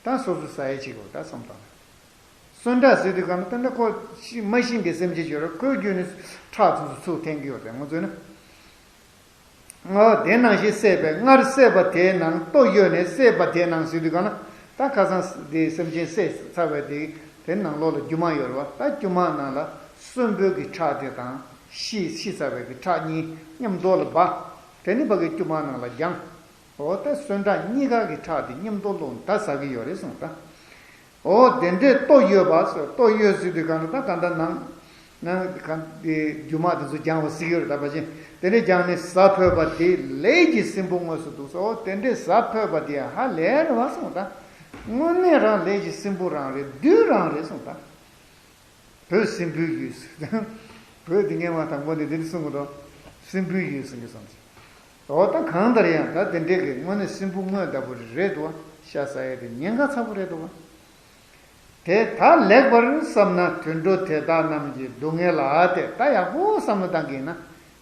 ད་སོ་སོ་ཟ་ཡས་བྱེད་དགོས་ད་བསམ་བཏང་། གསོན་ཁྲག་ཟེར་དུས་གང་ལ་ད་ནི་ཁོ་ཤི་མ་ཤི་མཁན་སེམས་ཅན་ཡོད་རེད། ཁོའི་རྒྱུད་ནས་ཁྲག་ཚོ་ཚུར་འཐེན་གྱི་ཡོད་རེད། ང་ཚོས་ནི། ཨོ་དེ་ནང་བཞིན་བསྲེས་པས། སྔར་བསྲེས་པ་དེའི་ནང་ལྟོ་གཡོས་ནས། བསྲེས་པ་དེའི་ནང་ཟེར་དུས་གང་ལ། ད་ཁ་སང་དེ་སེམས་ཅན་བསྲེས་ཚར་བའི་དེ་དེ་ནང་ལོགས་ལ་རྒྱུ་མ་ཡོད་རེད་པ། ད་རྒྱུ་མ་ནང་ལ་གསོན་པོའི་གི་ཁྲག་དེ་དང་ཤི་ཤི་ཚར་བའི་གི་ཁྲག་གཉིས་མཉམ་དུ་ལ་སྦ། དེ་ནི་ཕ་གི་རྒྱུ་མ་ནང་ལ་སྦྱངས། འོ་ད་གསོན་ཁྲག་གཉིས་ཀ་གི་ཁྲག་དེ་མཉམ་དུ་བླུགས་ད་ཟ་གི་ཡོད་རེད་གསུངས་ད། འོ་དེ་འདྲས་ལྟོ་གཡོས་པ་ཟེར། ལྟོ་གཡོས་ཟེར་དུས་གང་ལ་ད་གང་ལྟར་ནང་ནང་གང་དེ་རྒྱུ་མ་དེ་ཚོ་སྦྱངས་པ་ཟེར་གི་ཡོད་རེད་ད་ཕལ་ཆེར། དེ་འདྲས་སྦྱངས་ནས་ཟ་ཕོད་པ་དེ་ལས་ཀྱི་སྲིན་བུ་དངོས་སུ་འདུག་ཟེར། འོ་དེ་འདྲས་ཟ་ཕོད་པ་དེ་ཧ་ལས་རེད་བ་གསུངས་ད། དངོས་གནས་རང་ལས་ཀྱི་སྲིན་བུ་རང་རེད། བདུད་རང་རེད་གསུངས་ད། བོད་སྲིན་བུའི་ཡུལ་ཟེར། བོད་འདི་ངས་མ་དང་པོ་ནས་འདི་འདྲ་གསུང་གི་འདུག་སྲིན་བུའི་ཡུལ་ཟེར་གི་བསམ་ཚེ། འོ་ད་གང་ལྟར་ཡང་ད་དེ་འདྲས་ཀྱི་དངོས་གནས་སྲིན་བུ་དངོས་ལྟ་བུ་རེད་འདུག་ཤ་ཟ་ཡས་དེ་ཉེན་ཁ་ཚ་པོ་རེད་འདུག་དེ་ད་ལེགས་པར་བསམ་ན་དུད་འགྲོ་དེ་དག་རྣམས་ཀྱི་སྡུག་བསྔལ་ལ་དེ་ད་ཡག་པོ་བསམ་བློ་བཏང་གི་ཡིན་ན།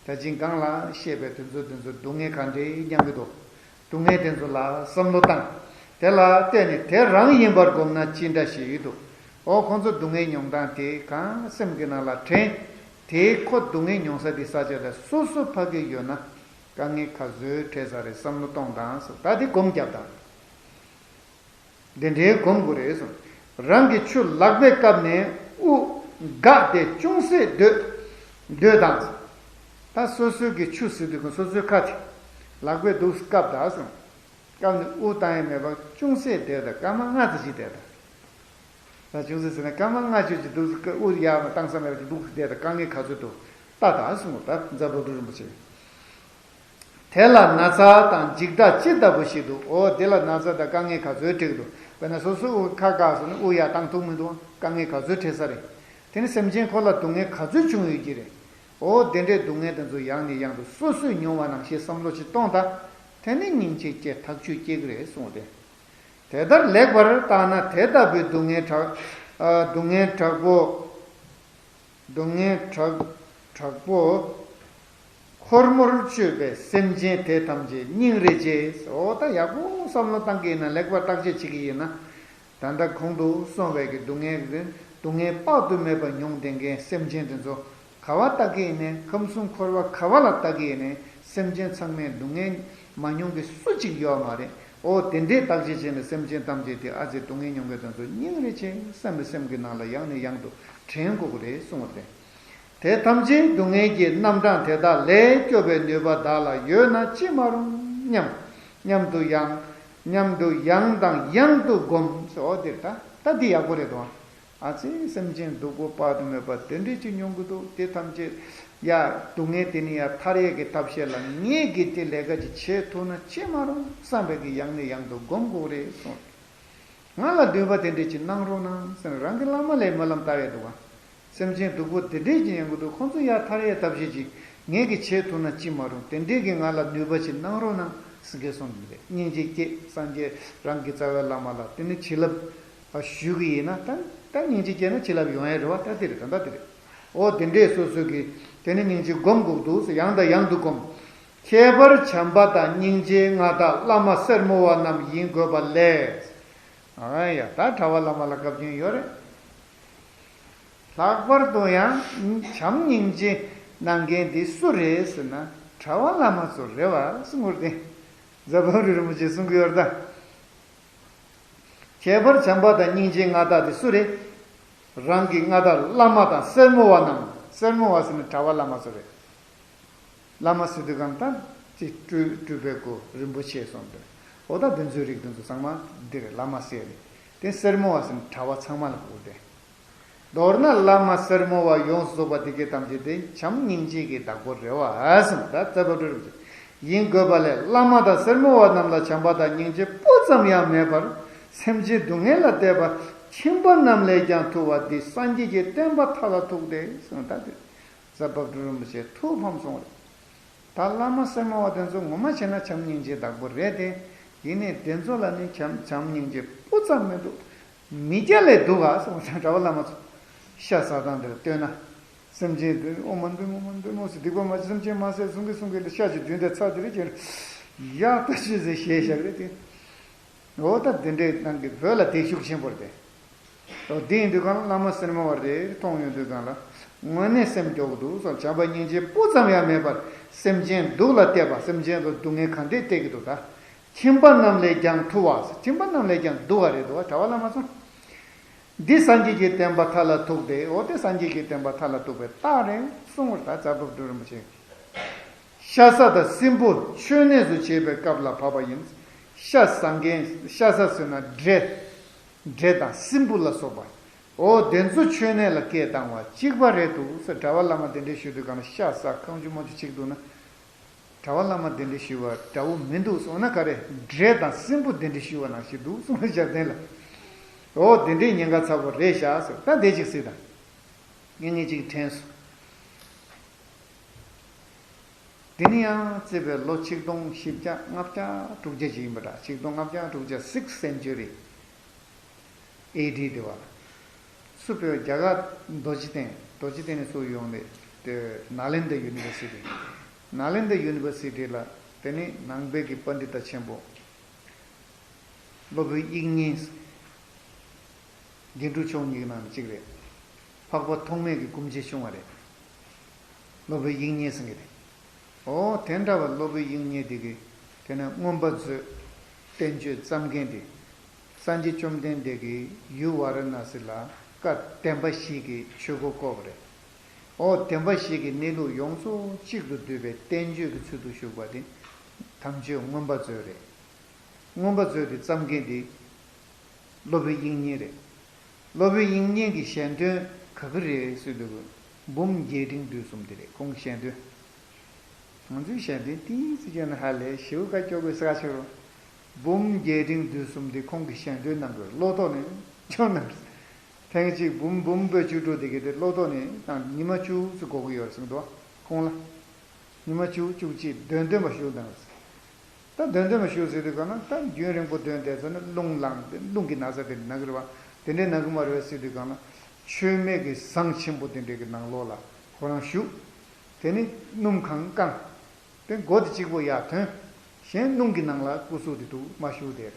ད་ཅིང་གང་ལ་བཤད་པའི་དུས་ཚོད་དེ་ཚོ་སྡུག་བསྔལ་ག་འདྲས་མྱངས་ཀྱི་འདུག་སྡུག་བསྔལ་དེ་ཚོ་ལ་བསམ་བློ་བཏང་། དེ་ལ་བལྟས་ནས་དེ་རང་ཡིན་པར་བསྒོམས་ན་ཅི་འདྲ་ཞིག་འདུག་འོ་ཁོང་ཚོ་སྡུག་བསྔལ་མྱོང་སྟངས་དེ་གང་སེམས་ཀྱི་ནང་ལ་དྲན། དེ་ཁོ་སྡུག་བསྔལ་མྱོང་ས་དེ་ས་ཆ་ལ་སོ་སོ་ཕ་གི་ཡོད་ན་དཀའ་ངལ་ག་ཚོད་འཕྲད་ས་རེད་བསམ་བློ་གཏོང་དང་ཟེར། ད་དེ་སྒོམ་རྒྱབ་དང་། འདི་འདྲའི་སྒོམ་དགོས་རེད་གསུངས། རང་གི་ཆུ་ལག་པས་བཀབ་ནས་དབུགས་འགགས་ཏེ་ཅུང་ཟད་སྡོད་སྡོད་དང་། ད་སོ་སོའི་གི་ཆུ་ཟེར་དུས་ཀྱང་སོ་སོའི་ཁ་དེ་ལག་པས་འདུག་སེ་བཀབ་ད་སོང་། བཀབ་ནས་དབུགས་བཏང་ཡས་མེད་པར་ཅུང་ཟད་བསྡད་ད་སྐར་མ་ལྔ་ཙམ་ཞིག་བསྡད་ད། ད་ཅུང་ཟད་ཟེར་ན་སྐར་མ་ལྔ་བཅུ་ཅིག་འདུག་སེ་དབུགས་ཡར་མར་བཏང་ས་མེད་པ་ཅིག་འདུག་སེ་བསྡད་ད། དཀའ་ངལ་ག་ཚོད་འདུག་ལྟ་ད་གསུངས་པ། ད་རྫ་བབ་སྒྲུབ་རིན་པོ་ཆེ། དེ་ལ་ན་ཚ་དང་འཇིགས་སྐྲག་ཅི་ལྟ་བུ་ཞིག་འདུག་འོ་དེ་ལ་ན་ཚ་དང་དཀའ་ངལ་ག་ཚོད་འཕྲད་ཀྱི་འདུག་དཔེར་ན་སོ་སོ་དབུགས་ཁ་བཀག་སོང་ན་དབུགས་ཡར་བཏང་ཐུབ་མི་འདུག་དཀའ་ངལ་ག་ཚོད་འཕྲད་ས་རེད། དེ་ནི་སེམས་ཅན་ཁོ་ལ་སྡུག་བསྔལ་ག་ཚོད་བྱུང་ཡོད་ཀྱི་རེད། འོ་དེ་འདྲའི་སྡུག་བསྔལ་དེ་ཚོ་ཡང་ནས་ཡང་དུ་སོ་སོས་མྱོང་བ་ནང་བཞིན་བསམ་བློ་ཅིག་གཏོང་ད། དེ་ནི་སྙིང་རྗེ་སྐྱེ་ཐག་ཆོད་སྐྱེ་གི་རེད་གསུངས་ཏེ། དེ་ལྟར་ལེགས་པར་བརྟགས་ན་དེ་ལྟ་བུའི་སྡུག་བསྔལ་དྲག་ཨ་སྡུག་བསྔལ་དྲག་པོ། སྡུག་བསྔལ་དྲག་དྲག་པོ། འཁོར་མོར་སྤྱོད་པའི་སེམས་ཅན་དེ་ཐམས་ཅད་སྙིང་རེ་རྗེ། འོ་ད་ཡག་པོ་བསམ་བློ་བཏང་གི་ཡིན་ན། ལེགས་པར་བརྟག་དཔྱད་བྱེད་ཀྱི་ཡིན་ན། ད་ལྟ་གོང་དུ་གསུངས་པའི་གི་སྡུག་བསྔལ་གྱི་སྡུག་བསྔལ་དཔག་ཏུ་མེད་པ་མྱོང་བསྡད་མཁན་སེམས་ཅན་དེ་ཚོ་ག་བ་ལྟ་གི་ཡིན་ནའི། ཁམས་གསུམ་འཁོར་བ་ག་བ་ལ་ལྟ་གི་ཡིན་ནའི་སེམས་ཅན་ཚང་མས་སྡུག་བསྔལ་མ་མྱོང་མཁན་སུ་གཅིག་ཡོད་མ་རེད། འོ་དེ་འདྲའི་བརྟག་དཔྱད་བྱས་ནས་སེམས་ཅན་ཐམས་ཅད་དེ་ཨ་ཙི་སྡུག་བསྔལ་མྱོང་མཁན་དེ་ཚོ་སྙིང་རེ་རྗེ་བསམ་པའི་སེམས་ཀྱི་ནང་ལ་ཡང་ནས་ཡང་དུ་དྲན་དགོས་ཀྱི་རེད་གསུངས་པ་རེད། དེ་ཐམས་ཅད་སྡུག་བསྔལ་གྱི་རྣམ་གྲངས་དེ་དག་ལས་སྐྱོབ་པའི་ནུས་པ་བདག་ལ་ཡོད་ན་ཅི་མ་རུང་སྙམ། སྙམ་དུ་ཡང་། སྙམ་དུ་ཡང་དང་ཡང་དུ་བསྒོམ། འོ་དེ་ད་ད་འདི་ཡག་པོ་རེད་དོ། ཨ་ཙི་སེམས་ཅན་སྡུག་པོ་དཔག་ཏུ་མེད་པ་དེ་འདྲས་ཅིག་མྱོང་གི་འདུག་དེ་ཐམས་ཅད་ཡ་སྡུག་བསྔལ་དེ་ནས་ཡ་ཐར་ཡས་ཀྱི་ཐབས་ཤེས་ལ་ངས་ཀྱིས་དེ་ལས་ཀ་ཅིག་བྱེད་ཐུབ་ན་ཅི་མ་རུང་བསམ་པའི་གི་ཡང་ནས་ཡང་དུ་བསྒོམ་དགོས་རེད་གསུངས། ང་ལ་ནུས་པ་དེ་འདྲས་ཅིག་གནང་རོགས་གནང་ཟེར་ནས་རང་གི་བླ་མ་ལ་སྨོན་ལམ་བཏབ་ཡས་འདུག་ག་སེམས་ཅན་སྡུག་པོ་དེ་འདྲས་ཅིག་ཡོང་གི་འདུག་ཁོང་ཚོ་ཡར་ཐར་ཡས་ཐབས་ཤེས་ཅིག་ངས་ཀྱིས་བྱེད་ཐུབ་ན་ཅི་མ་རུང་། དེ་འདྲས་ཀྱི་ང་ལ་ནུས་པ་ཅིག་གནང་རོགས་གནང་ཟེར་གྱི་གསུངས་ནས་རེད། སྙིང་རྗེ་སྐྱེས། སངས་རྒྱས་རང་གི་རྩ་བའི་བླ་མ་ལ་དེ་ནི་བྱིན་རླབས་ཞུ་གི་ཡིན་ན། ད་ད་སྙིང་རྗེ་སྐྱེས་ན་བྱིན་རླབས་ཡོང་ཡས་རེད་བ། ད་དེ་རེད། ད་ད་དེ་རེད། འོ་དེ་འདྲས་སོ་སོ་གིས་དེ་ནི་སྙིང་རྗེ་སྒོམ་དགོས་འདུག་ཟེར། ཡང་དང་ཡང་དུ་སྒོམ། ཁྱད་པར་བྱམས་པ་དང་སྙིང་རྗེའི་མངའ་བདག་བླ་མ་སེར་མོ་བ་རྣམས་ཡིན་དགོས་པ་ལས། ཨ་ཡ། ད་གྲྭ་པ་བླ་མ་ལ་བཀའ་བཀྱོན་ཡོད་རེད། ལྷག་པར་དུ་ཡང་བྱམས་སྙིང་རྗེ་གནང་མཁན་འདི་སུ་རེད་ཟེར་ན། གྲྭ་པ་བླ་མ་ཚོ་རེད་བ་གསུངས་པ་རེད། རྫ་དཔལ་སྤྲུལ་རིན་པོ་ཆེས་གསུང་གི་ཡོད་རེད་ད། ཁྱད་པར་བྱམས་པ་དང་སྙིང་རྗེའི་མངའ་བདག་དེ་སུ་རེད། རང་གི་མངའ་བདག་བླ་མ་དང་སེར་མོ་བ་རྣམས། སེར་མོ་བ་ཟེར་ན་གྲྭ་པ་བླ་མ་ཚོ་རེད། བླ་མ་ཟེར་དུས་གང་ལྟར་ཅིག་སྤྲུལ་སྤྲུལ་པའི་སྐུ་རིན་པོ་ཆེ་གསུངས་ཏེ། འོ་ད་འདི་ཚོའི་རིགས་འདི་ཚོ་ཚང་མ་འདི་རེད། བླ་མ་ཟེར་རེད། དེ་སེར་མོ་བ་ཟེར་ན་གྲྭ་པ་ཚང་མ་ལ་གོ་དེ། མདོར་ན་བླ་མ་སེར་མོ་བ་ཡོངས་སུ་རྫོགས་པ་དེ་གའི་ཐམས་ཅད་དེ་བྱམས་སྙིང་རྗེ་གི་བདག་པོ་རེད་བ་གསུངས། ད་རྩ་བ་སྤྲུལ་རིན་པོ་ཆེ་ཡིན་དགོས་པ་ལས། བླ་མ་དང་སེར་མོ་བ་རྣམས་ལ་བྱམས་པ་དང་སྙིང་རྗེ་སྤུ་ཙམ་ཡང་མེད་པར་སེམས་ཅན་སྡུག་བསྔལ་ལ་གཏད་པ་ཁྱིམ་པ་རྣམས་ལས་ཀྱང་ཐུ་བ་འདི་སངས་རྒྱས་ཀྱི་བསྟན་པ་མཐའ་ལ་ཐུག་སྟེ་གསུངས། ད་དེ་རྩ་བ་སྤྲུལ་རིན་པོ་ཆེ་ཐུགས་ཕམ་སོང་རེད། ད་བླ་མ་སེར་མོ་བ་དེ་ཚོ་ངོ་མ་བྱས་ན་བྱམས་སྙིང་རྗེའི་བདག་པོ་རེད་དེ། ཡིན་ནའི་དེ་ཚོ་ལ་ནི་བྱམས་བྱམས་སྙིང་རྗེ་སྤུ་ཙམ་མི་འདུག་མི་སྐྱ་ལས་སྡུག་ག་སོང་ཙང་། གྲྭ་པ་བླ་མ་ཚོ་ཤ་ཟ་སྟངས་དེ་ལ་ལྟོས་ན། སེམས་ཅན་དེ་ཨོ་མ་འདུན་མོ་མ་འདུན་མོ་ཟེར། སྡིག་པ་མ་བྱེད་སེམས་ཅན་མ་ཟེར་གསུང་གི་གསུང་གི་ལ་ཤ་ཅིག་བདུན་དེ་ཚ་དེ་རེད་ཀྱང་། ཡག་ཏུ་ཤི་ཟེར་ཞེས་བཞག་རེད་དེ། འོ་ད་དེ་འདྲའི་ནང་གི་བོད་ལ་དེ་ཤུགས་ཆེན་པོ་རེད་དེ། འོ་དེ་ཡིན་དུས་གང་ལ་བླ་མ་སེར་མོ་བ་རེ་མཐོང་ཡོང་དུས་གང་ལ་དངོས་གནས་སེམས་སྐྱོ་གི་འདུག་སོགས། བྱམས་པ་སྙིང་རྗེ་སྤུ་ཙམ་ཡང་མེད་པར་སེམས་ཅན་སྡུག་ལ་གཏད་པ། སེམས་ཅན་ལ་སྡུག་བསྔལ་ག་འདྲས་གཏད་ཀྱི་འདུག་ད་ཁྱིམ་པ་རྣམས་ལས་ཀྱང་ཐུ་བ། ཁྱིམ་པ་རྣམས་ལས་ཀྱང་སྡུག་ག་རེད་འདུག་བ། གྲྭ་པ་བླ་མ་ཚོ། འདི་སངས་རྒྱས་ཀྱི་བསྟན་པ་མཐའ་ལ་ཐུག་སྟེ། འོ་དེ་སངས་རྒྱས་ཀྱི་བསྟན་པ་མཐའ་ལ་ཐུག་པའི་རྟགས་རེད་གསུངས་པར། ད་རྩ་བ་སྤྲུལ་རིན་པོ་ཆེ། ཤ་ཟ་དང་སྲིན་འབུ་མཆོད་གནས་སུ་བྱེད་པའི་སྐབས་ལ་བབ་པ་ཡིན། ཤ་ཟ་མཁན། ཤ་ཟ་ཟེར་ན་འདྲེ། འདྲེ་དང་སྲིན་འབུ་ལ་སོགས་པ། འོ་དེ་ཚོ་མཆོད་གནས་ལ་སྐད་བཏང་བ་གཅིག་པ་རེད་འདུག་ཟེར། གྲྭ་པ་བླ་མ་དེ་འདྲས་ཞུ་དུས་གང་ལ་ཤ་ཟ་ཁང་ཆུང་མ་ཆུང་གཅིག་འདུག་ན། གྲྭ་པ་བླ་མ་དེ་འདྲས་ཞུ་བ་འདྲ་བོ་མི་འདུག་གསུངས་ན་ག་རེ། འདྲེ་དང་སྲིན་འབུ་དེ་འདྲས་ཞུ་བ་ནང་བཞིན་འདུག་གསུངས། ཞབས་བརྟན་ལ། འོ་དེ་འདྲས་ཉེན་ཁ་ཚ་པོ་རེད་ཤག་ཟེར། ད་དེ་གཅིག་གཟིགས་དང་། ངས་ངས་གཅིག་དྲན་སོང་། འདི་ནི་ཡང་བརྩིས་པའི་ལོ་ཆིག་སྟོང་བཞི་བརྒྱ་ལྔ་བརྒྱ་དྲུག་བརྒྱ་ཅིག་ཡིན་པ་འདྲ། ཆིག་སྟོང་ལྔ་བརྒྱ་དྲུག་བརྒྱ། sixth century A D དེ་བ། སུ་བོད་རྒྱ་གར་རྡོ་རྗེ་གདན། རྡོ་རྗེ་གདན་ནས་སུ་ཡོང་ནས་དེ་ནཱ་ལེནྡྲ་ཡུ་ནི་ཝར་སི་ཊི། ནཱ་ལེནྡྲ་ཡུ་ནི་ཝར་སི་ཊི་ལ་དེ་ནི་ནང་པའི་གི་པཎྜི་ཏ་ཆེན་པོ། སློབ་དཔོན་དབྱིག་གཉེན། དགེ་ཕྲུག་མཆོག་གཉིས་ཀྱི་ནང་ནས་གཅིག་རེད། འཕགས་པ་ཐོགས་མེད་ཀྱི་སྐུ་མཆེད་ཆུང་བ་རེད། སློབ་དཔོན་དབྱིག་གཉེན་ཟེར་གྱི་རེད། འོ་དེ་འདྲ་བ་སློབ་དཔོན་དབྱིག་གཉེན་དེ་གིས་དེ་ནས་མངོན་པ་མཛོད། བསྟན་བཅོས་བརྩམས་མཁན་དེ། སངས་རྒྱས་བཅོམ་ལྡན་འདས་ཀྱིས་ཡུལ་ཝཱ་ར་ཎ་སི་ལ་བཀའ་བདེན་པ་བཞི་གི་ཆོས་འཁོར་བསྐོར་བ་རེད། འོ་བདེན་པ་བཞི་གི་གནས་ལུགས་ཡོངས་སུ་གཅིག་ཏུ་བསྡུས་པའི་བསྟན་བཅོས་ཀྱི་ཚུལ་དུ་བཞུགས་པ་དེ་དམ་ཆོས་མངོན་པ་མཛོད་རེད། མངོན་པ་མཛོད་དེ་བརྩམས་མཁན་དེ་སློབ་དཔོན་དབྱིག་གཉེན་རེད། སློབ་དཔོན་དབྱིག་གཉེན་གྱི་ཞལ་འདོན་ག་གི་རེད་ཟེར་དུས། འབུམ་རྒྱས་འབྲིང་བསྡུས་གསུམ་དེ་རེད། ཁོང་གི་ཞལ་འདོན། ང་ཚོའི་ཞལ་འདོན་ཏིས་ཙི་བྱས་ན་ཧ་ལས་ཞེའུ་ཀ་སྐྱོ་དགོས་ས་ཆེ་རུ། འབུམ་རྒྱས་འབྲིང་བསྡུས་གསུམ་དེ་ཁོང་གི་ཞལ་འདོན་གནང་དགོས། བློ་ཐོག་ནས་ཁྱོད་གནང་། ཐེངས་གཅིག་འབུམ་འབུམ་པོད་བཅུ་དྲུག་དེ་གའི་དེ་བློ་ཐོག་ནས་དང་ཉི་མ་བཅུ་ཙམ་འགོར་གི་ཡོད་ཟེར་འདུག་ཁོང་ལ། ཉི་མ་བཅུ་བཅུ་གཅིག་འདོན་འདོན་པ་ཞུ་དང་། ད་འདོན་འདོན་པ་ཞུ་ཟེར་དུས་ག་ན་ད་རྒྱུན་རིང་པོ་འདོན་དེ་ཚོ་ནི་རླུང་ལངས་ཏེ་རླུང་གི་ན་ཚ་དེ་ན་གི་རེད་བ། དེ་འདྲའི་ན་གི་མ་རེད་བ་ཟེར་དུས་ག་ན་ཆོས་མེད་ཀྱི་ཟངས་ཆེན་པོ་དེ་འདྲའི་གི་ནང་ལོགས་ལ་ཁོ་རང་བཞུགས། དེ་ནི་སྣུམ་གང་བཀང་། དེ་མགོ་དེ་གཅིག་པོ་ཡར་ཐོན། གཞན་སྣུམ་གྱི་ནང་ལ་སྐུ་གཟུགས་དེ་འདུག་མ་བཞུགས་དེ།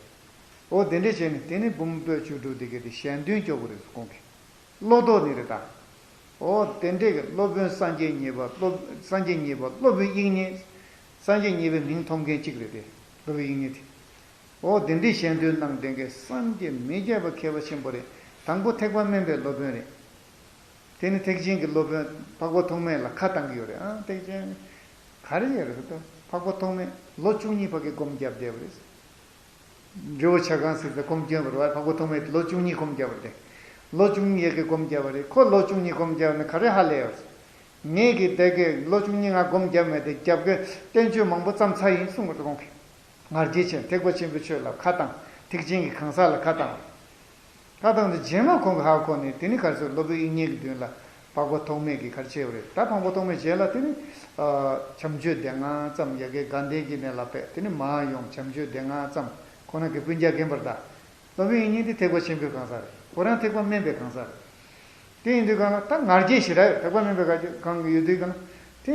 འོ་དེ་འདྲས་བྱས་ནས་དེ་ནི་འབུམ་པོད་བཅུ་དྲུག་དེ་གའི་དེ་ཞལ་འདོན་སྐྱོར་དགོས་རེད་ཁོང་གིས། བློ་ལྡོག་ནི་རེད་ད། འོ་དེ་འདྲས་ཀྱི་སློབ་དཔོན་སངས་རྒྱས་གཉིས་པ་སློབ་སངས་རྒྱས་གཉིས་པ་སློབ་དཔོན་དབྱིག་གཉེན། སངས་རྒྱས་གཉིས་པའི་མིང་ཐོབ་མཁན་གཅིག་རེད་དེ། སློབ་དཔོན་དབྱིག་གཉེན་དེ། འོ་དེ་འདྲས་ཞལ་འདོན་གནང་དེ་གའི་བསམ་གྱིས་མི་ཁྱབ་པ་མཁས་པ་ཆེན་པོ་རེད། དང་པོ་ཐེག་པ་དམན་པའི་སློབ་དཔོན་རེད། དེ་ནི་ཐེག་ཆེན་གྱི་སློབ་དཔོན་འཕགས་པ་ཐོགས་མེད་ལ་ཁ་བཏང་གི་ཡོད་རེད། ཨ་ཐེག་ཆེན་ག་རེ་ཡོད་རེད་ད། འཕགས་པ་ཐོགས་མེད་ལོ་བཅུ་གཉིས་ཕ་གི་སྒོམ་བརྒྱབ་བསྡད་པ་རེད། འབྲས་བུ་ཆ་གང་ཟེར་ཏེ་སྒོམ་སྐྱོན་པ་རེད་བ། འཕགས་པ་ཐོགས་མེད་ལོ་བཅུ་གཉིས་སྒོམ་བརྒྱབ་པ་རེད། ལོ་བཅུ་གཉིས་ཡ་གི་སྒོམ་བརྒྱབ་པ་རེད། ཁོ་ལོ་བཅུ་གཉིས་སྒོམ་བརྒྱབ་ནས་ག་རེ་ཧ་ལས་ཡོད། ངས་ཀྱི་དེ་གའི་ལོ་བཅུ་གཉིས་ང་སྒོམ་བརྒྱབ་མེད་དེ་རྒྱབ་ཀྱི་བསྟན་བཅོས་མང་པོ་བརྩམས་ཚར་ཡིན་གསུངས་པ་རེད་ཁོང་གིས། ང་རྒྱལ་ཆེན་ཐེག་པ་ཆེན་པོའི་ཆོས་ལ་ཁ་བཏང་། ཐེག་ཆེན་གྱི་གང་ཟག་ལ་ཁ་བཏང་། ཁ་བཏང་དུས་རྗེས་མ་ཁོང་གི་ཧ་གོ་ནས་དེ་ནི་ག་རེ་ཟེར། སློབ་དཔོན་དབྱིག་གཉེན་གྱི་མདུན་ལ་འཕགས་པ་ཐོགས་མེད་ཀྱིས་ག་རེ་བྱས་པ་རེད། ད་འཕགས་པ་ཐོགས་མེད་རྗེས་ལ་དེ་ནི་བྱམས་ཆོས་སྡེ་ལྔ་བརྩམས། ཡ་གི་དགའ་ལྡན་གྱི་གནས་ལ་ཕེབས། དེ་ནི་མར་ཡོང་བྱམས་ཆོས་སྡེ་ལྔ་བརྩམས། ཁོང་རང་གི་སྤུན་ཀྱག་རྒན་པར་ད། སློབ་དཔོན་དབྱིག་གཉེན་དེ་ཐེག་པ་ཆེན་པོའི་གང་ཟག་རེད། ཁོ་རང་ཐེག་པ་དམན་པའི་གང་ཟག་རེད། དེ་ཡིན་དུས་གང་ལ་ད་ང་རྒྱལ་ཞེ་དྲག་ཡོད། ཐེག་པ་དམན་པའི་གང་གང་གི་ཡོད་དུས་གང་ལ་དེ་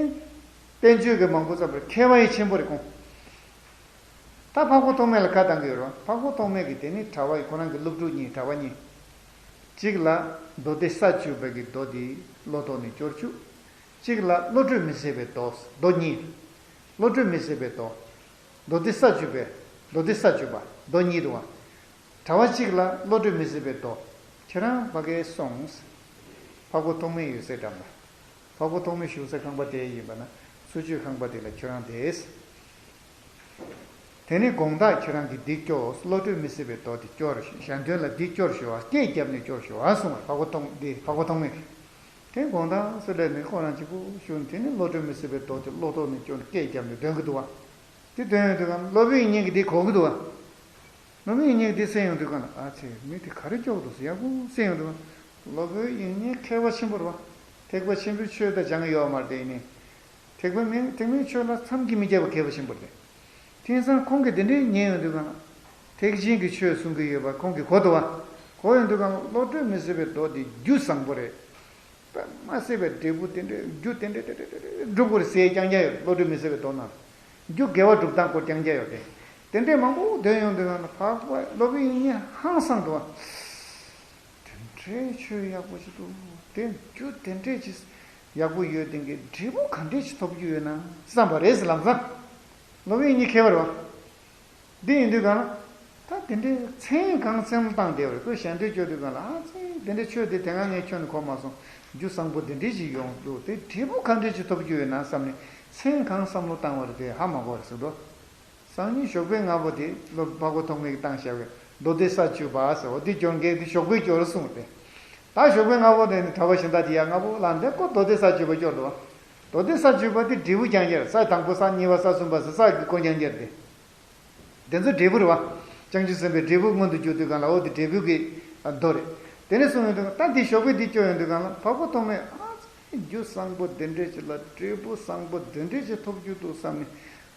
བསྟན་བཅོས་ཀྱི་མང་པོ་བརྩམས་པར་མཁས་པ་ཡི་ཆེན་པོ་རེད་ཁོང་། ད་འཕགས་པ་ཐོགས་མེད་ལ་ཁ་བཏང་གི་ཡོད་རེད་བ། འཕགས་པ་ཐོགས་མེད་ཀྱིས་དེ་ནི་གྲྭ་པ་ཡི་ཁོ་རང་གི་སློབ་ཕྲུག་གཉིས་གྲྭ་པ་གཉིས། གཅིག་ལ་མདོ་སྡེ་ས་བཅུ་པའི་གི་མདོ་དེ་བློ་ཐོག་ནས་སྐྱོར་བཅུག་གཅིག་ལ་བློ་གྲོས་མི་ཟད་པའི་མདོ། མདོ་གཉིས། བློ་གྲོས་མི་ཟད་པའི་མདོ། མདོ་སྡེ་ས་བཅུ་པའི། མདོ་སྡེ་ས་བཅུ་པ་མདོ་གཉིས་འདུག་བ། གྲྭ་པ་གཅིག་ལ་བློ་གྲོས་མི་ཟད་པའི་མདོ། ཁྱེད་རང་ཕ་གིར་སོང་། འཕགས་པ་ཐོགས་མེད་ཡོད་སའི་འགྲམ་ལ། འཕགས་པ་ཐོགས་མེད་བཞུགས་སའི་ཁང་པ་དེ་ཡིན་པ་ན་ཚུར་ཕྱོགས་ཁང་པ་དེ་ལ་ཁྱོད་རང་བསྡད། དེ་ནས་དགོང་དག་ཁྱོད་རང་གིས་འདི་སྐྱོར། བློ་གྲོས་མི་ཟད་པའི་མདོ་འདི་སྐྱོར། ཞལ་འདོན་ལ་འདི་སྐྱོར་ཞུ་བ། སྐད་བརྒྱབ་ནས་སྐྱོར་ཞུ་བ་གསུངས་པ། འཕགས་པ་ཐོགས་འདི་འཕགས་པ་ཐོགས་མེད་ཀྱིས། དེ་དགོང་དག་སུ་ལས་ནས་ཁོ་རང་གཅིག་པུ་བཞུགས། དེ་ནས་བློ་གྲོས་མི་ཟད་པའི་མདོ་དེ་བློ་ཐོག་ནས་སྐྱོར་ནས་སྐད་བརྒྱབ་ནས་འདོན་གྱི་འདུག་བ། དེ་འདོན་ཡོང་དུས་གང་སློབ་དཔོན་དབྱིག་གཉེན་གྱིས་དེ་གོ་གི་འདུག་བ། སློབ་དཔོན་དབྱིག་གཉེན་གྱིས་དེ་གསན་ཡོང་དུས་གང་ལ་ཨ་ཙི་མི་དེ་ག་རེ་སྐྱོ་གི་འདུག་ཟེར་ཡག་པོ་གསན་ཡོང་དུས་གང་། སློབ་དཔོན་དབྱིག་གཉེན་མཁས་པ་ཆེན་པོ་རེད་བ། ཐེག་པ་ཆེན་པོའི་ཆོས་ད་སྦྱང་ཡོད་མ་རེད་དེ། ཡིན་ནའི་ཐེག་པ་དམན་ཐེག་དམན་ཆོས་ལ་མཚམས་ཀྱིས་མི་ཁྱབ་པ་མཁས་པ་ཆེན་པོ་རེད། དེང་སང་ཁོང་གིས་དེ་འདྲའི་ཉན་ཡོང་དུས་གང་ལ། ཐེག་ཆེན་གྱི་ཆོས་གསུང་གི་ཡོད་པ་ཁོང་གིས་གོ་འདུག་བ། གོ་ཡོང་དུས་གང་ལ་བློ་གྲོས་མི་ཟད་པའི་མདོ་དེ་རྒྱུ་བཟང་པོ་རེད། དཔེ་མ་སྲིད་པའི་འབྲས་བུ་དེ་འདྲའི་རྒྱུ་དེ་འདྲའི་དེ་འདྲའི་དེ་འདྲའི་འདྲའི་སྒྲུབ་དགོས་རེད་ཟེར་རྐྱང་རྐྱང་ཡོད་རེད། བློ་གྲོས་མི་ཟད་པའི་མདོ་ནང་། རྒྱུ་དགེ་བ་སྒྲུབ་སྟངས་སྐོར་རྐྱང་རྐྱང་ཡོད་རེད། དེ་འདྲའི་མང་པོ་འདོན་ཡོང་དུས་གང་ལ་འཕགས་པ་སློབ་དཔོན་དབྱིག་གཉེན་ཧང་སངས་འདུག་བ། དེ་འདྲའི་ཆོས་ཡག་པོ་ཞིག་འདུག་དེ་རྒྱུ་དེ་འདྲའི་ཅིག་ཡག་པོ་ཡོད་དེ་གའི་འབྲས་བུ་ག་འདྲས་ཅིག་ཐོབ་རྒྱུ་ཡོད་ན་བསམ་པ་རེད་ཟེར། ལམ་སང་སློབ་དཔོན་དབྱིག་གཉེན་མཁས་པ་རེད་བ། འདི་ཡིན་དུས་གང་ལ། ད་དེ་འདྲའི་མཚན་གང་སེམས་ལ་བཏང་བསྡད་པ་རེད། ཁོས་ཞལ་འདོན་སྐྱོར་དུས་གང་ལ་ཨ་ཙི་དེ་འདྲའི་ཆོས་དེ་དེ་སྔ་ངས་ཁྱོན་ནས་གོ་མ་སོང་། རྒྱུ་བཟང་པོ་དེ་འདྲས་ཅིག་ཡོང་འདུག་དེ་འབྲས་བུ་ག་འདྲས་ཅིག་ཐོབ་རྒྱུ་ཡོད་ན་བསམ་ནས་མཚན་གང་བསམ་བློ་བཏང་བ་རེད་དེ་ཧ་མ་གོ་རེད་ཟེར་འགྲོ། སང་ཉིན་ཞོགས་པའི་སྔ་པོ་དེ་སློབ་འཕགས་པ་ཐོགས་མེད་ཀྱིས་བཏང་བཞག་པའི་མདོ་སྡེ་ས་བཅུ་པ་ཟེར་བ་འདི་སྐྱོར་མཁན་དེ་ཞོགས་པའི་སྐྱོར་གསུངས་ཏེ། ད་ཞོགས་པའི་སྔ་པོ་དེ་ནི་གྲྭ་པ་གཞན་དག་དེ་ཡར་སྔ་པོ་ལངས་ཏེ་ཁོ་མདོ་སྡེ་ས་བཅུ་པ་སྐྱོར་འདུག་བ། མདོ་སྡེ་ས་བཅུ་པ་དེ་འབྲས་བུ་རྐྱང་རྐྱང་རེད། ས་དང་པོ་ས་གཉིས་པ་ས་གསུམ་པ་ཟེར་ས་ཀྱི་སྐོར་རྐྱང་རྐྱང་རེད་དེ། དེ་ཚོ་འབྲས་བུ་རེད་བ། བྱང་ཆུབ་སེམས་དཔའི་འབྲས་བུ་མངོན་དུ་གྱུར་དུས་གང་ལ་འོ་དེ་འབྲས་བུ་གི་མདོ་རེད། དེ་ནས་གསུངས་ཡོང་དུས་ད་འདི་ཞོགས་པའི་འདི་སྐྱོར་ཡོང་དུས་གང་ལ་འཕགས་པ་ཐོགས་མེད་ཨ་ཙི་རྒྱུ་བཟང་པོ་འདི་འདྲས་ཅིག་ལ་འབྲས་བུ་བཟང་པོ་འདི་འདྲས་ཅིག་ཐོབ་རྒྱུ་འདུག་བསམ་ནས།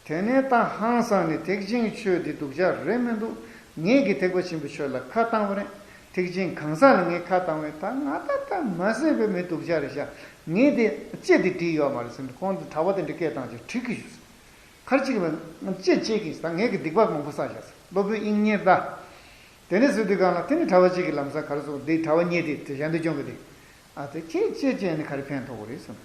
དེ་ནས་ད་ཧང་སངས་ནས་ཐེག་ཆེན་གྱི་ཆོས་འདི་སྡུག་ཅག་རེད་མི་འདུག་ངས་ཀྱི་ཐེག་པ་ཆེན་པོའི་ཆོས་ལ་ཁ་བཏང་བ་རེད། ཐེག་ཆེན་གང་ཟག་ལ་ངས་ཁ་བཏང་བས་ད་ང་ད་ལྟ་མ་ཟད་པའི་མི་སྡུག་ཅག་རེད་ཤག་ངས་དེ་ལྕེ་དེ་བསྒྲིལ་ཡོད་མ་རེད་ཟེར་ནས་ཁོང་དུ་གྲྭ་པ་དེ་འདྲ་སྐད་བཏང་བྱས་ཁྲིད་ཀྱི་ཞུས། ཁར་གཅིག་ལ་ལྕེ་ལྕེ་གིས་ད་ངས་ཀྱི་སྡིག་པ་མང་པོ་བསགས་ཤག་ཟེར། སློབ་དཔོན་དབྱིག་གཉེན་ད། དེ་ནས་ཟེར་དུས་གང་ལ་དེ་ནས་གྲྭ་པ་གཅིག་གིས་ལམ་སང་ག་རེ་གསུངས། འདི་གྲྭ་པ་གཉིས་དེ་དེ་གཞན་དུ་སྦྱོང་གི་དེ། ཨ་དེ་ཁྱེད་ལྕེ་ལྕེ་ནས་ག་རེ་ཕན་ཐོགས་པ་རེད་གསུངས།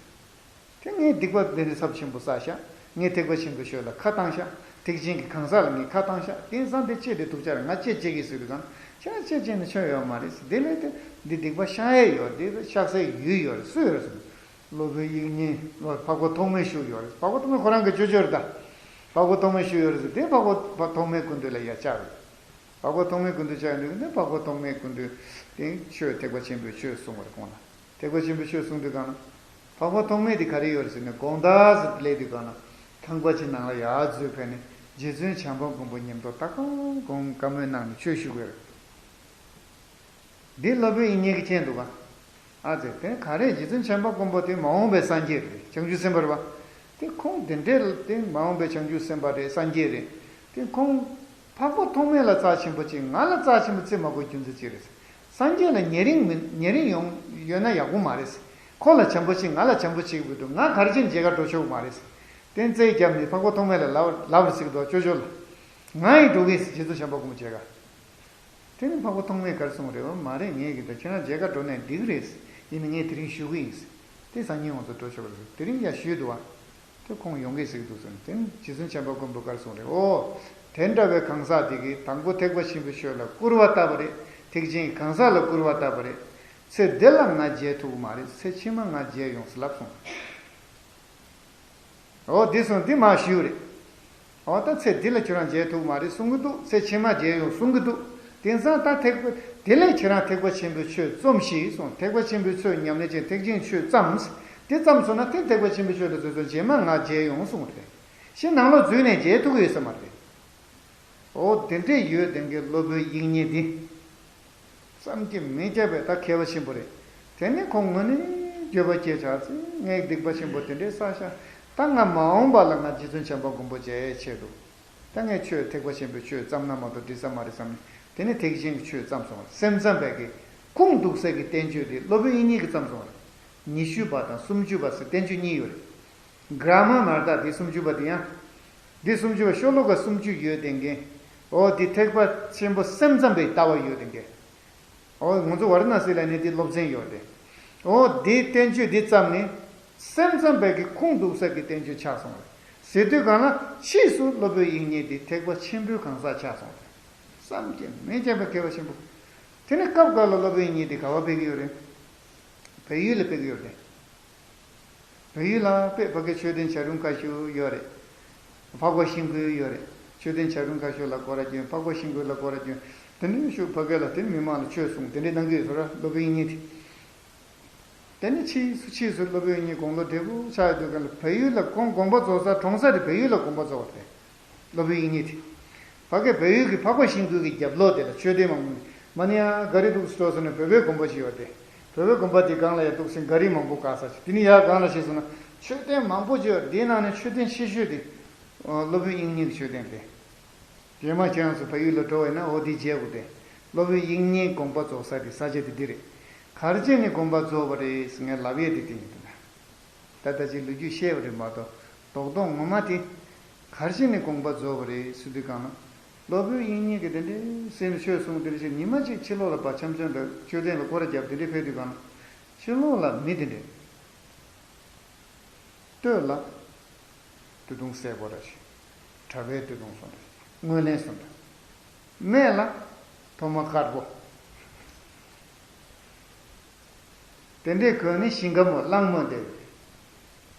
དེ་ངས་སྡིག་པ་འདི་འདྲ་ཚབས་ཆེན་པོ་བསགས་ཤག་ངས་ཐེག་པ་ཆེན་པོའི་ཆོས་ལ་ཁ་བཏང་ཤག་ཐེག་ཆེན་གྱི་གང་ཟག་ལ་ངས་ཁ་བཏང་ཤག་དེང་སང་དེ་ལྕེ་དེ་སྡུག་ཅག་རེད། ང་ལྕེ་ལྕེ་གིས་ཟེར་དུས་གང་ཁྱེད་རང་ལྕེ་ལྕེ་ནས་ཆོས་ཡོད་མ་རེད་ཟེར། དེ་ལས་དེ་འདི་སྡིག་པ་བཤགས་ཡས་ཡོད། འདི་བཤགས་སའི་ཡུལ་ཡོད་རེད། སུ་ཡོད་རེད་ཟེར། སློབ་དཔོན་དབྱིག་གཉེན་ལ་འཕགས་པ་ཐོགས་མེད་བཞུགས་ཡོད་རེད། འཕགས་པ་ཐོགས་མེད་ཁོ་རང་གི་ཅོ་ཅོ་རེད་ད། འཕགས་པ་ཐོགས་མེད་བཞུགས་ཡོད་རེད་ཟེར་དེ་འཕགས་པ་ཐོགས་མེད་སྐུ་མདུན་ལ་ཡར་བཅར་རེད། འཕགས་པ་ཐོགས་མེད་སྐུ་མདུན་བཅར་ཡོང་དུས་ནི་འཕགས་པ་ཐོགས་མེད་སྐུ་མདུན་དེ་ཆོས་ཐེག་པ་ཆེན་པོའི་ཆོས་གསུང་བར་དགོངས་ལ། ཐེག་པ་ཆེན་པོའི་ཆོས་གསུང་དུས་གང་ན། འཕགས་པ་ཐོགས་མེད་དེ་ག་རེ་ཡོད་རེད་ཟེར་ནས་དགོང་དག་ཟེར་སླེབས་དུས་གང་ན། ཁང་པ་ཅིག་ནང་ལ་ཡར་འཛུལ་ཕེབས་ནས་རྗེ་བཙུན་བྱམས་པ་མགོན་པོ་མཉམ་དུ་ལྟ་སྒོམ་སྒོམ་བཀའ་མོལ་གནང་ནས་ཆོས་ཞུ་དགོས་རེད། འདི་སློབ་དཔོན་དབྱིག་གཉེན་གྱིས་མཁྱེན་འདུག་ག་ཨ་ཙི་དེ་ག་རེ་རྗེ་བཙུན་བྱམས་པ་མགོན་པོ་དེ་མ་འོངས་པའི་སངས་རྒྱས་རེད། བྱང་ཆུབ་སེམས་དཔའ་རེད་པ། དེ་ཁོང་དེ་འདྲའི་དེ་མ་འོངས་པའི་བྱང་ཆུབ་སེམས་དཔའ་རེད། སངས་རྒྱས་རེད། དེ་ཁོང་འཕགས་པ་ཐོགས་མེད་ལ་རྩ་ཆེན་པོ་ཅིག་ང་ལ་རྩ་ཆེན་པོ་བརྩི་མ་དགོས་རྒྱུ་མཚན་ཅི་རེད། སངས་རྒྱས་ལ་ཉེ་རིང་མི་ཉེ་རིང་ཡོང་ཡོད་ན་ཡག་པོ་མ་རེད། ཁོ་ལ་བྱམས་པོ་བྱེད་ང་ལ་བྱམས་པོ་བྱེད་དགོས་འདུག་ང་ག་རེ་བྱས་ནས་མཇལ་ཁ་འགྲོ་ཆོག་གི་མ་རེད། དེ་རྩོད་རྒྱབ་ནས་འཕགས་པ་ཐོགས་མེད་ལ་ལབ་ལབ་རེད་ཟེར་གི་འདུག་ཅོ་ཅོ་ལ། ང་ཡིས་འགྲོ་གི་ཡིན་ཟེར་རྗེ་བཙུན་བྱམས་པ་མགོན་པོ་མཇལ་ཁ། དེ་ནས་འཕགས་པ་ཐོགས་མེད་ག་རེ་གསུངས་རེད། འོ་མ་རེད། ངས་གི་ད་ཁྱེད་རང་མཇལ་ཁ་འགྲོ་ནས་འགྲིག་གི་རེད། ཡིན་ནའི་ངས་དེ་རིང་བཞུགས་གི་ཡིན། དེ་སང་ཉིན་ང་ཚོ་འགྲོ་ཆོག་གི་རེད། དེ་རིང་ཡར་ཞུས་འདུག་བ། དེ་ཁོང་ཡོང་གི་ཟེར་གི་འདུག་ཟེར་ནས་དེ་ནས་རྗེ་བཙུན་བྱམས་པ་མགོན་པོས་ག་རེ་གསུངས་རེད། འོ། དེ་འདྲ་བའི་གང་ཟག་དེ་གིས་དང་པོ་ཐེག་པ་ཆེན་པོའི་ཆོས་ལ་སྐུར་བ་བཏབ་པ་རེད། ཐེག་ཆེན་གྱི་གང་ཟག་ལ་སྐུར་བ་བཏབ་པ་རེད། ཚེ་འདི་ལ་ང་མཇལ་ཐུབ་ཀྱི་མ་རེད། ཚེ་ཕྱི་མ་ང་མཇལ་ཡོང་ཟེར་ལབ་སོང་། འོ་འདི་སོང་འདི་མ་ཞུས་རེད། འོ་ད་ཚེ་འདི་ལ་ཁྱོད་རང་མཇལ་ཐུབ་མ་རེད་གསུང་གི་འདུག་ཚེ་ཕྱི་མ་མཇལ་ཡོང་གསུང་གི་འདུག་དེང་སང་ད་ཐེག་པ་དེ་ལས་ཁྱེད་རང་ཐེག་པ་ཆེན་པོའི་ཆོས་རྩོམ་ཞིག་གསུངས། ཐེག་པ་ཆེན་པོའི་ཆོས་ཉམས་ལེན་བྱས་ཐེག་ཆེན་ཆོས་བརྩམས། དེ་བརྩམས་སོང་ན་དེ་ཐེག་པ་ཆེན་པོའི་ཆོས་ལ་འཛུལ་སོང་རྗེས་མ་ང་མཇལ་ཡོང་གསུངས་རེད། ཤི་ནང་ལོགས་འཛུལ་ནས་མཇལ་ཐུབ་ཀྱི་ཡོད་ས་མ་རེད། འོ་དེ་འདྲས་ཡོད་དེ་གའི་སློབ་དཔོན་དབྱིག་གཉེན་འདི། བསམ་གྱིས་མི་ཁྱབ་པའི་ད་མཁས་པ་ཆེན་པོ་རེད། དེ་ནི་ཁོང་ངོས་ནས་འགྱོད་པ་སྐྱེས་བྱ་ཚེ་ངས་སྡིག་པ་ཆེན་པོ་དེ་འདྲའི་བསགས་ཤག་ད་ང་མ་འོངས་པ་ལ་ང་རྗེ་བཙུན་བྱམས་པ་མགོན་པོ་མཇལ་ཡས་ཆེད་དུ། ད་ངས་ཆོས་ཐེག་པ་ཆེན་པོའི་ཆོས་བརྩམས་ན་མ་གཏོགས་འགྲིག་ས་མ་རེད་བསམ་ནས་དེ་ནི་ཐེག་ཆེན་གྱི་ཆོས་བརྩམས་སོང་བ་རེད། སེམས་ཙམ་པས་ཀྱི་ཁུངས་གཏུགས་སའི་གི་བསྟན་བཅོས་དེ་སློབ་དཔོན་དབྱིག་གཉེན་གྱིས་བརྩམས་སོང་བ་རེད། ཉི་ཤུ་པ་དང་སུམ་ཅུ་པ་ཟེར་བསྟན་བཅོས་གཉིས་ཡོད་རེད། གྷ་ར་མ་མར་ཏ་དེ་སུམ་ཅུ་པ་དེ་ཡང་། འདི་སུམ་ཅུ་པ་ཤོ་ལོ་ཀ་སུམ་ཅུ་ཡོད་དེ་འགན། འོ་འདི་ཐེག་པ་ཆེན་པོ་སེམས་ཙམ་པའི་ལྟ་བ་ཡོད་དེ་འགན། འོ་ང་ཚོ་ཝཱ་ར་ཎ་སི་ལ་ནི་འདི་སློབ་ཚན་ཡོད་དེ། འོ་འདིའི་བསྟན་བཅོས་འདི་བརྩམས་ནས། སེམས་ཙམ་པའི་གི་ཁུངས་གཏུགས་ས་གི་བསྟན་བཅོས་ཆགས་སོང་བ་རེད། ཟེར་དུས་གང་ལ་ཕྱིས་སུ་སློབ་དཔོན་དབྱིག་གཉེན་འདི་ཐེག་པ་ཆེན་པོའི་གང་ཟག་ཆགས་སོང་བ་རེད། བསམ་གྱིས་མི་ཁྱབ་པའི་མཁས་པ་ཆེན་པོ། དེ་ནི་སྐབས་འགའ་ལ་སློབ་དཔོན་དབྱིག་གཉེན་འདི་ག་བ་ཕེབས་ཀྱི་ཡོད་རེད། བལ་ཡུལ་ལ་ཕེབས་ཀྱི་ཡོད་རེད། བལ་ཡུལ་ལ་དཔེ་ཕ་གི་མཆོད་རྟེན་བྱ་རུང་ཁ་ཤོ་ཡོད་རེད། འཕགས་པ་ཤིང་ཀུན་ཡོད་རེད། མཆོད་རྟེན་བྱ་རུང་ཁ་ཤོ་ལ་སྐོར་ར་སྐྱོན། འཕགས་པ་ཤིང་ཀུན་ལ་སྐོར་ར་སྐྱོན། དེ་ནས་ཤུགས་ཕ་གི་ལ་དེ་ནས་མི་མང་ལ་ཆོས་གསུངས་དེ་འདྲའི་གནང་གི་ཡོད་ཚོད་ར་སློབ་དཔོན་དབྱིག་གཉེན་དེ། དེ་ནས་ཕྱིས་སུ་ཕྱིས་སུ་སློབ་དཔོན་དབྱིག་གཉེན་དགུང་ལོ་བགྲེས་པོ་ཆགས་ཡོད་དུས་གང་ལ་བལ་ཡུལ་ལ་ཁོང་དགོངས་པ་རྫོགས་ས་གྲོངས་ས་དེ་བལ་ཡུལ་ལ་དགོངས་པ་རྫོགས་པ་རེད། སློབ་དཔོན་དབྱིག་གཉེན་དེ། ཕ་གི་བལ་ཡུལ་གྱི་འཕགས་པ་ཤིང་ཀུན་གྱི་རྒྱབ་ལོགས་དེ་ལ་མཆོད་རྟེན་མང་པོ། མ་ནི་ཡང་ག་རི་འདུག་སེ་འགྲོ་སོང་ན་བོད་པའི་དགོན་པ་ཞིག་ཡོད་དེ། བོད་པའི་དགོན་པ་དེ་སྒང་ལ་ཡང་འདུག་སེ་ག་རི་མང་པོ་བཀག་ས་ཞིག་དེ་ནི་ཡར་སྒང་ལ་ཕྱིན་སོང་ན་མཆོད་རྟེན་མང་པོ་ཅིག་ཡོད་དེའི་ནང་ནས་མཆོད་རྟེན་ཆེ་ཤོས་དེ། སློབ་དཔོན་དབྱིག་གཉེན་གྱི་མཆོད་རྟེན་དེ། རྗེས་མ་ཁྱེད་རང་ཚོ་བལ་ཡུལ་ལ་འགྲོ་བས་ན་འོ་དེ་མཇལ་དགོས་ཏེ། སློབ་དཔོན་དབྱིག་གཉེན་དགོངས་པ་རྫོགས་ས་དེ་ས་ཆ་དེ་འདི་རེད། ག་རེ་བྱས་ནས་དགོངས་པ་རྫོགས་པ་རེད་ཟེར་ངས་ལབ་ཡས་དེ་དེ་ཡིན་འདུག་ན། ད་ལྟ་ཅིག་ལོ་རྒྱུས་བཤད་པ་རེད་མ་གཏོགས་རྡོག་རྡོག་ངོ་མ་དེ། ག་རེ་བྱས་ནས་དགོངས་པ་རྫོགས་པ་རེད་ཟེར་དུས་གང་ན། སློབ་དཔོན་དབྱིག་གཉེན་གྱིས་དེ་འདྲའི་སེམས་ཆོས་གསུངས་དེ་འདྲ་བྱས་ཉི་མ་གཅིག་ཕྱི་ལོགས་ལ་ཕར་འཆམ་འཆམ་འདྲ་མཆོད་རྟེན་ལ་སྐོར་ར་བརྒྱབ་དེ་འདྲའི་ཕེབས་དུས་གང་ན། ཕྱི་ལོགས་ལ་མི་དེ་འདྲས། སྟོད་ལ་སྟོད་ཐུང་སེར་པོ་འདྲ་ཞིག་གྲྭ་པའི་སྟོད་ཐུང་བཟོ་འདྲ་ཞིག་སྔོན་ལེན་བཟོ་འདྲ། སྨད་ལ་ཐོག་མ་དཀར་པོ། དེ་འདྲའི་གོས་ནི་ཞིང་ཁ་མོ་གླང་མོ་འདེབས།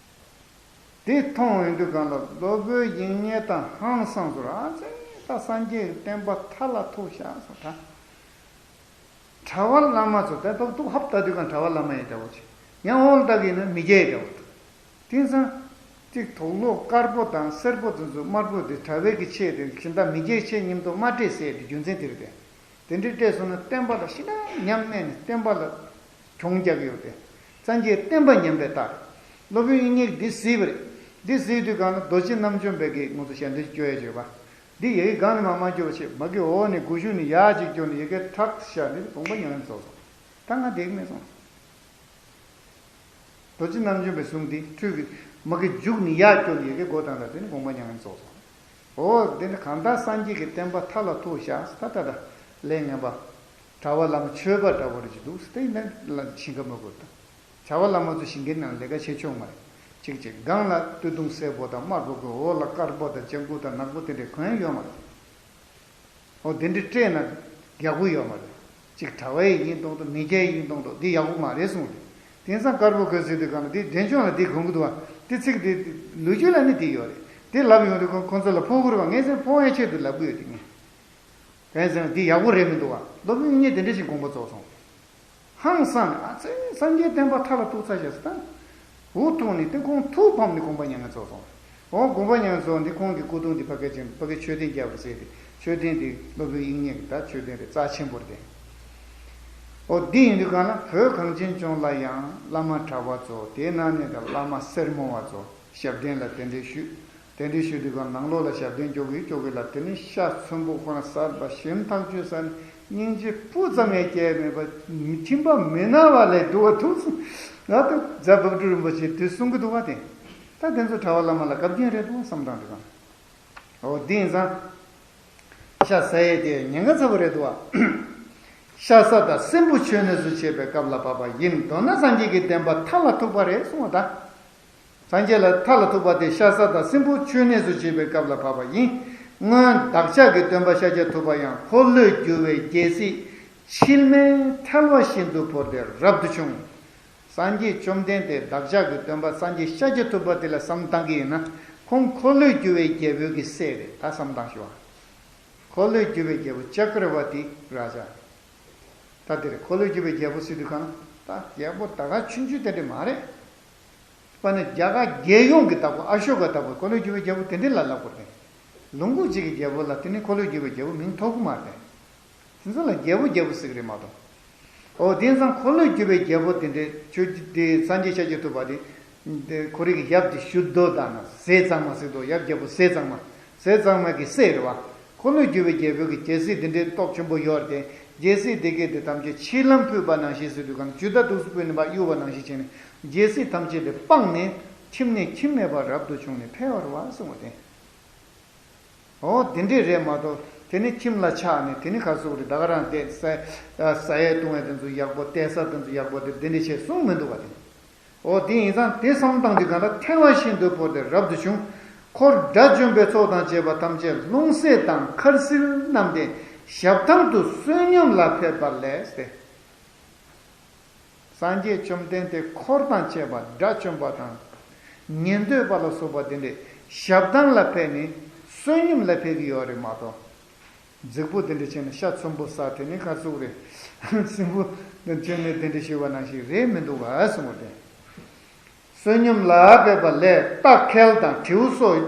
དེ་མཐོང་ཡོང་དུས་གང་ལ་སློབ་དཔོན་དབྱིག་གཉེན་དང་ཧང་སངས་སོང་། ཨ་ཙི་ད་སངས་རྒྱས་ཀྱི་བསྟན་པ་མཐའ་ལ་ཐུག་བཞག་སོང་ད། གྲྭ་པ་བླ་མ་ཚོ་དེ་ཐོག་ཐུག་ཧབ་ལྟ་དུས་གང་གྲྭ་པ་བླ་མ་ཡིན་འདྲ་བོ་ཅིག་ཡང་འོག་ལ་ལྟ་གི་ཡིན་ན་མི་སྐྱ་ཡི་འདྲ་བོ་འདུག་དེང་སང་། གཅིག་དུག་སློག་དཀར་པོ་དང་སེར་པོ་དེ་ཚོ་དམར་པོ་དེ་གྲྭ་པའི་གི་ཆས་དེ་གཞན་དག་མི་སྐྱའི་ཆས་མཉམ་དུ་མ་སྤྲས་ཟེར་དེ་རྒྱུ་མཚན་དེ་རེད་དེ། དེ་འདྲའི་སྤྲས་སོང་ན་བསྟན་པ་ལ་ཤི་ན་ཉམས་སྨད་ནས་བསྟན་པ་ལ། གྱོང་རྒྱག་གི་ཡོད་དེ། སངས་རྒྱས་བསྟན་པ་ཉམས་པའི་རྟགས། སློབ་དཔོན་དབྱིག་གཉེན་འདི་གཟིགས་པ་རེད། འདི་གཟིགས་དུས་གང་ལ་རྡོ་རྗེ་རྣམ་འཇོམས་པའི་གི་ང་ཚོ་ཞལ་འདོན་སྐྱོ་ཡ་བརྗོད་པ། འདི་ཡ་གི་སྒང་ནས་མ་མ་སྐྱོ་བ་བྱེད་མ་གི་འོག་ནས་སྒོ་ཤུགས་ནས་ཡར་ཅིག་སྐྱོ་ནས་ཡ་གི་ཁྲག་ཤ་ནས་དགོངས་པ་མྱ་ངན་རྫོགས་སོང་། ད་ང་བསྡད་ཀྱི་མེད་སོང་། རྡོ་རྗེ་རྣམ་འཇོམས་པའི་གཟུངས་འདི་ཁྲུས་ཀྱི་མ་གི་མཇུག་ནས་ཡར་སྐྱོ་ནས་ཡ་གི་སྒོ་དང་ལ་དེ་ནས་དགོངས་པ་མྱ་ངན་རྫོགས་སོང་། འོ་འདི་ནི་གང་ལྟར་སངས་རྒྱས་ཀྱི་བསྟན་པ་མཐའ་ལ་ཐུག་བཞག་ད་ལྟ་ད་ལས་ངན་པ། གྲྭ་པ་བླ་མ་ཆོས་པ་འདྲ་བོ་རེ་ཅིག་འདུག་སྟེ་ཡིན་ན་ལ་ཞིང་ཁ་མ་དགོས་དང་། བྱ་བ་བླ་མ་ཚོ་ཞིང་ཁའི་ནང་ལས་ཀ་བྱེད་ཆོག་མ་རེད། གཅིག་གཅིག་སྒང་ལ་སྟོད་ཐུང་སེར་པོ་དང་དམར་པོ་གི་འོག་ལ་དཀར་པོ་དང་ལྗང་གུ་དང་ནག་པོ་དེ་འདྲའི་གོན་ཡོད་མ་རེད། འོ་དེ་འདྲའི་སྤྲས་ན་ཡག་པོ་ཡོད་མ་རེད། གཅིག་གྲྭ་པ་ཡིན་མདོག་མདོག་མི་སྐྱ་ཡིན་མདོག་མདོག་འདི་ཡག་པོ་མ་རེད་གསུངས་ཏེ། དེང་སང་དཀར་པོ་གོས་ཟེར་དུས་གང་ལ་དེ་འབྲས་ལྗོངས་ལ་དེ་གོན་གི་འདུག་བ། དེ་ཚིག་དེ་ལོ་རྒྱུས་ལ་ནི་དེ་ཡོད་རེད། དེ་ལབ་ཡོང་དུས་ཁོ་ཁོ་ཚོ་ལ་ཕོག་གི་རེད་བ། ངས་ཟེར་ཕོག་ཡ་ཆེད་དུ་ལབ་གི་ཡོད་དེ་ངས། གང་ཡིན་ཟེར་ན་དེ་ཡག་པོ་རེད་མི་འདུག་བ། སློབ་དཔོན་དབྱིག་གཉེན་དེ་འདྲ་ཞིག་དགོངས་པ་རྫོགས་སོང་། ཧང་སངས་ནས་ཨ་ཙི་སངས་རྒྱས་བསྟན་པ་མཐའ་ལ་ཐུག་ཚར་ཤག་ཟེར་ད། འུ་ཐུག་ནས་དེ་ཁོང་ཐུགས་ཕམ་ནས་དགོངས་པ་མྱ་ངན་རྫོགས་སོང་། འོ་དགོངས་པ་མྱ་ངན་རྫོགས་ནས་ཁོང་གི་སྐུ་གདུང་དེ་ཕ་གི་ཅན་ཕ་གི་མཆོད་རྟེན་རྒྱལ་པོ་ཟེར་ཏེ་མཆོད་རྟེན་དེ་སློབ་དཔོན་དབྱིག་གཉེན་གྱི་ད་མཆོད་རྟེན་རེད། རྩ་ཆེན་པོ་རེད། འོ་འདི་ཡིན་དུས་གང་ལ་བོད་གངས་ཅན་ལྗོངས་ལ་ཡང་བླ་མ་གྲྭ་པ་ཚོ་དེའི་ནང་ནས་ཀྱང་བླ་མ་སེར་མོ་བ་ཚོ་ཞབས་བརྟན་ལ་གདན་འདྲེན་ཞུས། གདན་འདྲེན་ཞུས་དུས་གང་ནང་ལོགས་ལ་ཞབས་བརྟན་སྐྱོར་གི་སྐྱོར་གི་ལ་དེ་ནི་ཤ་ཚོན་པོ་ཁོ་ན་ཟ་བ་ཞིམ་ཐག་ཆོད་ཟ་ནས་སྙིང་རྗེ་སྤུ་ཙམ་ཡང་སྐྱེས་མེད་པ། ཁྱིམ་པ་མི་ན་བ་ལས་སྡུག་པ་ཐུག་སོང་། ང་ཚོ་རྫ་བབ་ཀྲུ་རིན་པོ་ཆེས་དེ་གསུང་གི་འདུག་བ། དེ་ད་དེ་ཚོ་གྲྭ་པ་བླ་མ་ལ་བཀའ་བཀྱོན་རེད་འདུག་བསམ་སྟངས་དེ་གང་། འོ་འདི་ཡིན་ཙང་། ཤ་ཟ་ཡས་དེ་ཉེན་ཁ་ཚ་པོ་རེད་འདུག་བ། ཤ་ཟ་དང་སྲིན་བུ་མཆོད་གནས་སུ་བྱེད་པའི་སྐབས་ལ་བབ་པ་ཡིན། མདོར་ན་སངས་རྒྱས་ཀྱི་བསྟན་པ་མཐའ་ལ་ཐུག་པ་རེད་གསུངས་པ་ད། སངས་རྒྱས་ལ་མཐའ་ལ་ཐུག་པ་དེ་ཤ་ཟ་དང་སྲིན་བུ་མཆོད་གནས་སུ་བྱེད་པའི་སྐབས་ལ་བབ་པ་ཡིན། སྔོན་བདག་ཅག་གི་སྟོན་པ་ཤཱཀྱ་ཐུབ་པ་ཡང་འཁོར་ལོས་སྒྱུར་བའི་རྒྱལ་སྲིད་འཆི་མེད་ཐལ་བ་བཞིན་དུ་བོར་ཏེ་རབ་ཏུ་བྱུང་། སངས་རྒྱས་བཅོམ་ལྡན་འདས་བདག་ཅག་གི་སྟོན་པ་སངས་རྒྱས་ཤཱཀྱ་ཐུབ་པ་དེ་ལ་བསམ་བཏང་གི་ཡིན་ན། ཁོང་འཁོར་ལོས་སྒྱུར་བའི་རྒྱལ་པོའི་གི་སྲས་རེད། ད་བསམ་བཏང་ཞུ་བ། འཁོར་ལོས་སྒྱུར་བའི་རྒྱལ་པོ་ཅ་ཀྲ་བ་ཏི་ར་ཛ། ད་དེ་རེད། འཁོར་ལོས་སྒྱུར་བའི་རྒྱལ་པོ་ཟེར་དུས་གང་ད་རྒྱལ་པོ་ད་ག་ཆུང་ཆུང་དེ་འདྲ་མ་རེད། དཔེར་ན་རྒྱ་གར་རྒྱལ་ཡོངས་ཀྱི་བདག་པོ་ཨ་ཤོ་ཀ་བདག་པོ་འཁོར་ལོས་སྒྱུར་བའི་རྒྱལ་པོ་དེ་འདྲ་ལ་ལབ་དགོས་རེད། ལུང་ཁུག་ཅིག་གི་རྒྱལ་པོ་ལ་དེ་ནི་འཁོར་ལོས་སྒྱུར་བའི་རྒྱལ་པོ་མིང་ཐོབ་ཀྱི་མ་རེད། དེ་ཚོ་ལ་རྒྱལ་པོ་རྒྱལ་པོ་ཟེར་གི་རེད་མ་གཏོགས། འོ་དེང་སང་འཁོར་ལོས་སྒྱུར་བའི་རྒྱལ་པོ་དེ་འདྲའི་ཆོས་དེ་སངས་རྒྱས་ཤཱཀྱ་ཐུབ་པ་དེ། དེ་ཁོ་རའི་གི་ཡབ་དེ་ཞུ་རྡོ་དང་ན་ཟས་གཙང་མ་ཟེར་དོ། ཡབ་རྒྱལ་པོ་ཟས་གཙང་མ། ཟས་གཙང་མ་གི་སྲས་རེད་བ། འཁོར་ལོས་སྒྱུར་བའི་རྒྱལ་པོ་གི་རྒྱལ་སྲིད་དེ་འདྲའི་སྟོབས་ཆེན་པོ་ཡོད་རེད་དེ། རྒྱལ་སྲིད་དེ་གས་དེ་ཐམས་ཅད་མཆིལ་ལྷམ་ཕུད་པ་ནང་བཞིན་ཟེར་དུས་གང་ཇུ་ད་ཏུག་སུ་ཕུད་ནས་མ་གཡུག་པ་ནང་བཞིན་བྱས་ནས་རྒྱལ་སྲིད་ཐམས་ཅད་དེ་སྤངས་ནས་ཁྱིམ་ནས་ཁྱིམ་མེད་པར་རབ་ཏུ་བྱུང་ནས་ཕེབས་པ་རེད་བ་གསུངས་པ་དེ། འོ་དེ་འདྲས་རེད་མ་གཏོགས་དེ་ནི་ཁྱིམ་ལ་ཆགས་ནས་དེ་ནི་ག་ཟུག་རེད། ད་ག་རང་བལྟས་ཟ་ཟ་ཡས་བཏུང་ཡས་དེ་ཚོ་ཡག་པོ། བལྟས་ས་དེ་ཚོ་ཡག་པོ་དེ་དེ་འདྲས་བྱས་གསུངས་མི་འདུག་བ་དེ། འོ་དེ་ཡིན་ཙང་དེ་བསམ་སྟངས་དེ་ག་ལ་ཐལ་བ་བཞིན་དུ་བོར་ཏེ་རབ་ཏུ་བྱུང་། འཁོར་དགྲ་བཅོམ་པའི་ཚོགས་དང་བཅས་པ་ཐམས་ཅད་ལྷུང་བཟེད་དང་འཁར་གསིལ་བསྣམས་ཏེ་ཞབས་ཐང་དུ་བསོད་སྙོམས་ལ་ཕེབས་པ་ལས་ཏེ། སངས་རྒྱས་བཅོམ་ལྡན་འདས་འཁོར་དང་བཅས་པ་དགྲ་བཅོམ་པ་དང་། ཉན་ཐོས་པ་ལ་སོགས་པ་དེ་འདྲས་ཞབས་ཐང་ལ་ཕེབས་ནས་བསོད་སྙོམས་ལ་ཕེབས་ཀྱི་ཡོད་རེད་མ་གཏོགས། རྫིག་པོ་དེ་འདྲས་བྱས་ནས་ཤ་ཚོན་པོ་ཟ་དེ་ནི་ག་ཟུག་རེད། སྲིན་པོ་དེ་བྱས་ནས་དེ་འདྲས་ཞུ་བ་ནང་བཞིན་རེད་མི་འདུག་ག་གསུངས་པ་དེ། བསོད་སྙོམས་ལ་ཕེབས་པ་ལས་རྟ་ཁལ་དང་དྲེའུ་སོགས་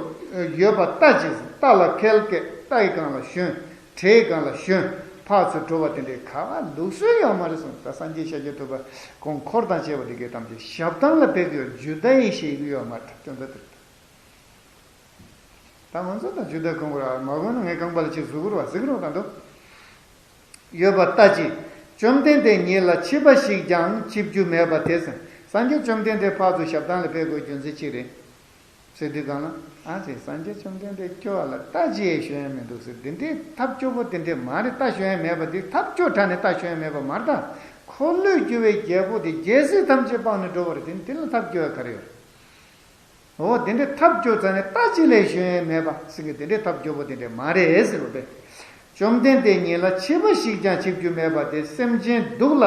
ཡོད་པ་ལྟ་ཅི། རྟ་ལ་ཁལ་སྐད། རྟ་ཡི་སྒང་ལ་ཞོན། དྲེའི་སྒང་ལ་ཞོན། ཕར་ཚུར་འགྲོ་བ་དེ་འདྲའི་ག་བ་ལུགས་སྲོལ་ཡོད་མ་རེད་གསུངས། ད་སངས་རྒྱས་ཤཱཀྱ་ཐུབ་པ་ཁོང་འཁོར་དང་བཅས་པ་དེ་གའི་ཐམས་ཅད་ཞབས་ཐང་ལ་ཕེབས་ཀྱི་ཡོད། ཇུ་ད་ཡིས་བཞེས་ཀྱི་ཡོད་མ་རེད། དོན་དག་དེ་རེད། ད་ང་ཚོ་ད་ཇུ་ད་གོན་དགོས་ར་མ་གོན་ན་ངའི་རྐང་པ་ལ་ཅིག་ཟུག་གི་རེད་བ། ཟིག་རོགས་ད་འདུག་ཡོད་པ་ལྟ་ཅི། བཅོམ་ལྡན་འདས་ཉིད་ལ་འཆི་བ་ཞིག་ཀྱང་འཆི་རྒྱུ་མེད་པ་དེ་ཟེར། སངས་རྒྱས་བཅོམ་ལྡན་འདས་ཕར་ཚུར་ཞབས་ཐང་ལ་ཕེབས་དགོས་རྒྱུ་མཚན་ཅི་རེད་ཟེར་དུས་གང་ལ། ཨ་ཙི་སངས་རྒྱས་བཅོམ་ལྡན་འདས་སྐྱོ་བ་ལ་རྟ་ཅི་ཡང་ཞོན་ཡས་མི་འདུག་ཟེར། འདི་འདྲའི་ཐབས་སྐྱོ་པོ་དེ་འདྲས་མ་རེད། རྟ་ཞོན་ཡས་མེད་པ་དེ་ཐབས་སྐྱོ་དྲགས་ནས་རྟ་ཞོན་ཡས་མེད་པ་མ་རེད། ད་འཁོར་ལོས་སྒྱུར་བའི་རྒྱལ་པོ་དེ་རྒྱལ་སྲིད་ཐམས་ཅད་སྤངས་ནས་འགྲོ་བ་རེད། དེ་དེ་ལ་ཐབས་སྐྱོ་བ་ག་རེ་ཡོད། འོ་དེ་འདྲའི་ཐབས་སྐྱོ་ཙ་ནས་རྟ་ཅི་ལས་ཞོན་ཡས་མེད་པ་ཟེར་གི་དེ་འདྲའི་ཐབས་སྐྱོ་པོ་དེ་འདྲས་མ་རེད་ཟེར་བ་དེ། བཅོམ་ལྡན་འདས་ཉིད་ལ་འཆི་བ་ཞིག་ཀྱང་འཆི་རྒྱུ་མེད་པ་དེ། སེམས་ཅན་སྡུག་ལ་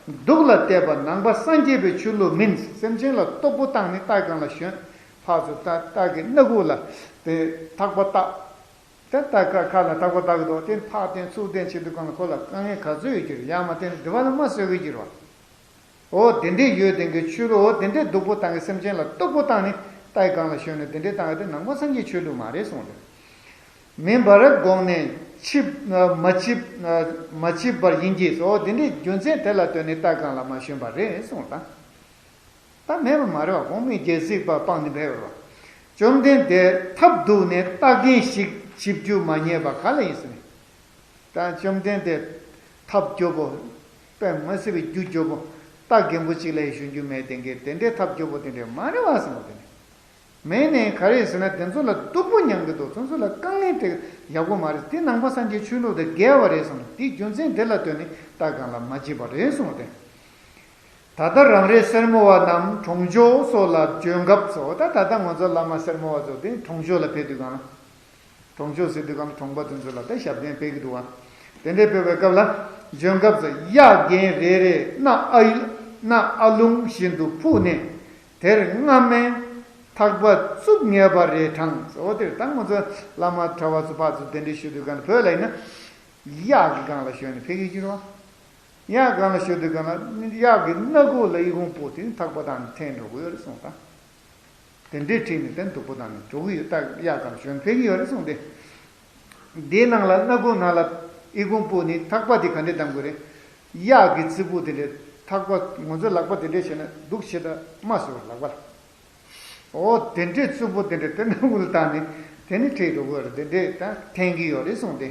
སྡུག་ལ་གཏད་པ་ནང་པ་སངས་རྒྱས་པའི་ཆོས་ལུགས་མིན། སེམས་ཅན་ལ་སྟུག་པོ་བཏང་ནས་རྟའི་སྒང་ལ་ཞོན། ཕར་ཚུར་རྟ་རྟ་གི་སྣ་ཁུག་ལ་དེ་ཐག་པ་བཏགས། དེ་རྟ་ཁ་ཁ་ལ་ཐག་པ་བཏགས་ཀྱི་འདུག་དེ་ཕར་བསྟན་ཚུར་བསྟན་བྱེད་དུས་སྒང་ལ་ཁོ་ལ་དཀའ་ངལ་ག་ཚོད་ཡོད་ཀྱི་རེད། ཡང་མ་བསྟན་ན་སྡིག་པ་ལ་མ་གསོད་ཀྱི་ཡོད་ཀྱི་རེད་བ། འོ་དེ་འདྲས་ཡོད་དེ་གི་ཆོས་ལུགས། འོ་དེ་འདྲས་སྡུག་པོ་བཏང་གི་སེམས་ཅན་ལ་སྡུག་པོ་བཏང་ནས་རྟའི་སྒང་ལ་ཞོན་ནས་དེ་འདྲས་བཏང་ཡ་དེ་ནང་པ་སངས་རྒྱས་ཆོས་ལུགས་མ་རེད་གསུངས་ཏེ། མིན་པར་དགོངས་ནས་འཆི་མ་འཆི་མ་འཆི་བར་ཡིན་གྱིས། འོ་དེ་འདྲས་རྒྱུ་མཚན་དེ་ལ་ལྟོས་ནས་རྟའི་སྒང་ལ་མ་ཞོན་པ་རེད་གསུངས་ད། ད་མེད་པ་མ་རེད་བ། གོང་མའི་རྒྱལ་སྲིད་པ་སྤངས་ནས་ཕེབས་པ་རེད་བ། བཅོམ་ལྡན་འདས་ཐབས་སྡུག་ནས་རྟ་རྒན་ཞིག་འཆི་རྒྱུ་མ་རྙེད་པ་ག་ལ་ཡིན་ཟེར་ནས། ད་བཅོམ་ལྡན་འདས་ཐབས་སྐྱོ་པོ། དཔེ་མི་སྲིད་པའི་རྒྱུ་སྐྱོ་པོ། རྟ་རྒན་པོ་གཅིག་ལས་ཞོན་རྒྱུ་མེད་དེ་གའི་དེ་འདྲའི་ཐབས་སྐྱོ་པོ་དེ་འདྲས་མ་རེད་བ་ཟེར་བ་དེ་ནི། མེད་ནས་ག་རེ་ཟེར་ན་དེ་ཚོ་ལ་སྡུག་པོ་མྱང་གི་འདུག་དེ་ཚོ་ལ་དཀའ་ངལ་དེ་ཡག་པོ་མ་རེད། དེ་ནང་པ་སངས་རྒྱས་ཆོས་ལུགས་དང་འགལ་བ་རེད་གསུངས་ནས། དེའི་རྒྱུ་མཚན་དེ་ལ་ལྟོས་ནས་རྟའི་སྒང་ལ་མ་འཆི་བ་རེད་གསུངས་ཏེ། ད་ལྟ་རང་རེ་སེར་མོ་བ་རྣམས་གྲོང་ཆོག་སོགས་ལ་འབྱོན་སྐབས་སོ། ད་ད་ལྟ་ང་ཚོ་བླ་མ་སེར་མོ་བ་ཚོ་དེ་གྲོང་ཆོག་ལ་ཕེབས་དུས་སྒང་ལ། གྲོང་ཆོག་ཟེར་དུས་སྒང་ལ་གྲོང་པ་དེ་ཚོ་ལ་ད་ཞབས་བརྟན་སྤེལ་གི་འདུག་བ། དེ་འདྲའི་ཕེབས་པའི་སྐབས་ལ་འབྱོན་སྐབས་སུ་གཡག་རྒན་རེ་རེ་སྣ་ཨའི་ སྣ་ཨ་ལུང་བཞིན་དུ་ཕུག་ནས། དེར་སྔ་མའི་ཐག་པ་བཙུགས་ངེས་པ་རེ་དྲངས། འོ་དེར་ད་ང་ཚོ་བླ་མ་གྲྭ་བ་ཚོ་ཕར་ཚུར་གདན་འདྲེན་ཞུ་དུས་གང་བོད་ལ་ཡིན་ན་གཡག་གི་སྒང་ལ་ཞོན་ནས་ཕེབས་ཀྱི་ཡོད་རེད་བ། གཡག་སྒང་ལ་ཞོན་དུས་གང་ལ་གཡག་གི་སྣ་ཁུག་ལ་ཨི་ཁུང་སྤོས་ཏེ་ཐག་པ་བཏགས་ནས་འཐེན་འགྲོ་གི་ཡོད་རེད་གསུངས་དང་། དེ་འདྲའི་ཁྲིད་ནས་དེ་སྡུག་པོ་བཏང་ནས་འགྲོ་གི་ཡོད། ད་གཡག་གང་ཞོན་ཕེབས་ཀྱི་ཡོད་རེད་གསུངས་ཏེ། དེའི་ནང་ལ་སྣ་ཁུག་ནང་ལ་ཨི་ཁུང་སྤོས་ནས་ཐག་པ་དེ་ག་འདྲས་བསྡམ་དགོས་རེད། གཡག་གི་རྩི་ཕུག་དེ་འདྲས་ཐག་པ་ང་ཚོའི་ལག་པ་དེ་འདྲས་བྱས་ན་སྡུག་ཆེ་ད་མ་བཟོད་པར་ལག་པ་ལ། འོ་དེ་འདྲས་རྩི་ཕུག་དེ་འདྲས་དེ་སྣ་ཁུག་ལ་བཏགས་ནས་དེ་ནས་ཁྲིད་འགྲོ་དགོས་རེད། དེ་འདྲས་ད་འཐེན་གྱི་ཡོད་རེད་གསུངས་ཏེ།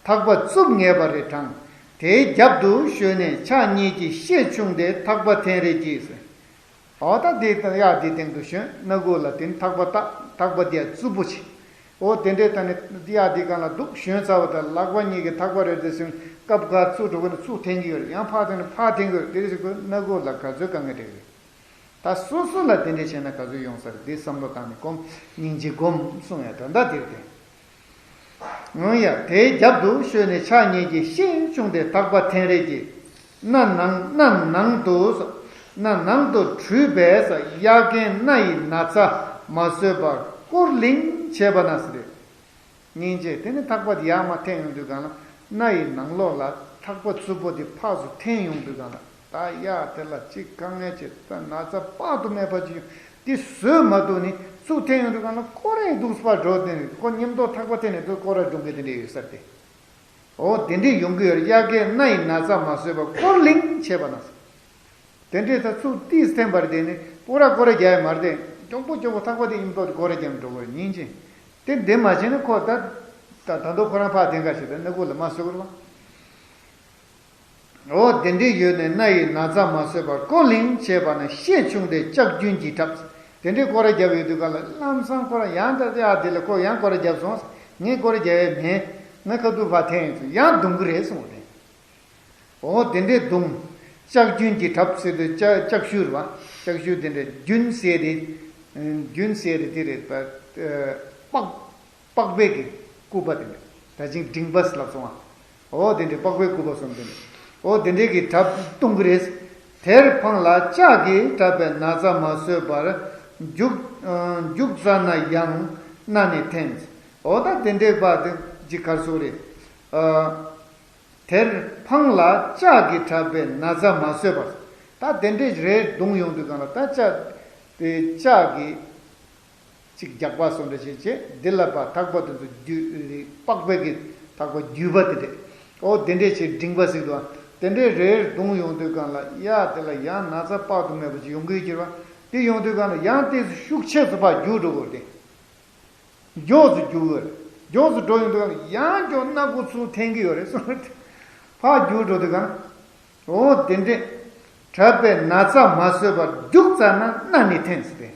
ཐག་པ་བཙུགས་ངེས་པ་རེ་དྲངས། དེའི་རྒྱབ་ཏུ་ཞོན་ནས་ཕྱག་གཉིས་ཀྱིས་ཤེད་ཕྱུང་སྟེ་ཐག་པ་འཐེན་རེས་ཀྱིས། འོ་ད་དེ་ལྟར་གཡག་དེའི་སྟེང་དུ་ཞོན། སྣ་ཁུག་ལ་དེ་ནི་ཐག་པ་བཏགས། ཐག་པ་དེ་ཡང་རྩི་ཕུག་ཆེ། འོ་དེ་འདྲའི་ཐད་ནས་གཡག་དེའི་སྒང་ལ་འདུག་ཞོན་ཚར་བ་དང་ལག་པ་གཉིས་ཀྱིས་ཐག་པ་རེ་རེ་ཟིན། སྐབས་འགར་ཚུར་འགྲོ་དགོས་ན་ཚུར་འཐེན་གྱི་ཡོད་རེད། ཡང་ཕར་འཐེན་ན་ཕར་འཐེན་གྱི་ཡོད་རེད། དེ་རེ་ཞིག་ཁོས་སྣ་ཁུག་ལ་ག་ཚོད་དཀའ་ངལ་འཕྲད་ཀྱི་རེད། ད་སོ་སོ་ལ་དེ་འདྲས་བྱས་ན་ག་ཚོད་ཡོང་ས་རེད། དེ་བསམ་བློ་བཏང་ནས་སྒོམ། སྙིང་རྗེ་སྒོམ་གསུངས་ཡ་ད་ལྟ་དེར་བསྟན། འོན་ཡང་དེའི་རྒྱབ་ཏུ་ཞོན་ནས་ཕྱག་གཉིས་ཀྱིས་ཤེད་ཕྱུང་སྟེ་ཐག་པ་འཐེན་རེས་ཀྱིས། སྣ་ནང་སྣ་ནང་དུ་སྣ་ནང་དུ་བྲུས་པས་གཡག་རྒན་སྣ་ཡི་ན་ཚ་མ་བཟོད་པར་བསྐོར་ལིང་བྱས་པ་ན་ཟེར། སྙིང་རྗེ། དེ་ནས་ཐག་པ་དེ་ཡར་མར་འཐེན་ཡོང་དུས་སྒང་ལ་སྣ་ཡི་ནང་ལོགས་ལ་ཐག་པ་རྩི་ཕུག་དེ་ཕར་ཚུར་འཐེན་ཡོང་དུས་སྒང་ལ། ད་གཡག་དེ་ལ་ཅིག་དཀའ་ངལ་ཅིག་ད་ན་ཚ་དཔག་ཏུ་མེད་པ་ཅིག་ཡོང་། དེ་བཟོད་མ་ཐུབ་ནས་ཚུར་འཐེན་ཡོང་དུས་སྒང་ལ་སྐོར་ར་འདུག་སེ་ཕར་འགྲོ། དེ་ནས་ཁོ་མཉམ་དུ་ཐག་པ་འཐེན་ནས་དུ་སྐོར་ར་འགྲོ་མཁན་དེ་འདྲ་ཡོད་ས་རེད། འོ་དེ་འདྲས་ཡོང་གི་ཡོད་རེད། གཡག་རྒན་སྣ་ཡི་ན་ཚ་མ་བཟོད་པར་བསྐོར་ལིང་བྱས་པ་ན། དེ་འདྲས་ད་ཚུར་ཏིས་འཐེན་པ་རེད། དེ་ནས་སྐོར་ར་སྐོར་ར་རྒྱག་ཡ་མ་རེད། དེ་མགྱོགས་པོ་མགྱོགས་པོ་ཐག་པ་དེ་མཉམ་དུ་སྐོར་ར་རྒྱབ་འགྲོ་དགོས་རེད། སྙིང་རྗེ། དེ་འདྲས་མ་བྱས་ན་ཁོ་ད་ད་ད་དུང་ཁོ་རང་ཕར་འཐེན་ག་ཞིག་ད་སྣ་ཁུག་ལ་མ་བཟོད་ཀྱི་རེད་བ། འོ་དེ་འདྲའི་ཡུལ་ནས་སྣ་ཡི་ན་ཚ་མ་བཟོད་པར་བསྐོར་ལིང་བྱས་པ་ན་ཤེད་ཕྱུང་སྟེ་ལྕགས་རྒྱུན་གྱིས་བྲབས། དེ་འདྲའི་སྐོར་ར་བརྒྱབ་ཡོད་དུས་ག་ལ་ལམ་སང་ཁོ་ར་ཡང་ད་ཡ་དེ་ལ་ཁོ་ཡང་སྐོར་ར་བརྒྱབ་སོང་། ངས་སྐོར་ར་བརྒྱབ་ཡས་མེད། ངས་ཁ་ཐུག་ཕར་འཐེན་ཡོང་དུས་ཡང་རྡུང་གི་རེད་གསུངས་ཏེ། འོ་དེ་འདྲའི་རྡུང་། ལྕགས་རྒྱུན་གྱིས་བྲབས་ཟེར་དུས་ལྕགས་ལྕགས་ཤུལ་རེད་བ། ལྕགས་ཤུལ་དེ་འདྲའི་རྒྱུན་ཟེར་དེ། རྒྱུན་ཟེར་དེ་དེ་རེད་པ། པགས། པགས་པའི་གི་སྐུད་པ་དེ་འདྲ། ད་ཅིང་མགྲིན་པ་ལབ་སོང་ང་། འོ་དེ་འདྲའི་པགས་པའི་སྐུད་པ་གསུམ་དེ་འདྲ། འོ་དེ་འདྲའི་གི་བྲབས་བརྡུང་གི་རེད། དེར་འཕངས་ལ་ལྕགས་ཀྱིས་བྲབས་པའི་ན་ཚ་མ་བཟོད་པར་རྒྱུག་རྒྱུག་ཙ་ན་ཡང་སྣ་ནས་འཐེན། འོ་ད་དེ་འདྲའི་པ་དེ་ཅིག་གར་སོང་རེད། དེར་འཕངས་ལ་ལྕགས་ཀྱིས་བྲབས་པའི་ན་ཚ་མ་བཟོད་པར། ད་དེ་འདྲའི་རེ་རྡུང་ཡོང་དུས་གང་ལ་ད་ལྕགས་དེ་ལྕགས་ཀྱིས། གཅིག་རྒྱག་པ་སོགས་འདྲ་ཞིག་བྱས། འདི་ལ་པ་ཐག་པ་དེ་ཚོ་རྒྱུ་པགས་པའི་གི་ཐག་པ་རྒྱུས་པ་དེ་འདྲས། ཨོ་དེ་འདྲས་བྱས་མགྲིན་པ་ཟིག་ཏུ་དེ་འདྲས་རེ་རེ་རྡུང་ཡོང་དུས་གང་ལ་ཡ་དེ་ལ་ཡང་ན་ཚ་དཔག་ཏུ་མེད་པ་ཅིག་ཡོང་གི་ཡོད་ཀྱི་རེད་བ། དེ་ཡོང་དུས་གང་ལ་ཡང་ཏོག་ཙམ་ཤུགས་ཆེ་ཙམ་ཕར་རྒྱུག་འགྲོ་དགོས་ཏེ། མགྱོགས་སུ་རྒྱུག་གི་ཡོད་རེད། མགྱོགས་སུ་འགྲོ་ཡོང་དུས་གང་ལ་ཡང་མགྱོགས་སྣ་ཁུག་ཚུར་འཐེན་གི་ཡོད་རེད་གསུངས། ཕར་རྒྱུག་འགྲོ་དུས་གང་། ཨོ་དེ་འདྲས་བྲབས་པའི་ན་ཚ་མ་བཟོད་པར་རྒྱུག་ཙ་ན་སྣ་ནས་འཐེན་ཟེར་ཏེ།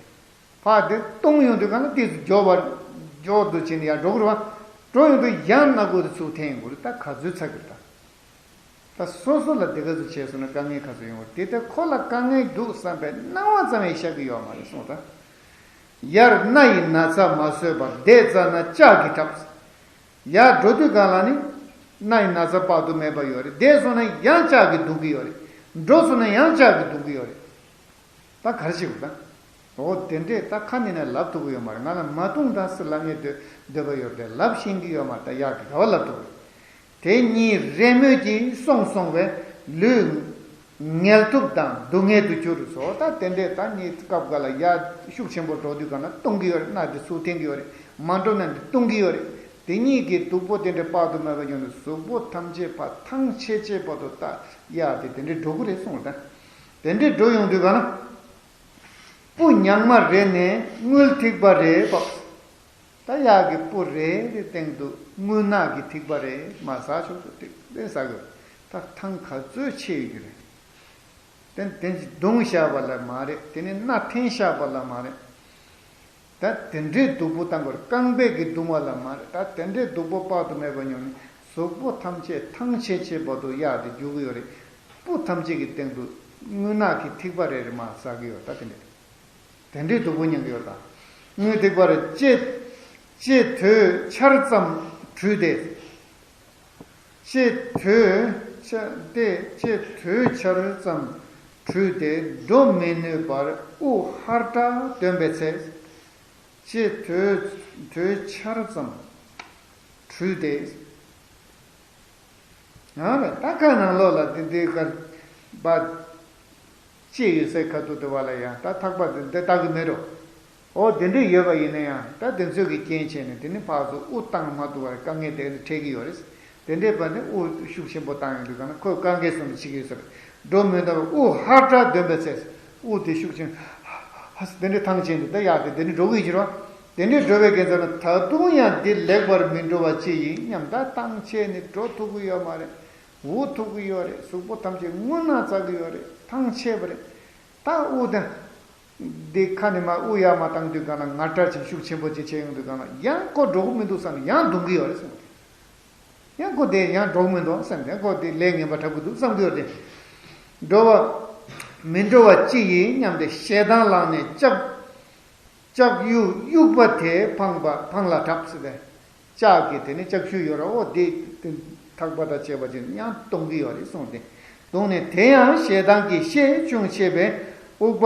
ཕར་དེ་བརྡུང་ཡོང་དུས་གང་ལ་ཏོག་ཙམ་མགྱོགས་པར་མགྱོགས་འདུག་བྱས་ནས་ཡར་འགྲོ་གི་རེད་བ། འགྲོ་ཡོང་དུས་ཡང་སྣ་ཁུག་དེ་ཚུར་འཐེན་ཡོང་གི་རེད། ད་ག་ཚོད་ཚ་གི་རེད་ད། ད་སོ་སོ་ལ་དེ་ག་ཚོད་བྱས་སོང་ན་དཀའ་ངལ་ག་ཚོད་ཡོང་གི་རེད། དེ་ལྟར་ཁོ་ལ་དཀའ་ངལ་འདུག་བསམ་པའི་སྣང་བ་ཙམ་ཡང་ཤར་གི་ཡོད་མ་རེད་གསུངས་ད། ཡར་སྣ་ཡི་ན་ཚ་མ་བཟོད་པར་བསྡད་ཙ་ན་ལྕགས་ཀྱིས་བྲབས། ཡར་འགྲོ་དུས་གང་ལ་ནི་སྣ་ཡི་ན་ཚ་དཔག་ཏུ་མེད་པ་ཡོད་རེད། བསྡད་སོང་ན་ཡང་ལྕགས་ཀྱིས་བརྡུང་གི་ཡོད་རེད། འགྲོ་སོང་ན་ཡང་ལྕགས་ཀྱིས་བརྡུང་གི་ཡོད་རེད། ད་ག་རེ་བྱེད་དགོས་ད། འོ་དེ་འདྲས་ད་ཁ་ནས་ནས་ལབ་ཐུབ་ཀྱི་ཡོད་མ་རེད། ང་ལ་མ་བརྡུང་དང་ཟེར་ལབ་ནས་འདོད་འདོད་པ་ཡོད་རེད། ལབ་ཤེས་ཀྱི་ཡོད་མ་རེད། ད་གཡག་གིས་ག་པར་ལབ་ཐུབ་རེད། དེ་གཉིས་རེས་མོས་ཀྱིས་སོང་སོང་བས་ལུས་ངལ་དུབ་དང་སྡུག་བསྔལ་དུ་གྱུར་སོ། ད་དེ་འདྲས་ད་གཉིས་སྐབས་འགའ་ལ་ཡར་ཤུགས་ཆེན་པོ་འགྲོ་དུས་གང་ལ་བརྡུང་གི་ཡོད་རེད། སྣ་དེ་ཚུར་འཐེན་གྱི་ཡོད་རེད། མ་འགྲོ་ན་འདི་བརྡུང་གི་ཡོད་རེད། དེ་གཉིས་ཀྱི་སྡུག་པོ་དེ་འདྲས་དཔག་ཏུ་མེད་པ་ཡོང་དུས་གཟུགས་པོ་ཐམས་ཅད་པ་ཐང་ཆད་ཆད་བར་དུ་ད་གཡག་དེ་དེ་འདྲས་འགྲོ་གི་རེད་གསུངས་རེད་ད། དེ་འདྲས་འགྲོ་ཡོང་དུས་གང་ལ། སྤུ་རྙིང་མ་རེ་ནས་དངུལ་ཐིགས་པ་རེ་བབས། ད་གཡག་གི་སྤུ་རེ་རེ་སྟེང་དུ་དངུལ་ནག་གི་ཐིགས་པ་རེ་མར་ཟག་ཆོག་ཆོག་ཐིགས་རེ་ཟག་གི་ཡོད། ད་ཐང་ག་ཚོད་ཆད་ཡོད་ཀྱི་རེད། དེ་དེ་བརྡུངས་བཞག་པ་ལ་མ་རེད། དེ་ནས་སྣ་འཐེན་བཞག་པ་ལ་མ་རེད། ད་དེ་འདྲའི་སྡུག་པོ་བཏང་དགོས་རེད། རྐང་པས་ཀྱིས་བརྡུངས་པ་ལ་མ་རེད། ད་དེ་འདྲའི་སྡུག་པོ་དཔག་ཏུ་མེད་པ་མྱོང་ནས་གཟུགས་པོ་ཐམས་ཅད་ཐང་ཆད་ཆད་བར་དུ་གཡག་དེ་རྒྱུག་གི་ཡོད་རེད། སྤུ་ཐམས་ཅད་ཀྱི་སྟེང་དུ་དངུལ་ནག་གི་ཐིགས་པ་རེ་རེ་མར་ཟག་གི་ཡོད། ད་དེ་འདྲ། དེ་འདྲའི་སྡུག་པོ་མྱོང་གི་ཡོད་ད། དངུལ་ཐིགས་པ་རེ་ལྕེ་ལྕེ་དོས་ཆར་ཙམ་བྲུས་ཏེ། ལྕེ་དོས་ཆ་ཏེ་ལྕེ་དོས་ཆར་ཙམ་ བྲུས་ཏེ་འགྲོ་མི་ནུས་པར་དབུགས་ཧར་དྲག་འདོན་པའི་ཚེ། ཕྱི་དྲོད་དྲོད་ཆར་ཙམ་བྲུས་ཏེ། ཡང་ལ་ད་ཁ་ནང་ལོགས་ལ་དེ་འདྲའི་ཁར་པ་ཅི་ཡོད་སའི་ཁ་ཐུག་དེ་བ་ལ་ཡང་ད་ཐག་པ་དེ་འདི་ལྟ་གི་མེད་རོ། ཨོ་དེ་འདྲའི་ཡོད་པ་ཡིན་ན་ཡང་ད་དེ་ཚོས་ཀྱི་རྐྱེན་བྱས་ནས་དེ་ནི་ཕར་ཚུར་དབུགས་བཏང་མ་ཐུབ་པར་དཀའ་ངལ་དེ་འཕྲད་ཀྱི་ཡོད་རེད། དེ་འདྲའི་བར་ནས་དབུགས་ཤུགས་ཆེན་པོ་བཏང་ཡོང་དུས་གང་ན་ཁོས་དཀའ་ངལ་སོང་ནས་བྱེད་ཀྱི་ཡོད་ས་རེད། འགྲོ་མི་འདོད་པར་དབུགས་ཧར་དྲག་འདོན་པའི་ཚེ། དབུགས་དེ་ཤུགས་ཆེན་ཧ་ཧ་དེ་འདྲའི་ཐང་ཆད་འདུག་ད་ཡག་དེ་དེ་འདྲའི་འགྲོ་གི་ཡོད་ཀྱི་རེད། དེ་འདྲའི་འགྲོ་བའི་དགེ་མཚན་ལ་ད་དུང་ཡང་འདི་ལེགས་པར་མི་འགྲོ་བ་ཅི་ཡིན་སྙམ་ད་ཐང་ཆད་ནས་འགྲོ་ཐུབ་ཀྱི་ཡོད་མ་རེད། འུ་ཐུག་གི་ཡོད་རེད། གཟུགས་པོ་ཐམས་ཅད་རྔུལ་ནག་འཛག་གི་ཡོད་རེད། ཐང་ཆད་པ་རེད། ད་དབུགས་དང་། འདི་ཁ་ནས་མར་དབུགས་ཡར་མར་བཏང་དུས་གང་ལ་ངར་སྐྲག་ཅིག་ཤུགས་ཆེན་པོ་ཅིག་བྱས་ཡོང་དུས་གང་ལ་ཡང་ཁོ་འགྲོ་གི་མི་འདུག་བསམ་ནས་ཡང་གདུང་གི་ཡོད་རེད་གསུངས་ཏེ། ཡང་ཁོ་དེ་ཡང་འགྲོ་གི་མི་འདུག་བསམ་ནས་ཁོ་དེ་ལས་ངན་པ་འཁྲབ་ཀྱི་འདུག་བསམ་གྱི་ཡོད་རེད། འགྲོ་བ་མི་འགྲོ་བ་ཅི་ཡིན་སྙམ་སྟེ་ཞེ་སྡང་ལངས་ནས་ལྕགས་ལྕགས་དབྱུག་དབྱུག་པ་དེ་འཕངས་པ་འཕངས་ལ་བྲབས་ཟེར་ཏེ། ལྕགས་ཀྱི་དེ་ནི་ལྕགས་ཞུ་ཡོད་ར་ཨོ་དེ་ཐག་པ་དང་བཅས་པ་ཅིག་ཡང་གཏོང་གི་ཡོད་རེད་གསུངས་ཏེ། གདུང་ནས་དེ་ཡང་ཞེ་སྡང་གི་ཤས་ཆུང་ཆེ་བས་དབུག་པ་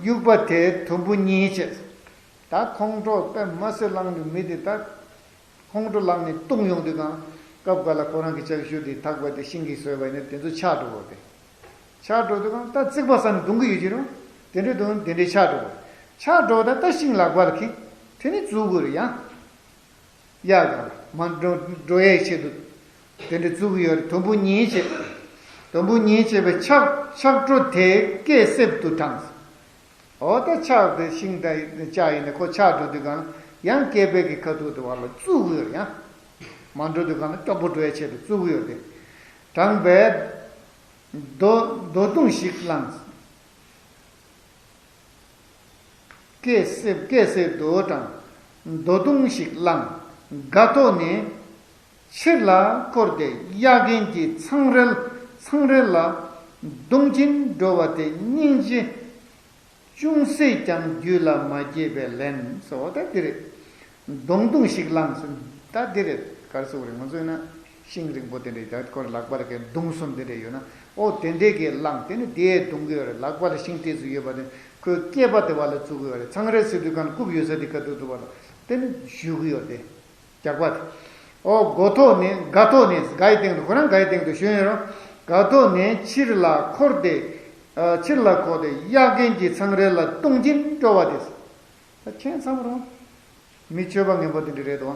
དབྱུག་པ་དེ་དུམ་བུ་གཉིས་བྱས། ད་ཁོང་ཁྲོ་དཔེ་མ་སྲིད་ལངས་ནས་མི་དེ་ད་ཁོང་ཁྲོ་ལངས་ནས་བཏུང་ཡོང་དུས་གང་སྐབས་འགའ་ལ་ཁོ་རང་གི་ལྕགས་ཞུ་དེ་ཐག་པ་དེ་ཤིང་གིས་བཟོས་པ་ཡིན་ན་དེ་ཚོ་ཆག་འགྲོ་བ་དེ། ཆག་འགྲོ་དུས་གང་ད་རྩིག་པ་ཟ་ནས་རྡུང་གི་ཡོད་ཀྱི་རེད། དེ་འདྲའི་རྡུང་དེ་འདྲའི་ཆག་འགྲོ་བ། ཆག་འགྲོ་ད་ད་ཤིང་ལག་པ་ལ་ཁེ། དེ་ནི་བཙུགས་དགོས་རེད་ཡ། ཡ་གང་ལ་མ་འགྲོ་འགྲོ་ཡའི་ཆེད་དུ། དེ་འདྲ་བཙུགས་ཀྱི་ཡོད་རེད། དུམ་བུ་གཉིས་བྱས། དུམ་བུ་གཉིས་བྱས་པའི་ཆག་ཆག་གྲོ་དེ་སྐེ་གསེབ་ཏུ་དྲངས། འོ་ད་ཆག་དེ་ཤིང་དང་ལྕགས་ཡིན་ན་ཁོ་ཆག་འགྲོ་དུས་གང་ཡང་སྐེད་པའི་གི་ཁ་ཐུག་དེ་བར་ལ་བཙུགས་ཀྱི་ཡོད་རེད་ཡ། མ་འགྲོ་དུས་གང་ན་སྐྱོ་པོ་འགྲོ་ཡའི་ཆེད་དུ་བཙུགས་ཀྱི་ཡོད་རེད། དྲངས་པས་རྡོ་རྡོ་རྡུང་ཞིག་བླངས། སྐེ་གསེབ་སྐེ་གསེབ་ཏུ་དྲངས། རྡོ་རྡུང་ཞིག་བླངས། སྒ་ཐོག་ནས་ཕྱིར་ལ་འཁོར་ཏེ་གཡག་རྒན་གྱི་ཚང་རལ་ཚང་རལ་ལ་རྡུང་གིན་འགྲོ་བ་དེ་སྙིང་རྗེ་ཅུང་ཟད་ཀྱང་རྒྱུད་ལ་མ་སྐྱེས་པས་ལན་ཟེར་བ་ད་འདི་རེད། རྡུང་རྡུང་ཞིག་བླངས་ཟེར་ད་འདི་རེད། ག་རེ་ཟེར་དགོས་རེད། ང་ཚོས་ན་ཤིང་རིང་པོ་དེ་འདྲས་ད་ཁོ་ལག་པ་ལ་གས་རྡུང་གསུམ་དེ་འདྲས་ཡོད་ན་ཨོ་དེ་འདྲས་ཀྱིས་བླངས། དེ་ནི་དེའི་རྡུང་གི་ཡོད་རེད། ལག་པ་ལ་ཤིང་ཏོག་ཙམ་ཡོད་པ་དེ་ཁོའི་སྐེད་པ་དེ་བ་ལ་བཙུགས་ཀྱི་ཡོད་རེད། ཚང་རལ་ཟེར་དུས་གང་རྐུབ་ཡོད་ས་དེ་ཁ་ཐུག་ཐུག་པ་ལ་དེ་ནི་གཞུས་ཀྱི་ཡོད་དེ། རྒྱགས་པ་དེ། ཨོ་སྒོ་ཐོག་ནས་སྒ་ཐོག་ནས་སྒའི་སྟེང་དུ་ཁོ་རང་སྒའི་སྟེང་དུ་ཞོན་ཡོད་རུང་སྒ་ཐོག་ནས་ཕྱིར་ལ་འཁོར་ཏེ། ཨ་ཕྱིར་ལ་འཁོར་ཏེ་གཡག་རྒན་གྱི་ཚང་རལ་ལ་རྡུང་གིན་འགྲོ་བ་དེ། ད་ཁྱེད་ཚང་མ་རང་མི་སྤྱོད་པ་ངན་པ་དེ་འདྲ་རེད་དོ།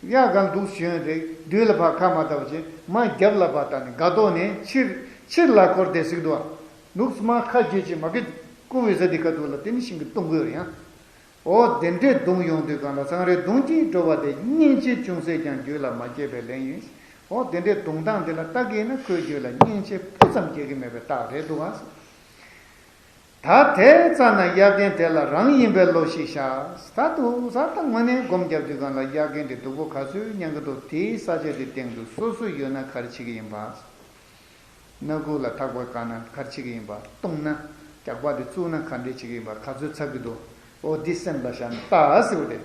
གཡག་གང་འདུག་ཞོན་རེད། མདུན་ལ་ཕར་ཁ་མ་བལྟ་བ་བྱས་མ་རྒྱབ་ལ་ཕར་བལྟ་ནས་སྒ་ཐོག་ནས་ཕྱིར་ཕྱིར་ལ་འཁོར་ཏེ་ཟིག་འདུག་བ། ནུག་མ་ཁ་རྗེས་ཀྱི་མ་གི་རྐུབ་ཡོད་ས་དེ་ཁ་ཐུག་ལ་དེ་ནི་ཤིང་གིས་རྡུང་དགོས་རེད་ཡང་། འོ་དེ་འདྲས་རྡུང་ཡོང་དུས་གང་ལ་ཚང་རལ་རྡུང་གིན་འགྲོ་བ་དེ་སྙིང་རྗེ་ཅུང་ཟད་ཀྱང་རྒྱུད་ལ་མ་སྐྱེས་པའི་ལན་ཡིན། འོ་དེ་འདྲས་རྡུང་སྟངས་དེ་ལ་ལྟ་གིན་ན་ཁོའི་རྒྱུད་ལ་སྙིང་རྗེ་སྤུ་ཙམ་སྐྱེ་གི་མེད་པའི་རྟགས་རེད་འདུག་ཨ། ད་དེ་ཙ་ན་གཡག་རྒན་དེ་ལ་རང་ཡིན་པའི་བློ་ཞིག་ཤར། ད་དུང་ས་ད་དངོས་གནས་སྒོམ་རྒྱབ་དུས་གང་ལ་གཡག་རྒན་དེ་སྡུག་པོ་ག་ཚོད་མྱང་གི་འདུག་དེའི་ས་ཆ་དེ་སྟེང་དུ་སོ་སོ་ཡོད་ན་ག་རེ་བྱེད་ཀྱི་ཡིན་པ། སྣ་ཁུག་ལ་ཐག་པ་བཀག་ན་ག་རེ་བྱེད་ཀྱི་ཡིན་པ། བཏུང་ན། རྒྱགས་པ་དེ་བཙུགས་ན་ག་འདྲས་བྱེད་ཀྱི་ཡིན་པ། ག་ཚོད་ཚབ་ཀྱི་འདུག་འོ་འདི་སེམས་ལ་བཞག་ནས་ལྟ་ཟེར་བ་རེད།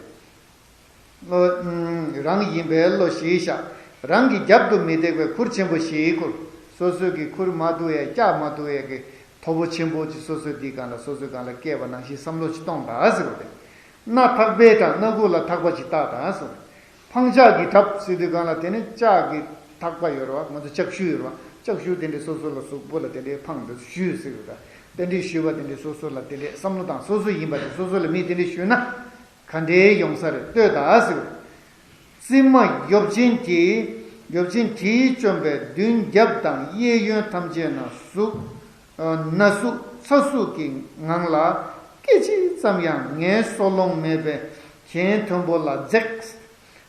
བློ་ཨུམ། རང་ཡིན་པའི་བློ་ཞིག་བཞག་རང་གི་རྒྱབ་ཏུ་མི་བཏེགས་པའི་ཁུར་ཆེན་པོ་ཞིག་ཁུར། སོ་སོ་གི་ཁུར་མ་ཐུག་ཡས་སྐྱག་མ་ཐུག་ཡས་ཀྱི་ཐོ་བོ་ཆེན་པོ་ཅིག་སོ་སོའི་འདི་སྒང་ལ་སོ་སོའི་སྒང་ལ་བཀལ་བ་ནང་བཞིན་བསམ་བློ་ཅིག་གཏོང་དང་ཟེར་བ་རེད། སྣ་ཐག་པའི་དང་སྣ་ཁུག་ལ་ཐག་པ་ཅིག་བཏགས་དང་ཟེར་བ་རེད། འཕང་ལྕགས་ཀྱི་བྲབ་ཟེར་དུས་སྒང་ལ་དེ་ནི་ལྕགས་ཀྱི་ཐག་པ་ཡོད་རེད་བ། ང་ཚོ་ལྕགས་ཞུ་ཡོད་རེད་བ། ལྕགས་ཞུ་དེ་འདྲའི་སོ་སོ་ལ་གཟུགས་པོ་ལ་དེ་འདྲའི་འཕང་དུ་ཞུས་ཟེར་བ་དང་། དེ་འདྲའི་ཞུས་པ་དེ་འདྲའི་སོ་སོ་ལ་དེ་འདྲའི་བསམ་བློ་དང་སོ་སོ་ཡིན་པ་དེ་སོ་སོ་ལ་མི་དེ་འདྲའི་ཞུས་ན། ག་འདྲའི་ཡོང་ས་རེད་ལྟོས་དང་ཟེར། རྩིབ་མ་ཡོབ་ཆེན་གྱིས། ཡོབ་ཆེན་གྱིས་བཅོམ་པའི་མདུན་རྒྱབ་དང་གཡས་གཡོན་ཐམས་ཅད་ན་ཟུག་ན་ཟུག་ཚ་ཟུག་གི་ངང་ལ་སྐད་ཅིག་ཙམ་ཡང་ངལ་གསོ་ལོང་མེད་པའི་གྱེན་མཐོན་པོ་ལ་འཛེགས།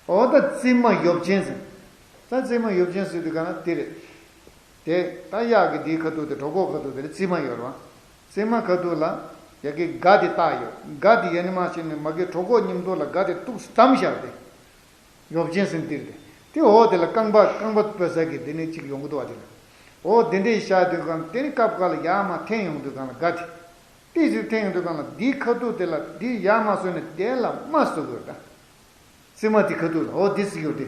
འོ་ད་རྩིབ་མ་ཡོབ་ཆེན་ཟེར། ད་རྩིབ་མ་ཡོབ་ཆེན་ཟེར་དུས་ག་ན་དེ་རེད། དེ་ད་གཡག་གི་དེའི་ཁ་ཐུག་དེ་གྲོད་ཁོག་ཁ་ཐུག་དེ་ལ་རྩིབ་མ་ཡོད་རེད་བ། རྩིབ་མ་ཁ་ཐུག་ལ་ཡ་གི་སྒ་དེ་བཏགས་ཡོད། སྒ་དེ་ཡ་ནི་མ་ཕྱིན་ནས་མ་གི་གྲོད་ཁོག་མཉམ་དུ་ལ་སྒ་དེ་ཏུག་བསྡམས་བཞག་སྟེ། ཡོབ་ཆེན་ཟེར་འདིར་དེ་དེ་འོག་དེ་ལ་རྐང་པ་རྐང་པ་སྤོས་ས་གི་དེ་ནས་ཅིག་ཡོང་གི་འདུག་བ། དེ་ལ་འོ་དེ་འདྲས་བཞག་དུས་གང་དེ་ནི་སྐབས་འགའ་ལ་ཡར་མར་འཐེན་ཡོང་དུས་གང་ལ་སྒ་དེ་ཏིག་ཙམ་འཐེན་ཡོང་དུས་གང་ལ་འདིའི་ཁ་ཐུག་དེ་ལ་འདི་ཡར་མར་བཟོས་ནས་དེ་ལ་མར་བཟོ་དགོས་ད། རྩིབ་མ་དེ་ཁ་ཐུག་ལ་འོ་འདི་ཟེར་གྱི་ཡོད་དེ།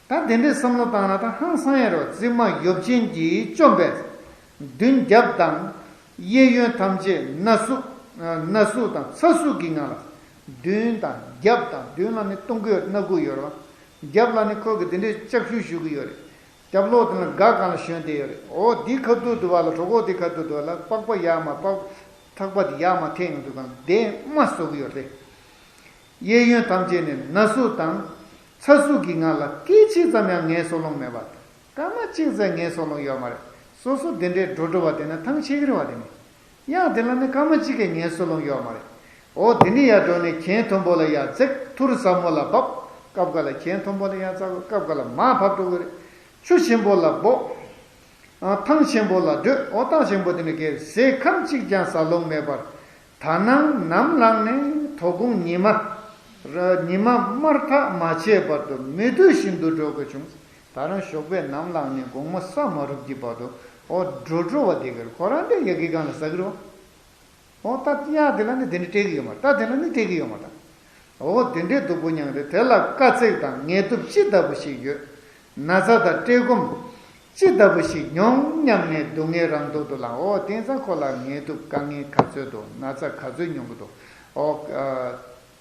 ད་དེ་འདྲའི་བསམ་བློ་བཏང་ན་ད་ཧང་སང་ཡ་རོ། རྩིབ་མ་ཡོབ་ཆེན་གྱིས་བཅོམ་པས། མདུན་རྒྱབ་དང་། གཡས་གཡོན་ཐམས་ཅད་ན་ཟུག་ན་ཟུག་དང་ཚ་ཟུག་གི་ངང་ལ། མདུན་དང་རྒྱབ་དང་། མདུན་ལ་ནི་གཏོང་གི་ཡོད་རེད་པ། རྒྱབ་ལ་ནི་ཁོ་གི་དེ་འདྲའི་ལྕགས་ཞུ་ཞུ་གི་ཡོད་རེད། རྒྱབ་ལོགས་དེ་ལ་སྒ་སྒང་ལ་ཞོན་བསྡད་ཡོད་རེད། འོ་འདི་ཁ་ཐུག་ཏུ་བ་ལ། གྲོད་ཁོག་དེ་ཁ་ཐུག་ཏུ་བ་ལ། པགས་པ་ཡར་མར། པགས། ཐག་པ་དེ་ཡར་མར་འཐེན་ཡོང་དུས་སྒང་དེ་རྨ་བཟོ་གི་ཡོད་རེད། གཡས་གཡོན་ཐམས་ཅད་ནི་ན་ཟུག་དང་ཚ་ཟུག་གི་ངང་ལ། སྐད་ཅིག་ཙམ་ཡང་ངལ་གསོ་ལོང་མེད་པ། སྐར་མ་གཅིག་ཙམ་ངལ་གསོ་ལོང་ཡོད་མ་རེད། སོ་སོ་དེ་འདྲའི་འགྲོ་འགྲོ་བ་དེ་ན་ཐང་ཆད་ཀྱི་རེད་པ། དེ་ནི་ཡང་དེ་ལ་ནི་སྐར་མ་གཅིག་གི་ངལ་གསོ་ལོང་ཡོད་མ་རེད། འོ་དེ་ནི་ཡར་འགྲོ་ནས་གྱེན་མཐོན་པོ་ལ་ཡར་འཛེགས། ཐུར་ཟབ་མོ་ལ་བབས། སྐབས་འགའ་ལ་གྱེན་མཐོན་པོ་ལ་ཡར་འཛེགས། སྐབས་འགའ་ལ་མར་བབས་འགྲོ་གི་རེད། ཆུ་ཆེན་པོ་ལ་འབོག་ཨ། ཐང་ཆེན་པོ་ལ་བགྲོད། འོ་ཐང་ཆེན་པོ་དེ་ནི་གས། ཟས་ཁམ་གཅིག་ཀྱང་ཟ་ལོང་མེད་པར། ད་ནངས་ནམ་ལངས་ནས་དོ་དགོང་ཉི་མ། ཉི་མ་དམར་ཐག་མ་ཆད་བར་དུ་མི་སྡོད་བཞིན་དུ་འགྲོ་དགོས་བྱུང་། ད་རང་ཞོགས་པས་ནམ་ལངས་ནས་དགོང་མོ་ས་མ་རུབ་ཀྱི་བར་དུ། འོ་འགྲོ་འགྲོ་བ་དེ་གར་ཁོ་རང་དེ་ཡ་གི་སྒང་ལ་ཟ་གི་རེད་པ། འོ་ད་གཡག་དེ་ལ་ནི་དེ་འདྲ་སྤྲད་ཀྱི་ཡོད་མ་རེད། ད་དེ་ལ་ནི་སྤྲད་ཀྱི་ཡོད་མ་རེད། འོ་དེ་འདྲའི་སྡུག་པོ་མྱངས་ཏེ། དེ་ལ་དཀའ་ཚེགས་དང་ངལ་དུབ་ཅི་ལྟ་བུ་ཞིག་ཡོད། ན་ཚ་དང་བཀྲེས་སྐོམ་ཅི་ལྟ་བུ་ཞིག་མྱོང་སྙམ་ནས་སྡུག་བསྔལ་རང་ཐོག་ཏུ་ལངས། འོ་དེང་སང་ཁོ་ལ་ངལ་དུབ་དཀའ་ངལ་ག་ཚོད་འདུག། ན་ཚ་ག་ཚོད་མྱོང་གི་འདུག། འོ། ཨ།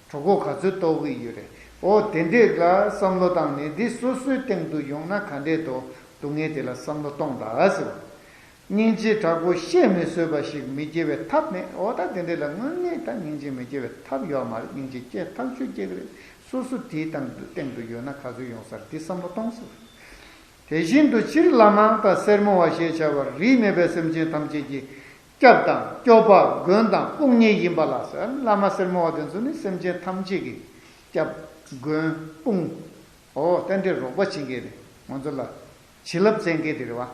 གྲོད་ཁོག་ག་ཚོད་ལྟོགས་ཀྱི་ཡོད་རེད། འོ་དེ་འདྲས་ལ་བསམ་བློ་བཏང་ནས། འདི་སོ་སོའི་སྟེང་དུ་ཡོང་ན་ག་འདྲས་འདུག། སྡུག་བསྔལ་དེ་ལ་བསམ་བློ་གཏོང་དང་ཟེར་བ། སྙིང་རྗེ་དྲག་པོ་བཤད་མི་བཟོད་པ་ཞིག་མི་སྐྱེ་བའི་ཐབས་མེད། འོ་ད་དེ་འདྲས་ལ་དངོས་གནས་ད་སྙིང་རྗེ་མི་སྐྱེ་བའི་ཐབས་ཡོད་མ་རེད། སྙིང་རྗེ་སྐྱེ་ཐག་ཆོད་སྐྱེ་གི་རེད། སོ་སོ་དེའི་སྟེང་དུ་སྟེང་དུ་ཡོད་ན་ག་ཚོད་ཡོང་ས་རེད། འདི་བསམ་བློ་གཏོང་ཟེར་བ། དེ་བཞིན་དུ་སྤྱིར་བླ་མ་དང་སེར་མོ་བ་ཞེས་བྱ་བར་རིས་མེད་པའི་སེམས་ཅན་ཐམས་ཅད་ཀྱི་སྐྱབས་དང་སྐྱོབ་པ་མགོན་དང་དཔུང་གཉེན་ཡིན་པ་ལ་ཟེར། བླ་མ་སེར་མོ་བ་དེ་ཚོ་ནི་སེམས་ཅན་ཐམས་ཅད་ཀྱི་སྐྱབས། མགོན། དཔུང་། འོ་རྟེན་འབྲེལ་རོགས་པ་བྱེད་མཁན་རེད། ང་ཚོ་ལ་བྱིན་རླབས་སྩལ་མཁན་དེ་རེད་པ།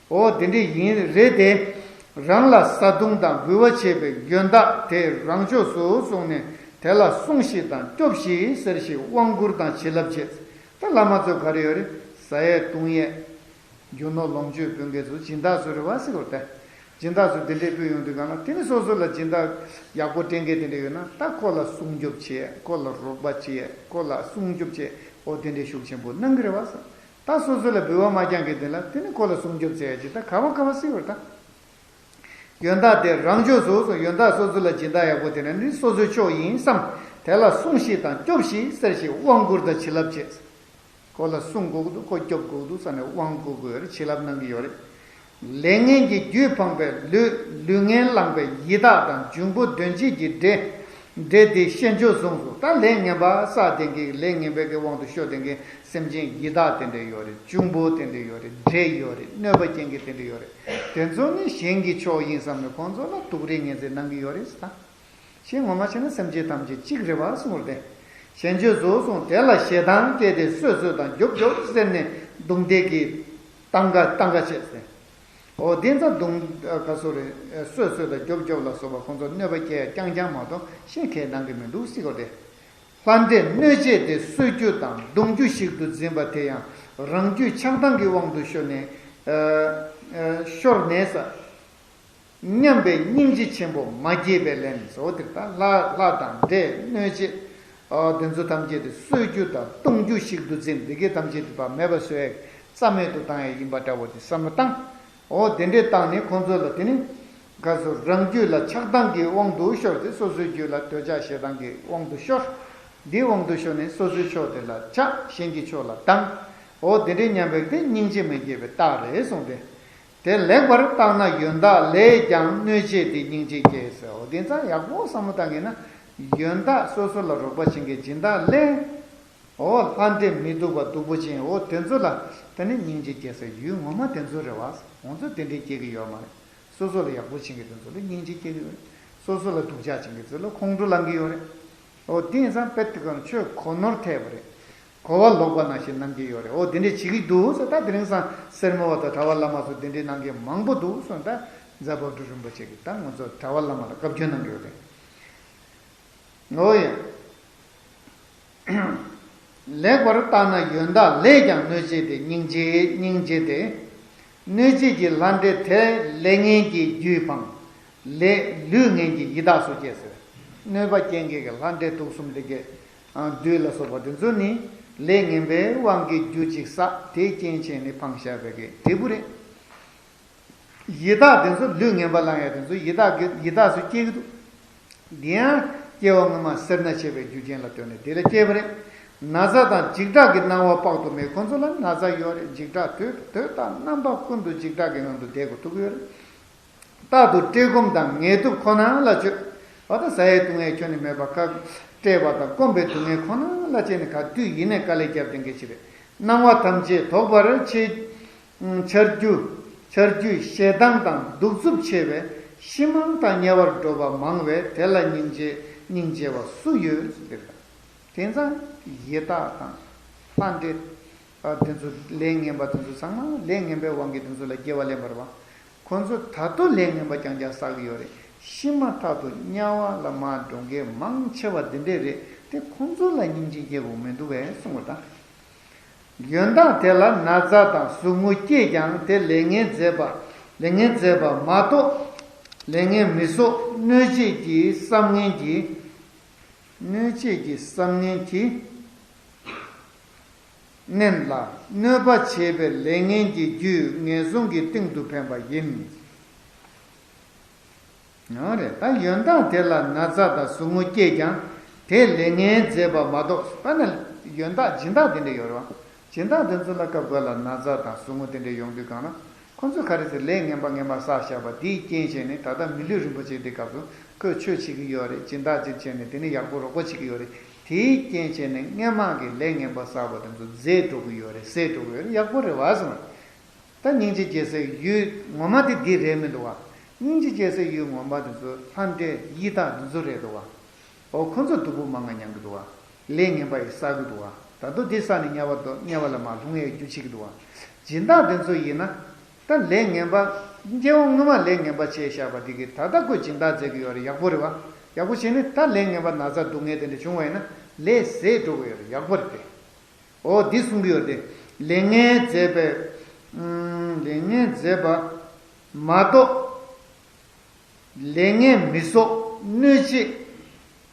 འོ་དེ་འདྲ་ཡིན་རེད་དེ། རང་ལ་བཟའ་བཏུང་དང་འབུལ་བ་བྱས་པའི་ཡོན་བདག་དེ་རང་ཕྱོགས་སུ་སོང་ནས། དེ་ལ་སྲུངས་ཤིག་དང་སྐྱོབས་ཤིག་ཟེར་ཞིག་དབང་བསྐུར་དང་བྱིན་རླབས་བྱེད། ད་བླ་མ་ཚོ་ག་རེ་ཡོད་རེད། བཟའ་ཡས་བཏུང་ཡས། རྒྱུ་ནོར་ལོངས་སྤྱོད་ཕུལ་མཁན་ཚོ་སྦྱིན་བདག་ཚོ་རེད་པ་ཟེར་བ་དེ། སྦྱིན་བདག་ཚོ་དེ་འདྲས་ཕུལ་ཡོང་དུས་སྒང་ལ། དེ་ནི་སོ་སོ་ལ་སྦྱིན་བདག་ཡག་པོ་སྤྲད་མཁན་དེ་འདྲས་ཡོད་ན། ད་ཁོ་ལ་སྲུང་སྐྱོབ་བྱེད། ཁོ་ལ་རོགས་པ་བྱེད། ཁོ་ལ་སྲུང་སྐྱོབ་བྱེད། འོ་དེ་འདྲས་ཤུགས་ཆེན་པོ་གནང་གི་རེད་པ་ཟེར། ད་སོ་སོ་ལ་འབུལ་བ་མ་བསྐྱངས་མཁན་དེ་ལ་དེ་ནི་ཁོ་ལ་སྲུང་སྐྱོབ་བྱེད་ཡ་ཅིག་ད་ག་བ་ག་བ་སྲིད་པར་ད། ཡོན་བདག་དེ་རང་ཕྱོགས་སུ་སོང་། ཡོན་བདག་སོ་སོ་ལ་སྦྱིན་བདག་ཡག་པོ་དེ་ནི་སོ་སོའི་ཕྱོགས་ཡིན་བསམ། དེ་ལ་སྲུངས་ཤིག་དང་སྐྱོབས་ཤིག་ཟེར་ཞིག་དབང་བསྐུར་དང་བྱིན་རླབས་བྱེད། ཁོ་ལ་སྲུང་དགོས་ཀྱི་འདུག། ཁོ་སྐྱོབ་དགོས་ཀྱི་འདུག་བསམ་ནས་དབང་བསྐུར་དགོས་རེད། བྱིན་རླབས་གནང་གི་ཡོད་རེད། ལས་ངན་གྱི་རྒྱུས་འཕངས་པའི་ལུས། ལུས་ངན་བླངས་པའི་ཡི་དྭགས་དང་། འབྱུང་པོ་གདོན་བགེགས་ཀྱི་འདྲེ། འདྲེ་དེ་ཤན་སྦྱོར་བཟུང་སོང་། ད་ལས་ངན་པ་བསགས་བསྡད་མཁན། ལས་ངན་པའི་གི་དབང་དུ་ཤོར་བསྡད་མཁན་སེམས་ཅན་ཡི་དྭགས་དེ་འདྲ་ཡོད་རེད། འབྱུང་པོ་དེ་འདྲ་ཡོད་རེད། འདྲེ་ཡོད་རེད། གནོད་པ་སྐྱེལ་མཁན་དེ་འདྲ་ཡོད་རེད། དེ་ཚོ་ནི་གཞན་གྱི་ཕྱོགས་ཡིན་བསམ་ནས་ཁོང་ཚོ་ལ་སྡུག་རུས་ངན་ཚད་གནང་གི་ཡོད་རེད་ད། ཞེས་ངོ་མ་བྱས་ན་སེམས་ཅན་ཐམས་ཅད་གཅིག་རེད་པ་གསུངས་པ་རེད། ཞན་ཆོས་རྫོགས་གསུངས། དེ་ལ་ཞེ་སྡང་སྐྱེས་ཏེ་གསོད་གསོད་དང་རྒྱོབ་རྒྱོབ་ཟེར་ནས་རྡུང་རྡེག་གིས་བཏང་ག་བཏང་ག་བྱས་ཟེར། འོ་དེ་ཙམ་རྡུང་ག་སོ་རེད། གསོད་གསོད་དང་རྒྱོབ་རྒྱོབ་ལ་སོགས་པ་ཁོང་ཚོ་གནོད་པ་སྐྱེལ་རྐྱང་རྐྱང་མ་གཏོགས་གཞན་གང་གནང་གི་མི་འདུག་ཟེར་གོ་རེད། ལྷ་འདྲེས་གནོད་བྱེད་དེ་གསོད་རྒྱུ་དང་རྡུང་རྒྱུ་ཞིག་ཏུ་འཛིན་པ་དེ་ཡང་རང་རྒྱུད་ཆགས་སྡང་གི་དབང་དུ་ཤོར་ནས། ཨ་ཨ་ཤོར་ནས་ཟེར། སྙམ་པའི་སྙིང་རྗེ་ཆེན་པོ་མ་སྐྱེས་པས་ལན་ཟེར། འོ་དེར་ད་ལྷ་ལྷ་དང་འདྲེ་གནོད་བྱེད། ཨ་དེ་ཚོ་ཐམས་ཅད་དེ་གསོད་རྒྱུ་དང་བཏུང་རྒྱུ་ཞིག་ཏུ་འཛིན། འདི་གའི་ཐམས་ཅད་དེ་ཕར་མེད་པ་བཟོ་ཡས་རྩ་མེད་དུ་བཏང་ཡས་ཡིན་པ་འདྲ་བོ་དེ་བསམ་བློ་བཏང་། འོ་དེ་འདྲས་བཏང་ནས་ཁོང་ཚོ་ལ་དེ་ནི་ག་ཚོད་རང་རྒྱུད་ལ་ཆགས་སྡང་གི་དབང་དུ་ཤོར་ཏེ། སོ་སོའི་རྒྱུད་ལ་འདོད་ཆགས་ཞེ་སྡང་གི་དབང་དུ་ཤོར། འདིའི་དབང་དུ་ཤོར་ནས་སོ་སོའི་ཕྱོགས་དེ་ལ་ཆགས། གཞན་གྱི་ཕྱོགས་ལ་སྡང་། འོ་དེ་འདྲས་སྙམ་པའི་དེ་སྙིང་རྗེ་མི་སྐྱེ་བའི་རྟགས་རེད་གསུངས་ཏེ། དེ་ལེགས་པར་བརྟགས་ན་ཡོན་བདག་ལས་ཀྱང་གནོད་བྱེད་དེ་སྙིང་རྗེ་སྐྱེ་ཟེར། འོ་དེ་ཙང་ཡག་པོ་བསམ་བློ་བཏང་གིན་ན། ཡོན་བདག་སོ་སོ་ལ་རོགས་པ་བྱེད་མཁན་སྦྱིན་བདག་ལས། འོ་ལྷ་འདྲེ་མི་སྡུག་པ་སྡུག་པོ་ཅན། འོ་དེ་ཚོ་ལ་དེ་ནི་སྙིང་རྗེ་སྐྱེ་ས་ཡུལ་ངོ་མ་དེ་ཚོ་རེད་བ། ང་ཚོ་དེ་འདྲས་སྐྱེ་གི་ཡོད་མ་རེད། སོ་སོ་ལ་ཡག་པོ་བྱེད་མཁན་དེ་ཚོ་ལ་སྙིང་རྗེ་སྐྱེ་གི་ཡོད་རེད། སོ་སོ་ལ་སྡུག་ཅག་བྱེད་མཁན་ཚོ་ལ་ཁོང་ཁྲོ་ལངས་ཀྱི་ཡོད་རེད། འོ་དེ་ཡིན་ཙང་དཔེ་དེ་ག་ཆོས་གོ་ནོར་ཐེབས་པ་རེད། གོ་བ་ལོག་པ་ནང་བཞིན་གནང་གི་ཡོད་རེད། འོ་དེ་འདྲས་བྱེད་ཀྱི་འདུག་ཟེར། ད་དེ་རིང་སང་སེར་མོ་བ་དང་གྲྭ་པ་བླ་མ་ཚོ་དེ་འདྲས་གནང་མཁན་མང་པོ་འདུག་ཟེར། ད་རྫ་བབས་སྒྲུབ་རིན་པོ་ཆེ་གིས་ད་ང་ཚོ་གྲྭ་པ་བླ་མ་ལ་བཀའ་བཀྱོན་གནང་གི་ཡོད་རེད། འོ་ཡ། ལེགས་པར་བརྟགས་ན་ཡོན་བདག་ལས་ཀྱང་གནོད་བྱེད་དེ་སྙིང་རྗེ་སྙིང་རྗེ་སྟེ། གནོད་བྱེད་ཀྱི་ལྷ་འདྲེ་དེ་ལས་ངན་གྱི་རྒྱུས་འཕངས། ལས་ལུས་ངན་གྱི་ཡི་དྭགས་སུ་སྐྱེས་ཟེར། གནོད་པ་སྐྱེལ་མཁན་གྱི་ལྷ་འདྲེ་དུག་གསུམ་དེ་གའི་བདུད་ལ་སོགས་པ་དེ་ཚོ་ནི་ལས་ངན་པའི་དབང་གིས་རྒྱུ་གཅིག་བསགས། དེའི་རྐྱེན་བྱས་ནས་འཕངས་བཞག་པའི་གི་འབྲས་བུ་རེད། ཡི་དྭགས་དེ་ཚོ་ལུས་ངན་པ་བླང་ཡ་དེ་ཚོ་ཡི་དྭགས་ཀྱི་ཡི་དྭགས་སུ་སྐྱེ་གི་འདུག་འདི་ཡང་སྐྱེ་བ་སྔོན་མ་སེར་སྣ་ཆེ་བའི་རྒྱུ་རྐྱེན་ལ་ལྟོས་ནས་དེ་ལ་སྐྱེས་པ་རེད། ན་ཚ་དང་འཇིགས་སྐྲག་གི་སྣང་བ་དཔག་ཏུ་མེད། ཁོ་ཚོ་ལ་ན་ཚ་ཡོད་རེད། འཇིགས་སྐྲག་དུས་དུས་དང་རྣམ་པ་ཀུན་ཏུ་འཇིགས་སྐྲག་གི་ངང་དུ་བསྡད་དགོས་ཐུག་གི་ཡོད་རེད། རྟག་ཏུ་བཀྲེས་སྐོམ་དང་ངལ་དུབ་ཁོ་ན་ལ་སྤྱོད། འོ་ད་ཟ་ཡས་བཏུང་ཡས་ཁྱོན་ནས་མེད་པ་ཁ་བཀྲེས་པ་དང་སྐོམ་པའི་སྡུག་བསྔལ་ཁོ་ན་ལ་སྤྱད་ནས་ག་དུས་ཡིན་ནས་དཀའ་ལས་བརྒྱབ་བསྡད་མཁན་ཞིག་རེད། སྣང་བ་ཐམས་ཅད་དོགས་པར་བྱེད། འཆར་རྒྱུ། འཆར་རྒྱུས་ཞེ་སྡང་དང་གདུག་རྩུབ་ཆེ་བས་གཤིས་མང་དང་ཉེ་བར་འགྲོ་བ་མང་བས་དེ་ལ་སྙིང་རྗེ་སྙིང་རྗེ་བ་སུ་ཡོད་ཟེར། དེང་སང་ཡི་དྭགས་དང་ལྷ་འདྲེ། ཨ་དེ་ཚོ་ལས་ངན་པ་དེ་ཚོ་ཚང་མ་ལས་ངན་པའི་དབང་གིས་དེ་ཚོ་ལ་སྐྱེ་བ་ལེན་པ་རེད་བ། ཁོ་ཚོ་ད་དུང་ལས་ངན་པ་རྐྱང་རྐྱང་བསགས་ཀྱི་ཡོད་རེད། གཤིས་མ་ཐག་ཏུ་དམྱལ་བ་ལ་མར་འགྲོ་མཁན་མང་ཆེ་བ་འདི་འདྲས་རེད་དེ། ཁོ་ཚོ་ལ་སྙིང་རྗེ་སྐྱེ་དགོས་མི་འདུག་བས་གསུངས་པ་དང་། ཡོན་བདག་དེ་ལ་ན་ཚ་དང་ཟུག་རྔུ་སྐྱེས་ཀྱང་དེ་ལས་ངན་མཛད་པ། ལས་ངན་མཛད་པ་མ་གཏོགས། ལས་ངན་མི་བསགས་གནོད་བྱེད་ཀྱི་བསམ་ངན་གྱིས། གནོད་བྱེད་ཀྱི་བསམ་ངན་གྱིས། མནན་ལ་གནོད་པ་བྱེད་པའི་ལས་ངན་གྱི་རྒྱུས་ངན་སོང་གི་སྟེང་དུ་འཕེན་པ་ཡིན། ཡང་རེད། ད་ཡོན་བདག་དེ་ལ་ན་ཚ་དང་ཟུག་རྔུ་སྐྱེས་ཀྱང་དེ་ལས་ངན་མཛད་པ་མ་གཏོགས། དཔེར་ན་ཡོན་བདག་སྦྱིན་བདག་དེ་འདྲ་ཡོད་རེད་བ། སྦྱིན་བདག་དེ་ཚོ་ལ་སྐབས་འགའ་ལ་ན་ཚ་དང་ཟུག་རྔུ་དེ་འདྲ་ཡོང་དུས་གང་ལ། ཁོ་ཚོས་ག་རེ་ཟེར། ལས་ངན་པ་ངན་པ་བསགས་བཞག་པ་དེའི་རྐྱེན་བྱས་ནས་ད་ལྟ་མི་ལུས་རིན་པོ་ཆེ་འདི་སྐབས་སུ་ཁོས་ཆོས་བྱེད་ཀྱི་ཡོད་རེད། སྦྱིན་བདག་ཅིག་བྱས་ནས་དེ་ནི་ཡག་པོ་རོགས་པ་བྱེད་ཀྱི་ཡོད་རེད། དེའི་རྐྱེན་བྱས་ནས་སྔན་མ་གི་ལས་ངན་པ་བསགས་པ་དེ་ཚོ་རྫས་འགྲོ་གི་ཡོད་རེད། ཟད་འགྲོ་གི་ཡོད་རེད། ཡག་པོ་རེད་བ་གསུངས། ད་སྙིང་རྗེ་སྐྱེ་སའི་ཡུལ་ངོ་མ་དེ་འདི་རེད་མི་འདུག་བ། སྙིང་རྗེ་སྐྱེ་སའི་ཡུལ་ངོ་མ་དེ་ཚོ་ལྷ་འདྲེ་ཡི་དྭགས་འདི་ཚོ་རེད་འདུག་བ། འོ་ཁོ་ཚོ་སྡུག་པོ་མང་ང་མྱང་གི་འདུག་བ། ལས་ངན་པ་ཡི་བསགས་ཀྱི་འདུག་བ། ད་དུང་འདི་བསགས་ནས་དམྱལ་བ་དུ་དམྱལ་བ་ལ་མར་ལྷུང་ཡས་རྒྱུ་བྱེད་ཀྱི་འདུག་བ། སྦྱིན་བདག་དེ་ཚོ་ཡིན་ན། ད་ལས་ངན་པ། སྐྱེ་བ་སྔོན་མ་ལས་ངན་པ་བྱས་བཞག་པ་འདི་གིས་ད་ལྟ་ཁོས་སྦྱིན་བདག་མཛད་ཀྱི་ཡོད་རེད། ཡག་པོ་རེད་བ། ཡག་པོ་བྱས་ནས་ད་ལས་ངན་པ་ན་ཚ་སྡུག་བསྔལ་དེ་འདྲ་བྱུང་བ་ཡིན་ན་ལས་ཟད་འགྲོ་གི་ཡོད་རེད། ཡག་པོ་རེད་དེ། འོ་འདི་གསུང་གི་ཡོད་དེ། ལས་ངན་མཛད་པའི། ཨུམ། ལས་ངན་མཛད་པ་མ་གཏོགས། ལས་ངན་མི་བསགས་གནོད་བྱེད་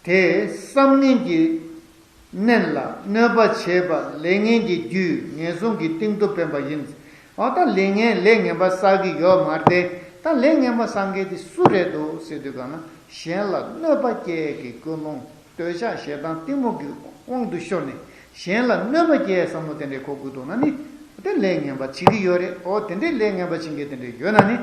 དེ་བསམ་ངན་གྱིས་མནན་ལ་གནོད་པ་བྱེད་པ་ལས་ངན་གྱི་རྒྱུས་ངན་སོང་གི་སྟེང་དུ་འཕེན་པ་ཡིན། འོ་ད་ལས་ངན་ལས་ངན་པ་བསགས་ཀྱི་ཡོད་མ་རེད་དེ། ད་ལས་ངན་པ་བསགས་མཁན་དེ་སུ་རེད་འདུག་ཟེར་དུས་གང་ན་གཞན་ལ་གནོད་པ་སྐྱེལ་གྱི་ཀུན་སློང་། འདོད་ཆགས་ཞེ་སྡང་གཏི་མུག་གི་དབང་དུ་ཤོར་ནས་གཞན་ལ་གནོད་པ་སྐྱེལ་བསམ་བློ་དེ་འདྲའི་འཁོར་དགོས་འདུག་ན་ནི། དེ་ལས་ངན་པ་བྱེད་ཀྱི་ཡོད་རེད། འོ་དེ་འདྲའི་ལས་ངན་པ་བྱེད་མཁན་དེ་འདྲ་ཡོད་ན་ནི་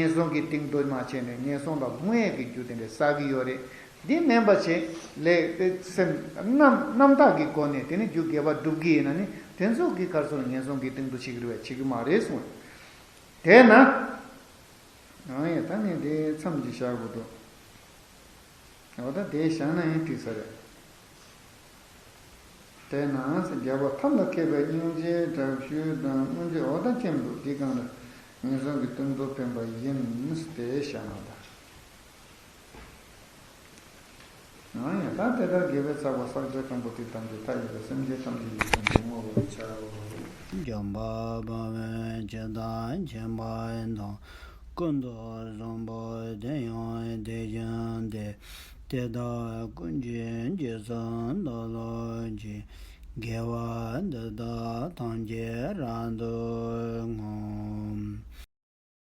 ངན་སོང་གི་སྟེང་དུ་མ་ཕྱིན་ནས་ངན་སོང་ལ་ལྷུང་ཡས་ཀྱི་རྒྱུ་དེ་འདྲ་བསགས་ཀྱི་ཡོད་རེད། འདི་མིན་པ་བྱས་ལས་དེ་སེམས་རྣམ་རྣམ་དག་གི་སྒོ་ནས་དེ་ནི་རྒྱུ་དགེ་བ་སྒྲུབ་ཀྱི་ཡིན་ན་ནི་དེ་ཚོ་གི་གར་སོང་ངན་སོང་གི་སྟེང་དུ་བྱེད་ཀྱི་རེད་བས་བྱེད་ཀྱི་མ་རེད་གསུངས། དེས་ན། ཨང་ཡ་ད་ངས་འདི་མཚམས་ཀྱི་བཞག་དགོས་འདུག་འོ་ད་དེ་བཞག་ན་ཡང་འགྲིག་ས་རེད། དེས་ན་རྒྱལ་བ་ཐབས་ལ་མཁས་པའི་སྙིང་རྗེའི་དྲག་ཤུལ་དང་སྔོན་ཆད་འོ་ད་ཁྱིམ་དུ་འདི་གང་ལ་ངན་སོང་གི་སྟེང་དུ་འཕེན་པ་ཡིན་ཏེ་བཞག་ན་ད། ཨང་ཡ་ད་དེ་ལྟར་དགེ་བའི་ཚོགས་པ་བསགས་བྱ་སྐམ་པོ་དེ་ཐམས་ཅད་མཐའ་ཡས་པའི་སེམས་ཅན་ཐམས་ཅད་ཀྱི་དོན་དུ་བསྔོ་བར་བྱའོ། འཇམ་དཔལ་དཔའ་བོས་ཇི་ལྟར་མཁྱེན་པ་དང་། ཀུན་ཏུ་བཟང་པོ་དེ་ཡང་དེ་བཞིན་ཏེ། དེ་དག་ཀུན་གྱི་རྗེས་སུ་བདག་སློབ་ཅིང་། དགེ་བ་འདི་དག་ཐམས་ཅད་རབ་ཏུ་བསྔོ།